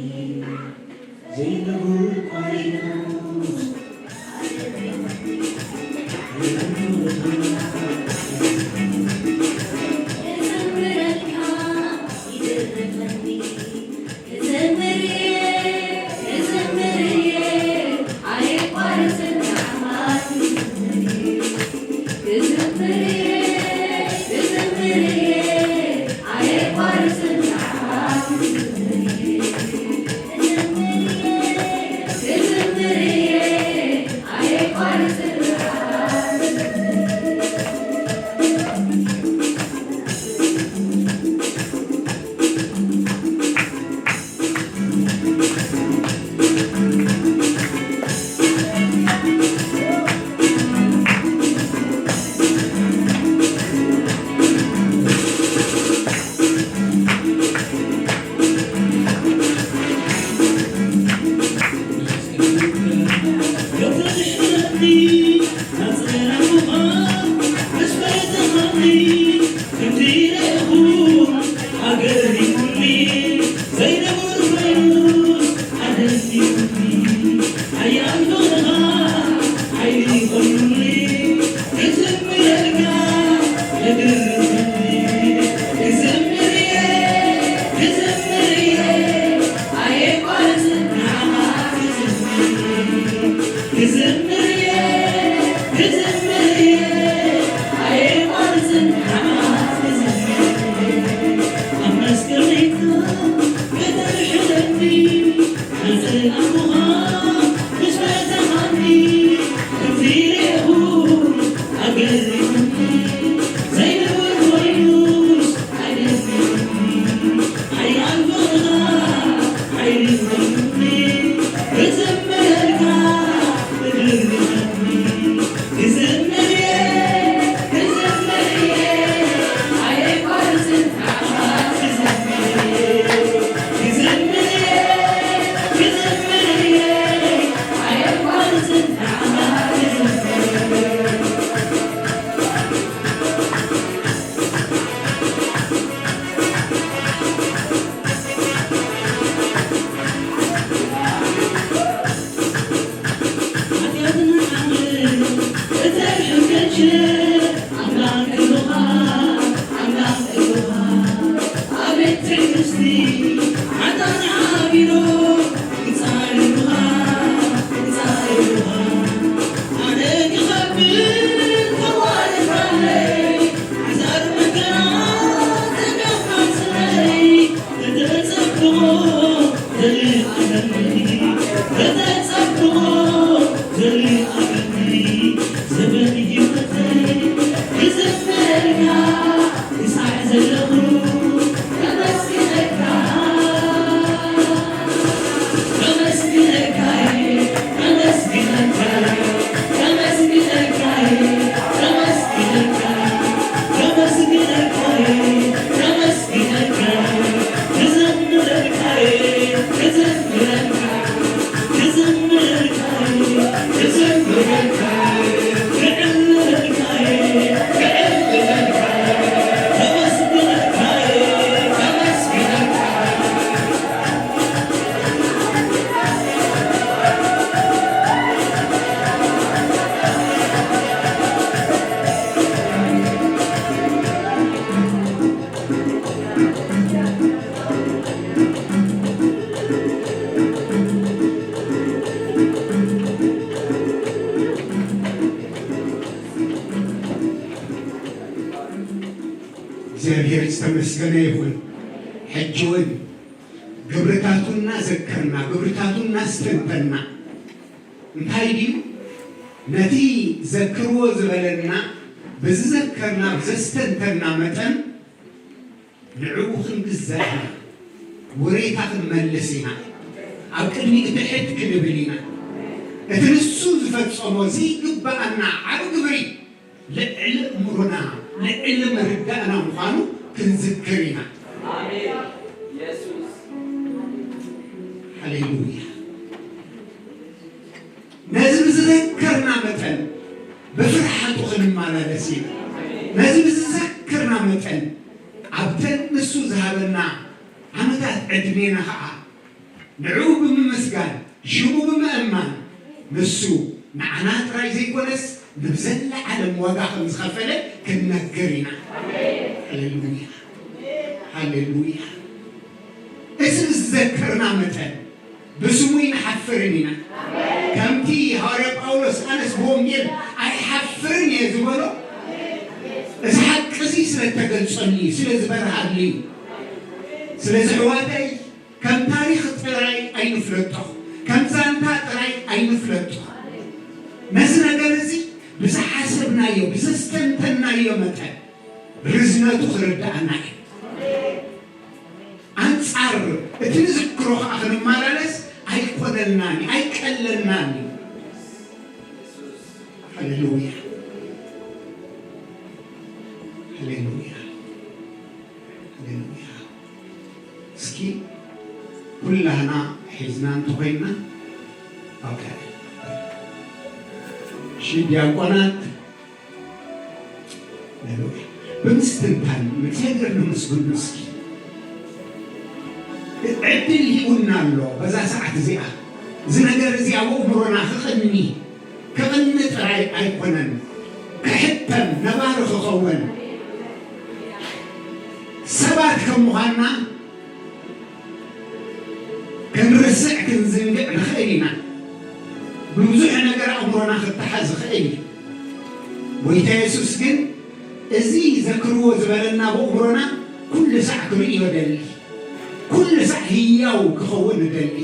ዘይንቡር ኮይኑ ተመስገነ ይኹን። ሕጂ እውን ግብርታቱ እናዘከርና፣ ግብርታቱ እናስተንተና፣ እንታይ ድዩ ነቲ ዘክርዎ ዝበለና፣ ብዝዘከርና፣ ብዘስተንተና መጠን ንዕኡ ክንግዛእ ኢና፣ ውሬታ ክንመልስ ኢና፣ ኣብ ቅድሚኡ ትሕት ክንብል ኢና። እቲ ንሱ ዝፈጸሞ ዘይግብኣና ዓቢ ግብሪ ልዕሊ እምሮና፣ ልዕሊ ምርዳእና ምዃኑ ክንዝክር ኢና። ኣሜን። የሱስ። ሃሌሉያ። ነዚ ብዝዘከርና መጠን ብፍርሓቱ ክንመላለስ ኢና። ነዚ ብዝዘከርና መጠን ኣብተን ንሱ ዝሃበና ዓመታት ዕድሜና ኸዓ ንዕኡ ብምምስጋን፣ ሽሙ ብምእማን፣ ንሱ ንዓና ጥራይ ዘይኮነስ፣ ንብዘላ ዓለም ዋጋ ከም ዝኸፈለ ክንነግር ኢና። ሃሌሉያ። ሃሌሉያ። እዚ ምስ ዘከርና መጠን፣ ብስሙ ኣይንሓፍርን ኢና። ከምቲ ሃዋርያ ጳውሎስ፣ "ኣነስ ብወንጌል ኣይሓፍርን እየ" ዝበሎ፣ እዚ ሓቂ እዚ ስለ እተገልጸሉ እዩ፣ ስለ ዝበርሃሉ እዩ። ስለዚ ኣሕዋተይ፣ ከም ታሪኽ ጥራይ ኣይንፍለጦ፣ ከም ዛንታ ጥራይ ኣይንፍለጦ። ነዚ ነገር እዚ ብዝሓሰብናዮ፣ ብዘስተንተናዮ መጠን ርዝነቱ ክርድኣና እዩ። ኣንጻር እቲ ንዝክሮ ኸዓ ክንመላለስ ኣይኮነልናን እዩ፣ ኣይቀለልናን እዩ። ሃሌሉያ። ሃሌሉያ። ሃሌሉያ። እስኪ ኩላህና ሒዝና እንተኾይንና፣ ኦኬ። እሺ፣ ዲያቆናት፣ ሃሌሉያ። ብምስትንታን እግዚኣብሔር ነመስግኖ እስኪ። ዕድል ሂቡና ኣሎ በዛ ሰዓት እዚኣ። እዚ ነገር እዚ ኣብ ኣእምሮና ክቕኒ፣ ክቕኒ ጥራይ ኣይኮነን፣ ክሕተም፣ ነባሪ ክኸውን። ሰባት ከም ምዃንና ክንርስዕ፣ ክንዝንግዕ ንኽእል ኢና። ብብዙሕ ነገር ኣእምሮና ክተሓዝ ይኽእል እዩ። ጎይታ የሱስ ግን እዚ ዘክርዎ ዝበለና ብእምሮና ኩሉ ሳዕ ክርእዮ ደሊ፣ ኩሉ ሳዕ ህያው ክኸውን ደሊ።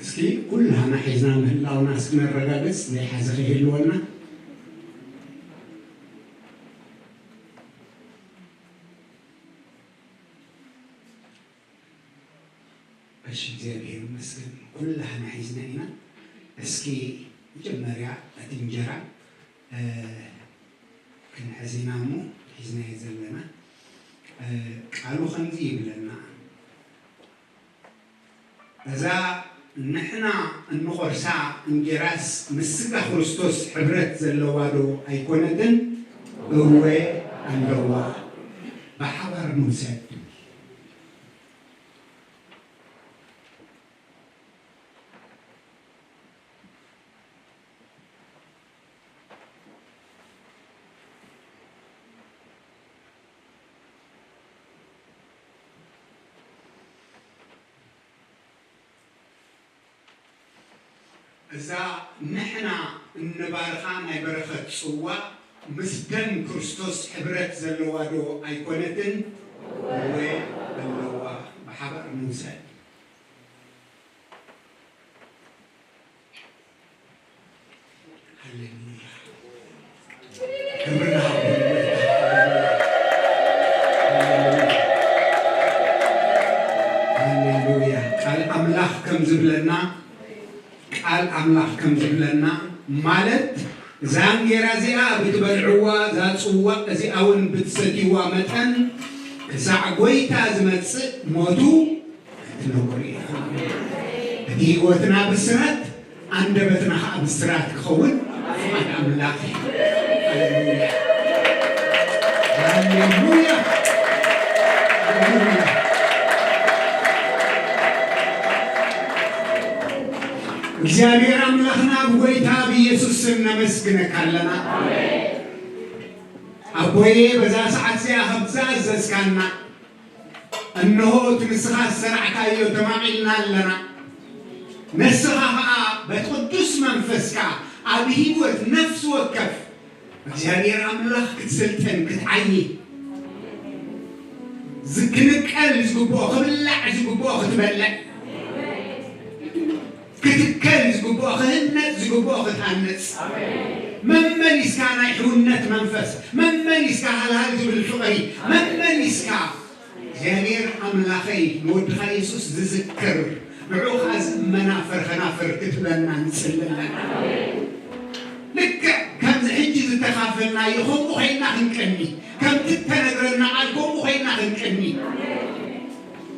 እስኪ ኩላህና ሒዝና ምህላውና እስኪ ነረጋግጽ፣ ዘይሓዘ ከይህልወና። እሺ፣ እግዚኣብሔር ይመስገን። ኩላህና ሒዝና ኢና። እስኪ መጀመርያ እቲ እንጀራ፣ እ፣ ክንሕዝ ኢና እሞ ሒዝናዮ ዘለና። እ፣ ቃሉ ከምዚ ይብለና፣ እዛ ንሕና እንቖርሳ እንጌራስ ምስ ስጋ ክርስቶስ ሕብረት ዘለዋ ዶ ኣይኮነትን? እወ ኣለዋ። ብሓባር ንውሰድ። እዛ ንሕና እንባርኻ ናይ በረኸት ጽዋ ምስ ደም ክርስቶስ ሕብረት ዘለዋ ዶ ኣይኮነትን? እወ ኣለዋ። ብሓባር ንውሰድ። ኣምላኽ ከም ዝብለና፣ ቃል ኣምላኽ ከም ዝብለና፣ ማለት እዛ እንጌራ እዚኣ ብትበልዕዋ፣ እዛ ጽዋእ እዚኣ እውን ብትሰትይዋ መጠን፣ ክሳዕ ጐይታ ዝመጽእ ሞቱ ክትነግሩ ኢኹም። እቲ ህይወትና ብስራት፣ ኣንደበትና ኸዓ ብስራት ክኸውን ፍቓድ ኣምላኽ እዩ። ሃሌሉያ። ሃሌሉያ። ሃሌሉያ። እግዚኣብሔር ኣምላኽና ብጎይታ ብኢየሱስ ስም ነመስግነካ ኣለና። ኣቦዬ በዛ ሰዓት እዚኣ ከም ዝኣዘዝካና እንሆ እቲ ንስኻ ዝሰራዕካዮ ተማቒልና ኣለና። ንስኻ ኸዓ በቲ ቅዱስ መንፈስካ ኣብ ህይወት ነፍሲ ወከፍ እግዚኣብሔር ኣምላኽ ክትስልጥን ክትዓዪ ዝ-፣ ክንቀል ዝግብኦ ክብላዕ ዝግብኦ ክትበልዕ ክትከል ዝግብኦ ክህነጽ ዝግብኦ ክትሃንጽ መመሊስካ ናይ ሕውነት መንፈስ መመሊስካ ሃልሃል ዝብል ፍቕሪ መመሊስካ እግዚኣብሔር ኣምላኸይ ንወድኻ የሱስ ዝዝክር ንዕኡ ኸዓ ዝእመና ፈር ኸናፍር ክትብለና ንጽሊ ኣለና። ልክዕ ከምዚ ሕጂ ዝተኻፈልናዮ ከምኡ ኸይና ክንቀኒ ከምቲ እተነግረና ቃል ከምኡ ኸይና ክንቀኒ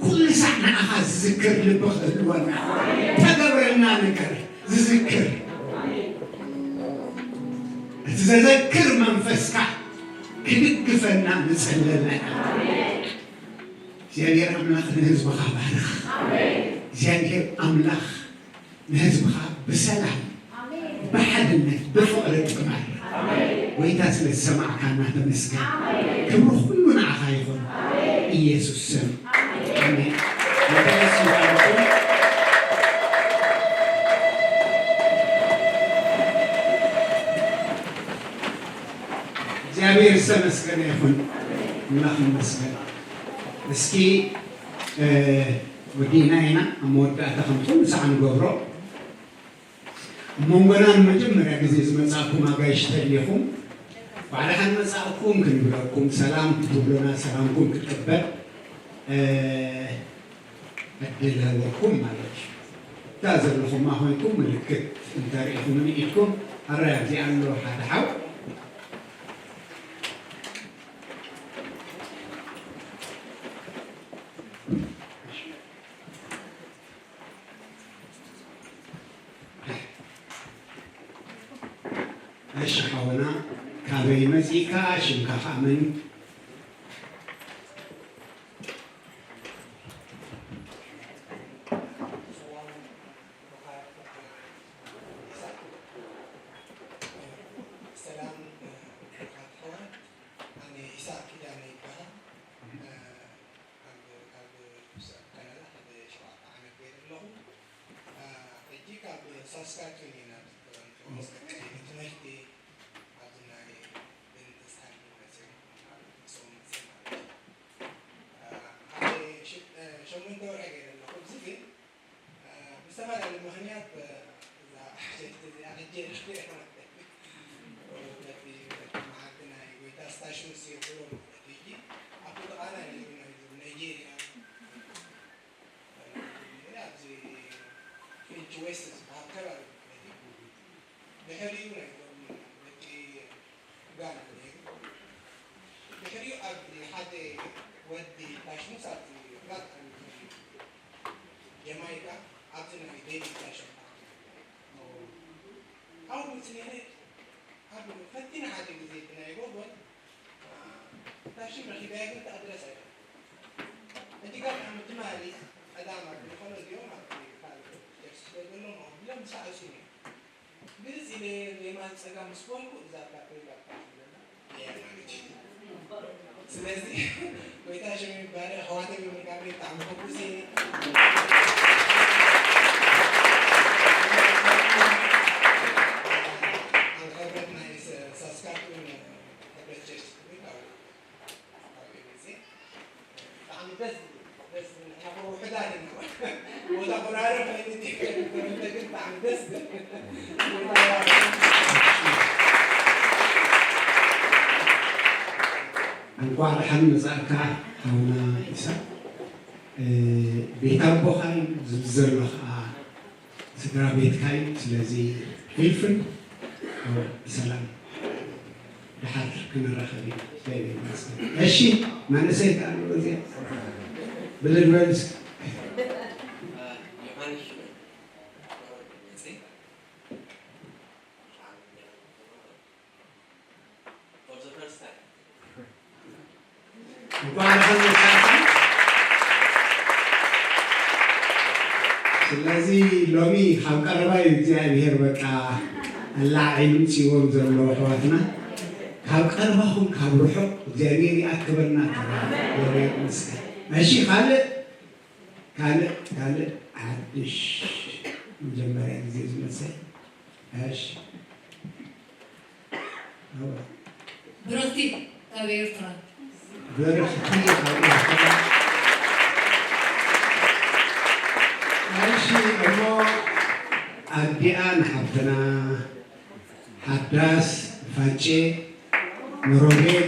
ኩሉ ሳዕ ንኣኻ ዝዝክር ልቢ ክህልወና ተገብረልና ነገር ዝዝክር እቲ ዘዘክር መንፈስካ ክድግፈና ንጽሊ ኣለና። እግዚኣብሔር ኣምላኽ ንህዝብኻ ባርኽ። እግዚኣብሔር ኣምላኽ ንህዝብኻ ብሰላም ብሓድነት ብፍቕሪ ጥማር ጎይታ ስለ ዝሰማዕካና ተመስገን። ክብሪ ኩሉ ንዓኻ ይኹን ኢየሱስ ስም ኣሜን። ጎይታ የሱስ ይባርኽኩም። እግዚኣብሔር ዝተመስገነ ይኹን። ኣምላኽ ይመስገን። እስኪ ወዲእና ኢና ኣብ መወዳእታ ከምቲ ኩሉ ሰዓ ንገብሮ ኣብ መንጎና ንመጀመርያ ግዜ ዝመጻእኩም ኣጋይሽ ተሊኹም ባዕልኻ ንመጻእኩም ክንብለኩም ሰላም ክትብሉና ሰላምኩም ክትቀበል ዕድል ህበኩም ማለት እዩ። እታ ዘለኹማ ኮይንኩም ምልክት እንተርኢኹምን ኢድኩም ኣራይ ኣብዚኣ ኣሎ ሓደ ሓው እሺ ሓውና ካበይ መጺእካ ሽምካ ከዓ መን እዩ? ሰላም ኣሕዋት ኣነ ኢሳቅ ኪዳነ ይበሃል። ካብ ካብ ካናዳ ሓደ ሸውዓተ ዓመት ገይረ ኣለኹ። ሕጂ ካብ ሳስካቹን ኢና ትምህርቲ ኣብዚ ናይ ፕሮቴስታንት መፅእ ማለት እዩ። ሓደ ሸሞንተ ወርሒ ገይረ ኣለኹ። እዚ ግን ብዝተፈላለየ ምኽንያት እዛ ሓሸቲ እዚኣ ሕጂ ርክብ በቲ በቲ መዓልቲ ናይ ጎይታ ስታሽንስ የብሎ ማለት እዩ። ኣብቲ ጥቓና ነይሩ ናይ ናይጄርያ ኣብዚ ፊንች ዌስት ዝበሃል ከባቢ ማለት እዩ። ድሕሪኡ ናይ ዶርም በቲ ጋና ነይሩ። ድሕሪኡ ኣብ ሓደ ወዲ ታሽሙስ ኣብዚ ራት ጀማይካ ኣብዚ ናይ ዴቪድ ታሽም ኣብኡ መፅእ ነይረ። ኣብ ፈቲነ ሓደ ግዜ እቲ ናይ ጎጎል ታሽም ረኺበያ ግን ተኣድረስ ኣይኮነን። ሕጂ ጋር ምትማሊ ቀዳማ ዝኾነ እዚኦም ኣብ ካልእ ቸርች ስለ ዘለዎም ኣቢሎም ምሳዕ እሱ ነይሩ። ግልጽ ኢለ የማን ጸጋም ምስ በልኩ እዛ ካቶሊክ ኣባ ትብለና እያ ማለት እዩ። ስለዚ ጎይታ ሽሙ ይባረክ። ኣሕዋተይ ብምርካበይ ብጣዕሚ ሕጉስ እየ። ኣብ ሕብረት ናይ ሰ-፣ ሳስካቱን ሕብረት ቸርች ትብል ኣብ ብጣዕሚ ደስ ዝብል፣ ደስ ዝብል። ንሕና እኮ ውሑዳት ኢና። ቦታ ቆራርብ ኣይንድዩ። ግን ብጣዕሚ ደስ ዝብል። እንኳዕ ደሓን መጻእካ ሓውና ኢሳቅ። ቤት ኣቦኻ እዩ፣ ዝብል ዘሎ ከዓ ስድራ ቤትካ እዩ። ስለዚ ፊልፍል ብሰላም ድሓር ክንራኸብ ኢና። እግዚኣብሔር ይመስገን። እሺ፣ መንእሰይ ከኣ ኣሎ እዚኣ። ብልል በል እስኪ። ዮሃንስ ሽመልስ፣ For the first time. እንኳን ደሓን መጻእኩም። ስለዚ ሎሚ ካብ ቀረባ እዩ እግዚኣብሔር በቃ ኣላዒሉ ምጽዎም ዘሎ ኣሕዋትና። ካብ ቀረባኹም ካብ ርሑቕ እግዚኣብሔር ይኣክበልና። ተራ እግዚኣብሔር ይመስገን። እሺ፣ ካልእ፣ ካልእ፣ ካልእ ሓድሽ መጀመርያ ግዜ ዝመጸ። እሺ። ብርኽቲ ካብ ኤርትራ። ብርኽቲ ካብ ኤርትራ። እሺ፣ እሞ ኣዲኣ ንሓብትና ሓዳስ ፋንጬ ንሮቤል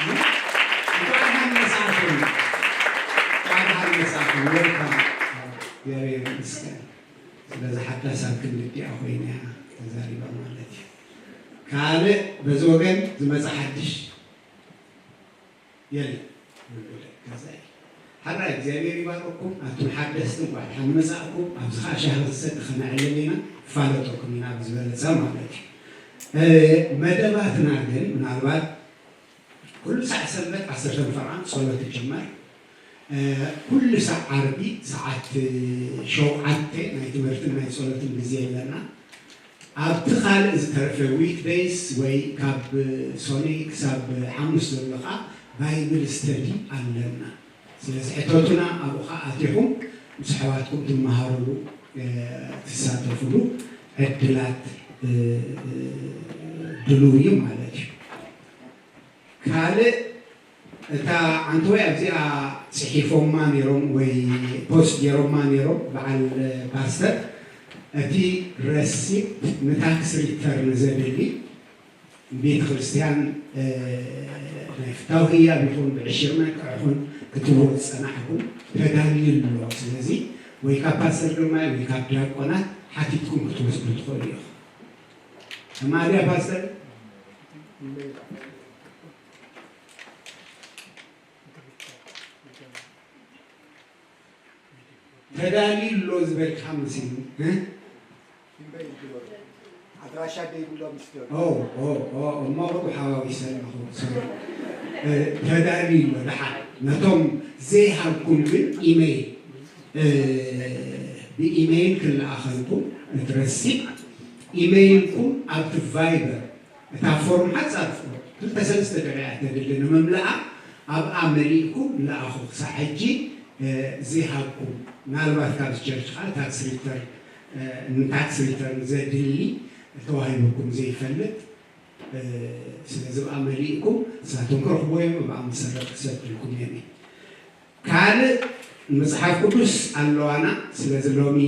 እንኳን ደሓን መጻእኩም። እንኳን ደሓን መጻእኩም። ዌልካም። እግዚኣብሔር ይመስገን። ስለዚ ሓዳስ ኣብ ክንዲ ኣዲኣ ኮይና እያ ተዛሪባ ማለት እዩ። ካልእ በዚ ወገን ዝመጽእ ሓድሽ የለን። ገዛኢ ሓራይ እግዚኣብሔር ይባርኩም። ኣቱም ሓደስቲ እንኳዕ ደሓን መጻእኩም። ኣብዚ ኸዓ ሻሂ ክሰቲ ከነዕልል ኢና፣ ክፋለጠኩም ኢና ብዝበለጸ ማለት እዩ። እ፣ መደባትና ግን ምናልባት ኩሉ ሳዕ ሰንበት ዓሰርተ ፈርቓን ጸሎት ይጅመር። እ፣ ኩሉ ሳዕ ዓርቢ ሰዓት ሸውዓተ ናይ ትምህርትን ናይ ጸሎትን ግዜ ኣለና። ኣብቲ ካልእ ዝተረፈ ዊክደይስ ወይ ካብ ሶኒ ክሳብ ሓሙስ ዘሎ ኸዓ ባይብል ስተዲ ኣለና። ስለዚ ሕተቱና፣ ኣብኡ ኸዓ ኣቲኹም ምስ ኣሕዋትኩም ትመሃሩሉ፣ እ፣ ትሳተፉሉ ዕድላት፣ እ፣ እ፣ ድሉው እዩ ማለት እዩ። ካልእ እታ ዓንተወይ ኣብዚኣ ጽሒፎማ ነይሮም ወይ ፖስት ገይሮማ ነይሮም በዓል ፓስተር፣ እቲ ረሲፕት ንታክስ ሪተርን ዘድሊ ቤተ ክርስቲያን፣ እ፣ ናይ ፍታው ህያብ ይኹን ብዕሽር መልክዕ ይኹን ክትህቦ ዝጸናሕኩም ተዳልዩ ኣሎ። ስለዚ ወይ ካብ ፓስተር ግርማይ ወይ ካብ ዲያቆናት ሓቲትኩም ክትወስዱ ትኽእሉ ኢኹም። ተማልያ ፓስተር? ተዳልዩ ኣሎ ዝበልካ መሲሉ፣ እ? ኣድራሻ ደይብሎም ስደዱ። ኦ፣ ኦ፣ ኦ፣ እሞ ብኡ ሓዋዊሰ ኣለኹ። ሶሪ። እ፣ ተዳልዩ ኣሎ። ደሓን ነቶም ዘይሃብኩም ግን ኢመይል፣ እ፣ ብኢመይል ክለኣኸልኩም እቲ ረሲፕ ኢመይልኩም ኣብቲ ቫይበር እታ ፎርም ሓጻር ክልተ ሰለስተ ደቂቃ እያ ተድሊ ንምምላኣ፣ ኣብኣ መሊእኩም ለኣኹ። ክሳዕ ሕጂ፣ እ፣ ዘይሃብኩም፣ ምናልባት ካብዚ ቸርች ከኣ ታክስ ሪተር፣ እ፣ ንታክስ ሪተርን ዘድሊ ተዋሂቡኩም ዘይፈልጥ፣ እ፣ ስለዚ ብኣ መሊእኩም ንሳቶም ክረኽብዎ እዮም፣ ብኣ መሰረት ክሰድልኩም እዮም። ካልእ መጽሓፍ ቅዱስ ኣለዋና። ስለዚ ሎሚ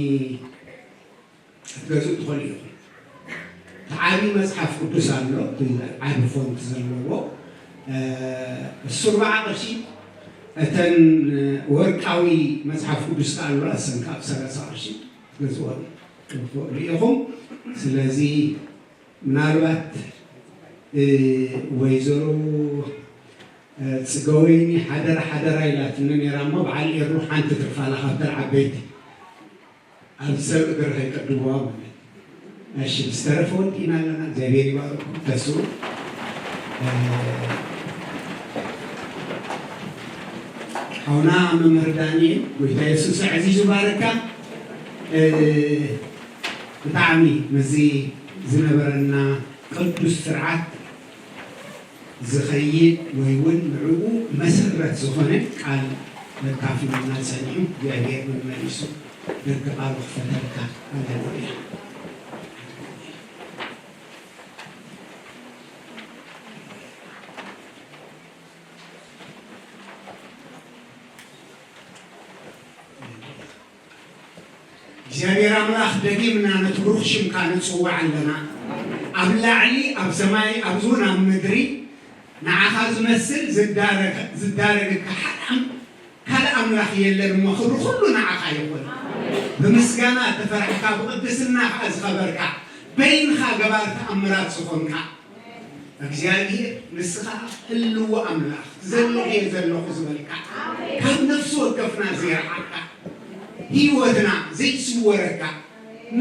ክትገዝኡ ትኽእሉ ኢኹም። እቲ ዓቢ መጽሓፍ ቅዱስ ኣሎ፣ እቲ ዓቢ ፎንት ዘለዎ፣ እ፣ እሱ ኣርብዓ ቅርሺ፣ እተን ወርቃዊ መጽሓፍ ቅዱስ ከኣ ኣለዋ፣ እሰን ከኣ ብ ሰላሳ ቅርሺ ክትገዝእወን ትኽእሉ ኢኹም። ስለዚ ምናልባት፣ እ፣ ወይዘሮ፣ እ፣ ጽገወይኒ ሓደራ ሓደራ ኢላትኒ ነይራ እሞ፣ በዓል ኤሩ ሓንቲ ትርፋላ ካብተን ዓበይቲ። ኣብ ሰብ እግሪ ከይቀድምዋ ማለት። እሺ፣ ዝተረፈ ወዲእና ኣለና። እግዚኣብሔር ይባርኩም። ተስኡ፣ እ፣ ሓውና መምህር ዳንኤል፣ ጎይታ የሱስ ኣዕዚዙ ባረካ። እ፣ ብጣዕሚ ምስዚ ዝነበረና ቅዱስ ስርዓት ዝኸይድ ወይ እውን ንዕኡ መሰረት ዝኾነ ቃል መካፍለና ጸኒሑ፣ እግዚኣብሔር መመሊሱ ደገ ቃሉ ክፈተልካ። ሃሌሉያ። እግዚኣብሔር ኣምላኽ፣ ደጊምና ነቲ ብሩኽ ሽምካ ንጽውዕ ኣለና። ኣብ ላዕሊ፣ ኣብ ሰማይ፣ ኣብዚ እውን ኣብ ምድሪ ንዓኻ ዝመስል ዝዳረግ-፣ ዝዳረገካ ሓደ ኣም-፣ ካልእ ኣምላኽ የለን እሞ፣ ክብሪ ኩሉ ንዓኻ ይኹን። ብምስጋና እተፈርሕካ፣ ብቕድስና ከኣ ዝኸበርካ፣ በይንኻ ገባር ተኣምራት ዝኾንካ፣ እግዚኣብሔር ንስኻ ህልው ኣምላኽ፣ ዘለኹ እየ ዘለኹ ዝበልካ፣ ካብ ነፍሲ ወከፍና ዘይረሓቕካ፣ ህይወትና ዘይስወረካ፣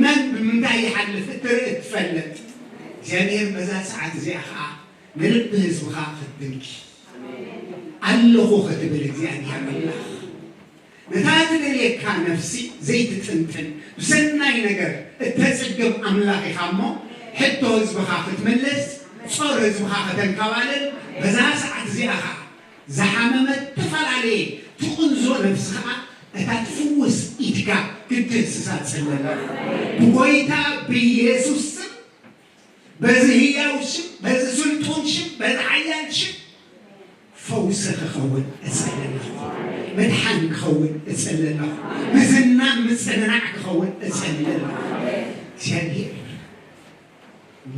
መን ብምንታይ ይሓልፍ እትርኢ እትፈልጥ እግዚኣብሔር፣ በዛ ሰዓት እዚኣ ኸዓ ንልቢ ህዝብኻ ክትድንቂ ኣለኹ ክትብል እግዚኣብሔር ኣምላኽ፣ ነታ ትደልየካ ነፍሲ ዘይትጥንጥን፣ ብሰናይ ነገር እተጽግብ ኣምላኽ ኢኻ እሞ፣ ሕቶ ህዝብኻ ክትምልስ፣ ጾር ህዝብኻ ከተንከባልል፣ በዛ ሰዓት እዚኣ ኸዓ ዝሓመመት፣ ተፈላለየ ትቕንዞ ነፍሲ ኸዓ እታ ትፍውስ ኢድካ ክትድህስሳ እጽሊ ኣለኹ። ብጎይታ ብኢየሱስ ስም፣ በዚ ህያው ሽም፣ በዚ ስልጡን ሽም፣ በዚ ሓያል ሽም ፈውሲ ክኸውን እጸሊ ኣለኹ። ምድሓን ክኸውን እጸሊ ኣለኹ። ምዝናን ምጽንናዕ ክኸውን እጸሊ ኣለኹ። እግዚኣብሔር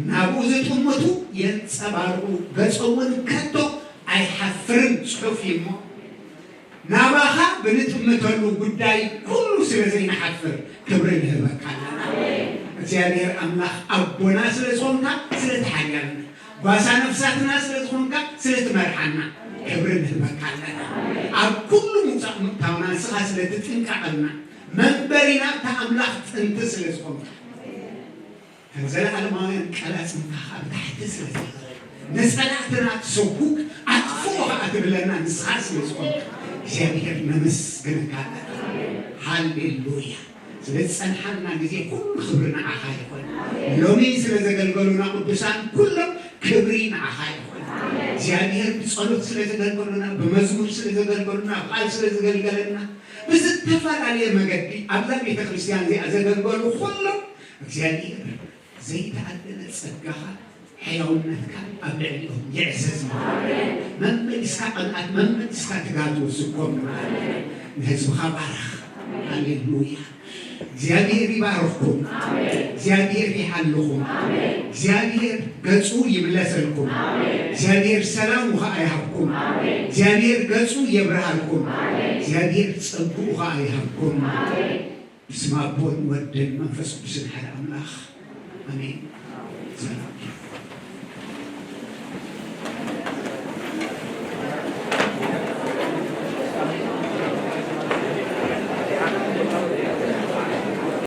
ናብኡ ዝጥምቱ የንጸባርቑ፣ ገጾም እውን ከቶ ኣይሓፍርን ጽሑፍ እዩ እሞ፣ ናባኻ ብንጥምተሉ ጉዳይ ኩሉ ስለ ዘይንሓፍር ክብሪ ንህበካ ኣለና። እግዚኣብሔር ኣምላኽ ኣቦና ስለ ዝኾንካ፣ ስለ እቲ ሓያልና፣ ጓሳ ነፍሳትና ስለ ዝኾንካ፣ ስለ ትመርሓና ክብሪ ንህበካ ኣለና። ኣብ ኩሉ ምውጻእ ምእታውና ንስኻ ስለ ትጥንቀቐልና፣ መንበሪና እታ ኣምላኽ ጥንቲ ስለ ዝኾንካ፣ ከም ዘለኣለማውያን ቀላጽምካ ካብ ታሕቲ ስለ ትኽእል፣ ንጸላእትና ትሰጉግ ኣጥፍኦ ኸኣ ትብለና ንስኻ ስለ ዝኾንካ እግዚኣብሔር ነመስግነካ ኣለና። ሃሌሉያ። ስለ ዝጸንሓና ግዜ ኩሉ ክብሪ ንዓኻ ይኹን። ሎሚ ስለ ዘገልገሉና ቅዱሳን ኩሎም ክብሪ ንዓኻ ይኹን። እግዚኣብሔር ብጸሎት ስለ ዘገልገሉና፣ ብመዝሙር ስለ ዘገልገሉና፣ ብቃል ስለ ዘገልገለና፣ ብዝተፈላለየ መገዲ ኣብዛ ቤተ ክርስቲያን እዚኣ ዘገልገሉ ኩሎም እግዚኣብሔር ዘይተኣደነ ጸጋኻ ሕያውነትካ ኣብ ልዕሊኦም ይዕዘዝ። መመሊስካ ቅንኣት፣ መመሊስካ ትጋት ወስኮም። ንህዝብኻ ባርኽ። ሃሌሉያ። እግዚኣብሔር ይባርኽኩም። እግዚኣብሔር ይሓልኹም። እግዚኣብሔር ገጹ ይምለሰልኩም። እግዚኣብሔር ሰላሙ ኸኣ ይሃብኩም። እግዚኣብሔር ገጹ የብርሃልኩም። እግዚኣብሔር ጸግኡ ኸኣ ይሃብኩም። ብስመ ኣቦን ወድን መንፈስ ቅዱስን ሓደ ኣምላኽ ኣሜን። ሰላም።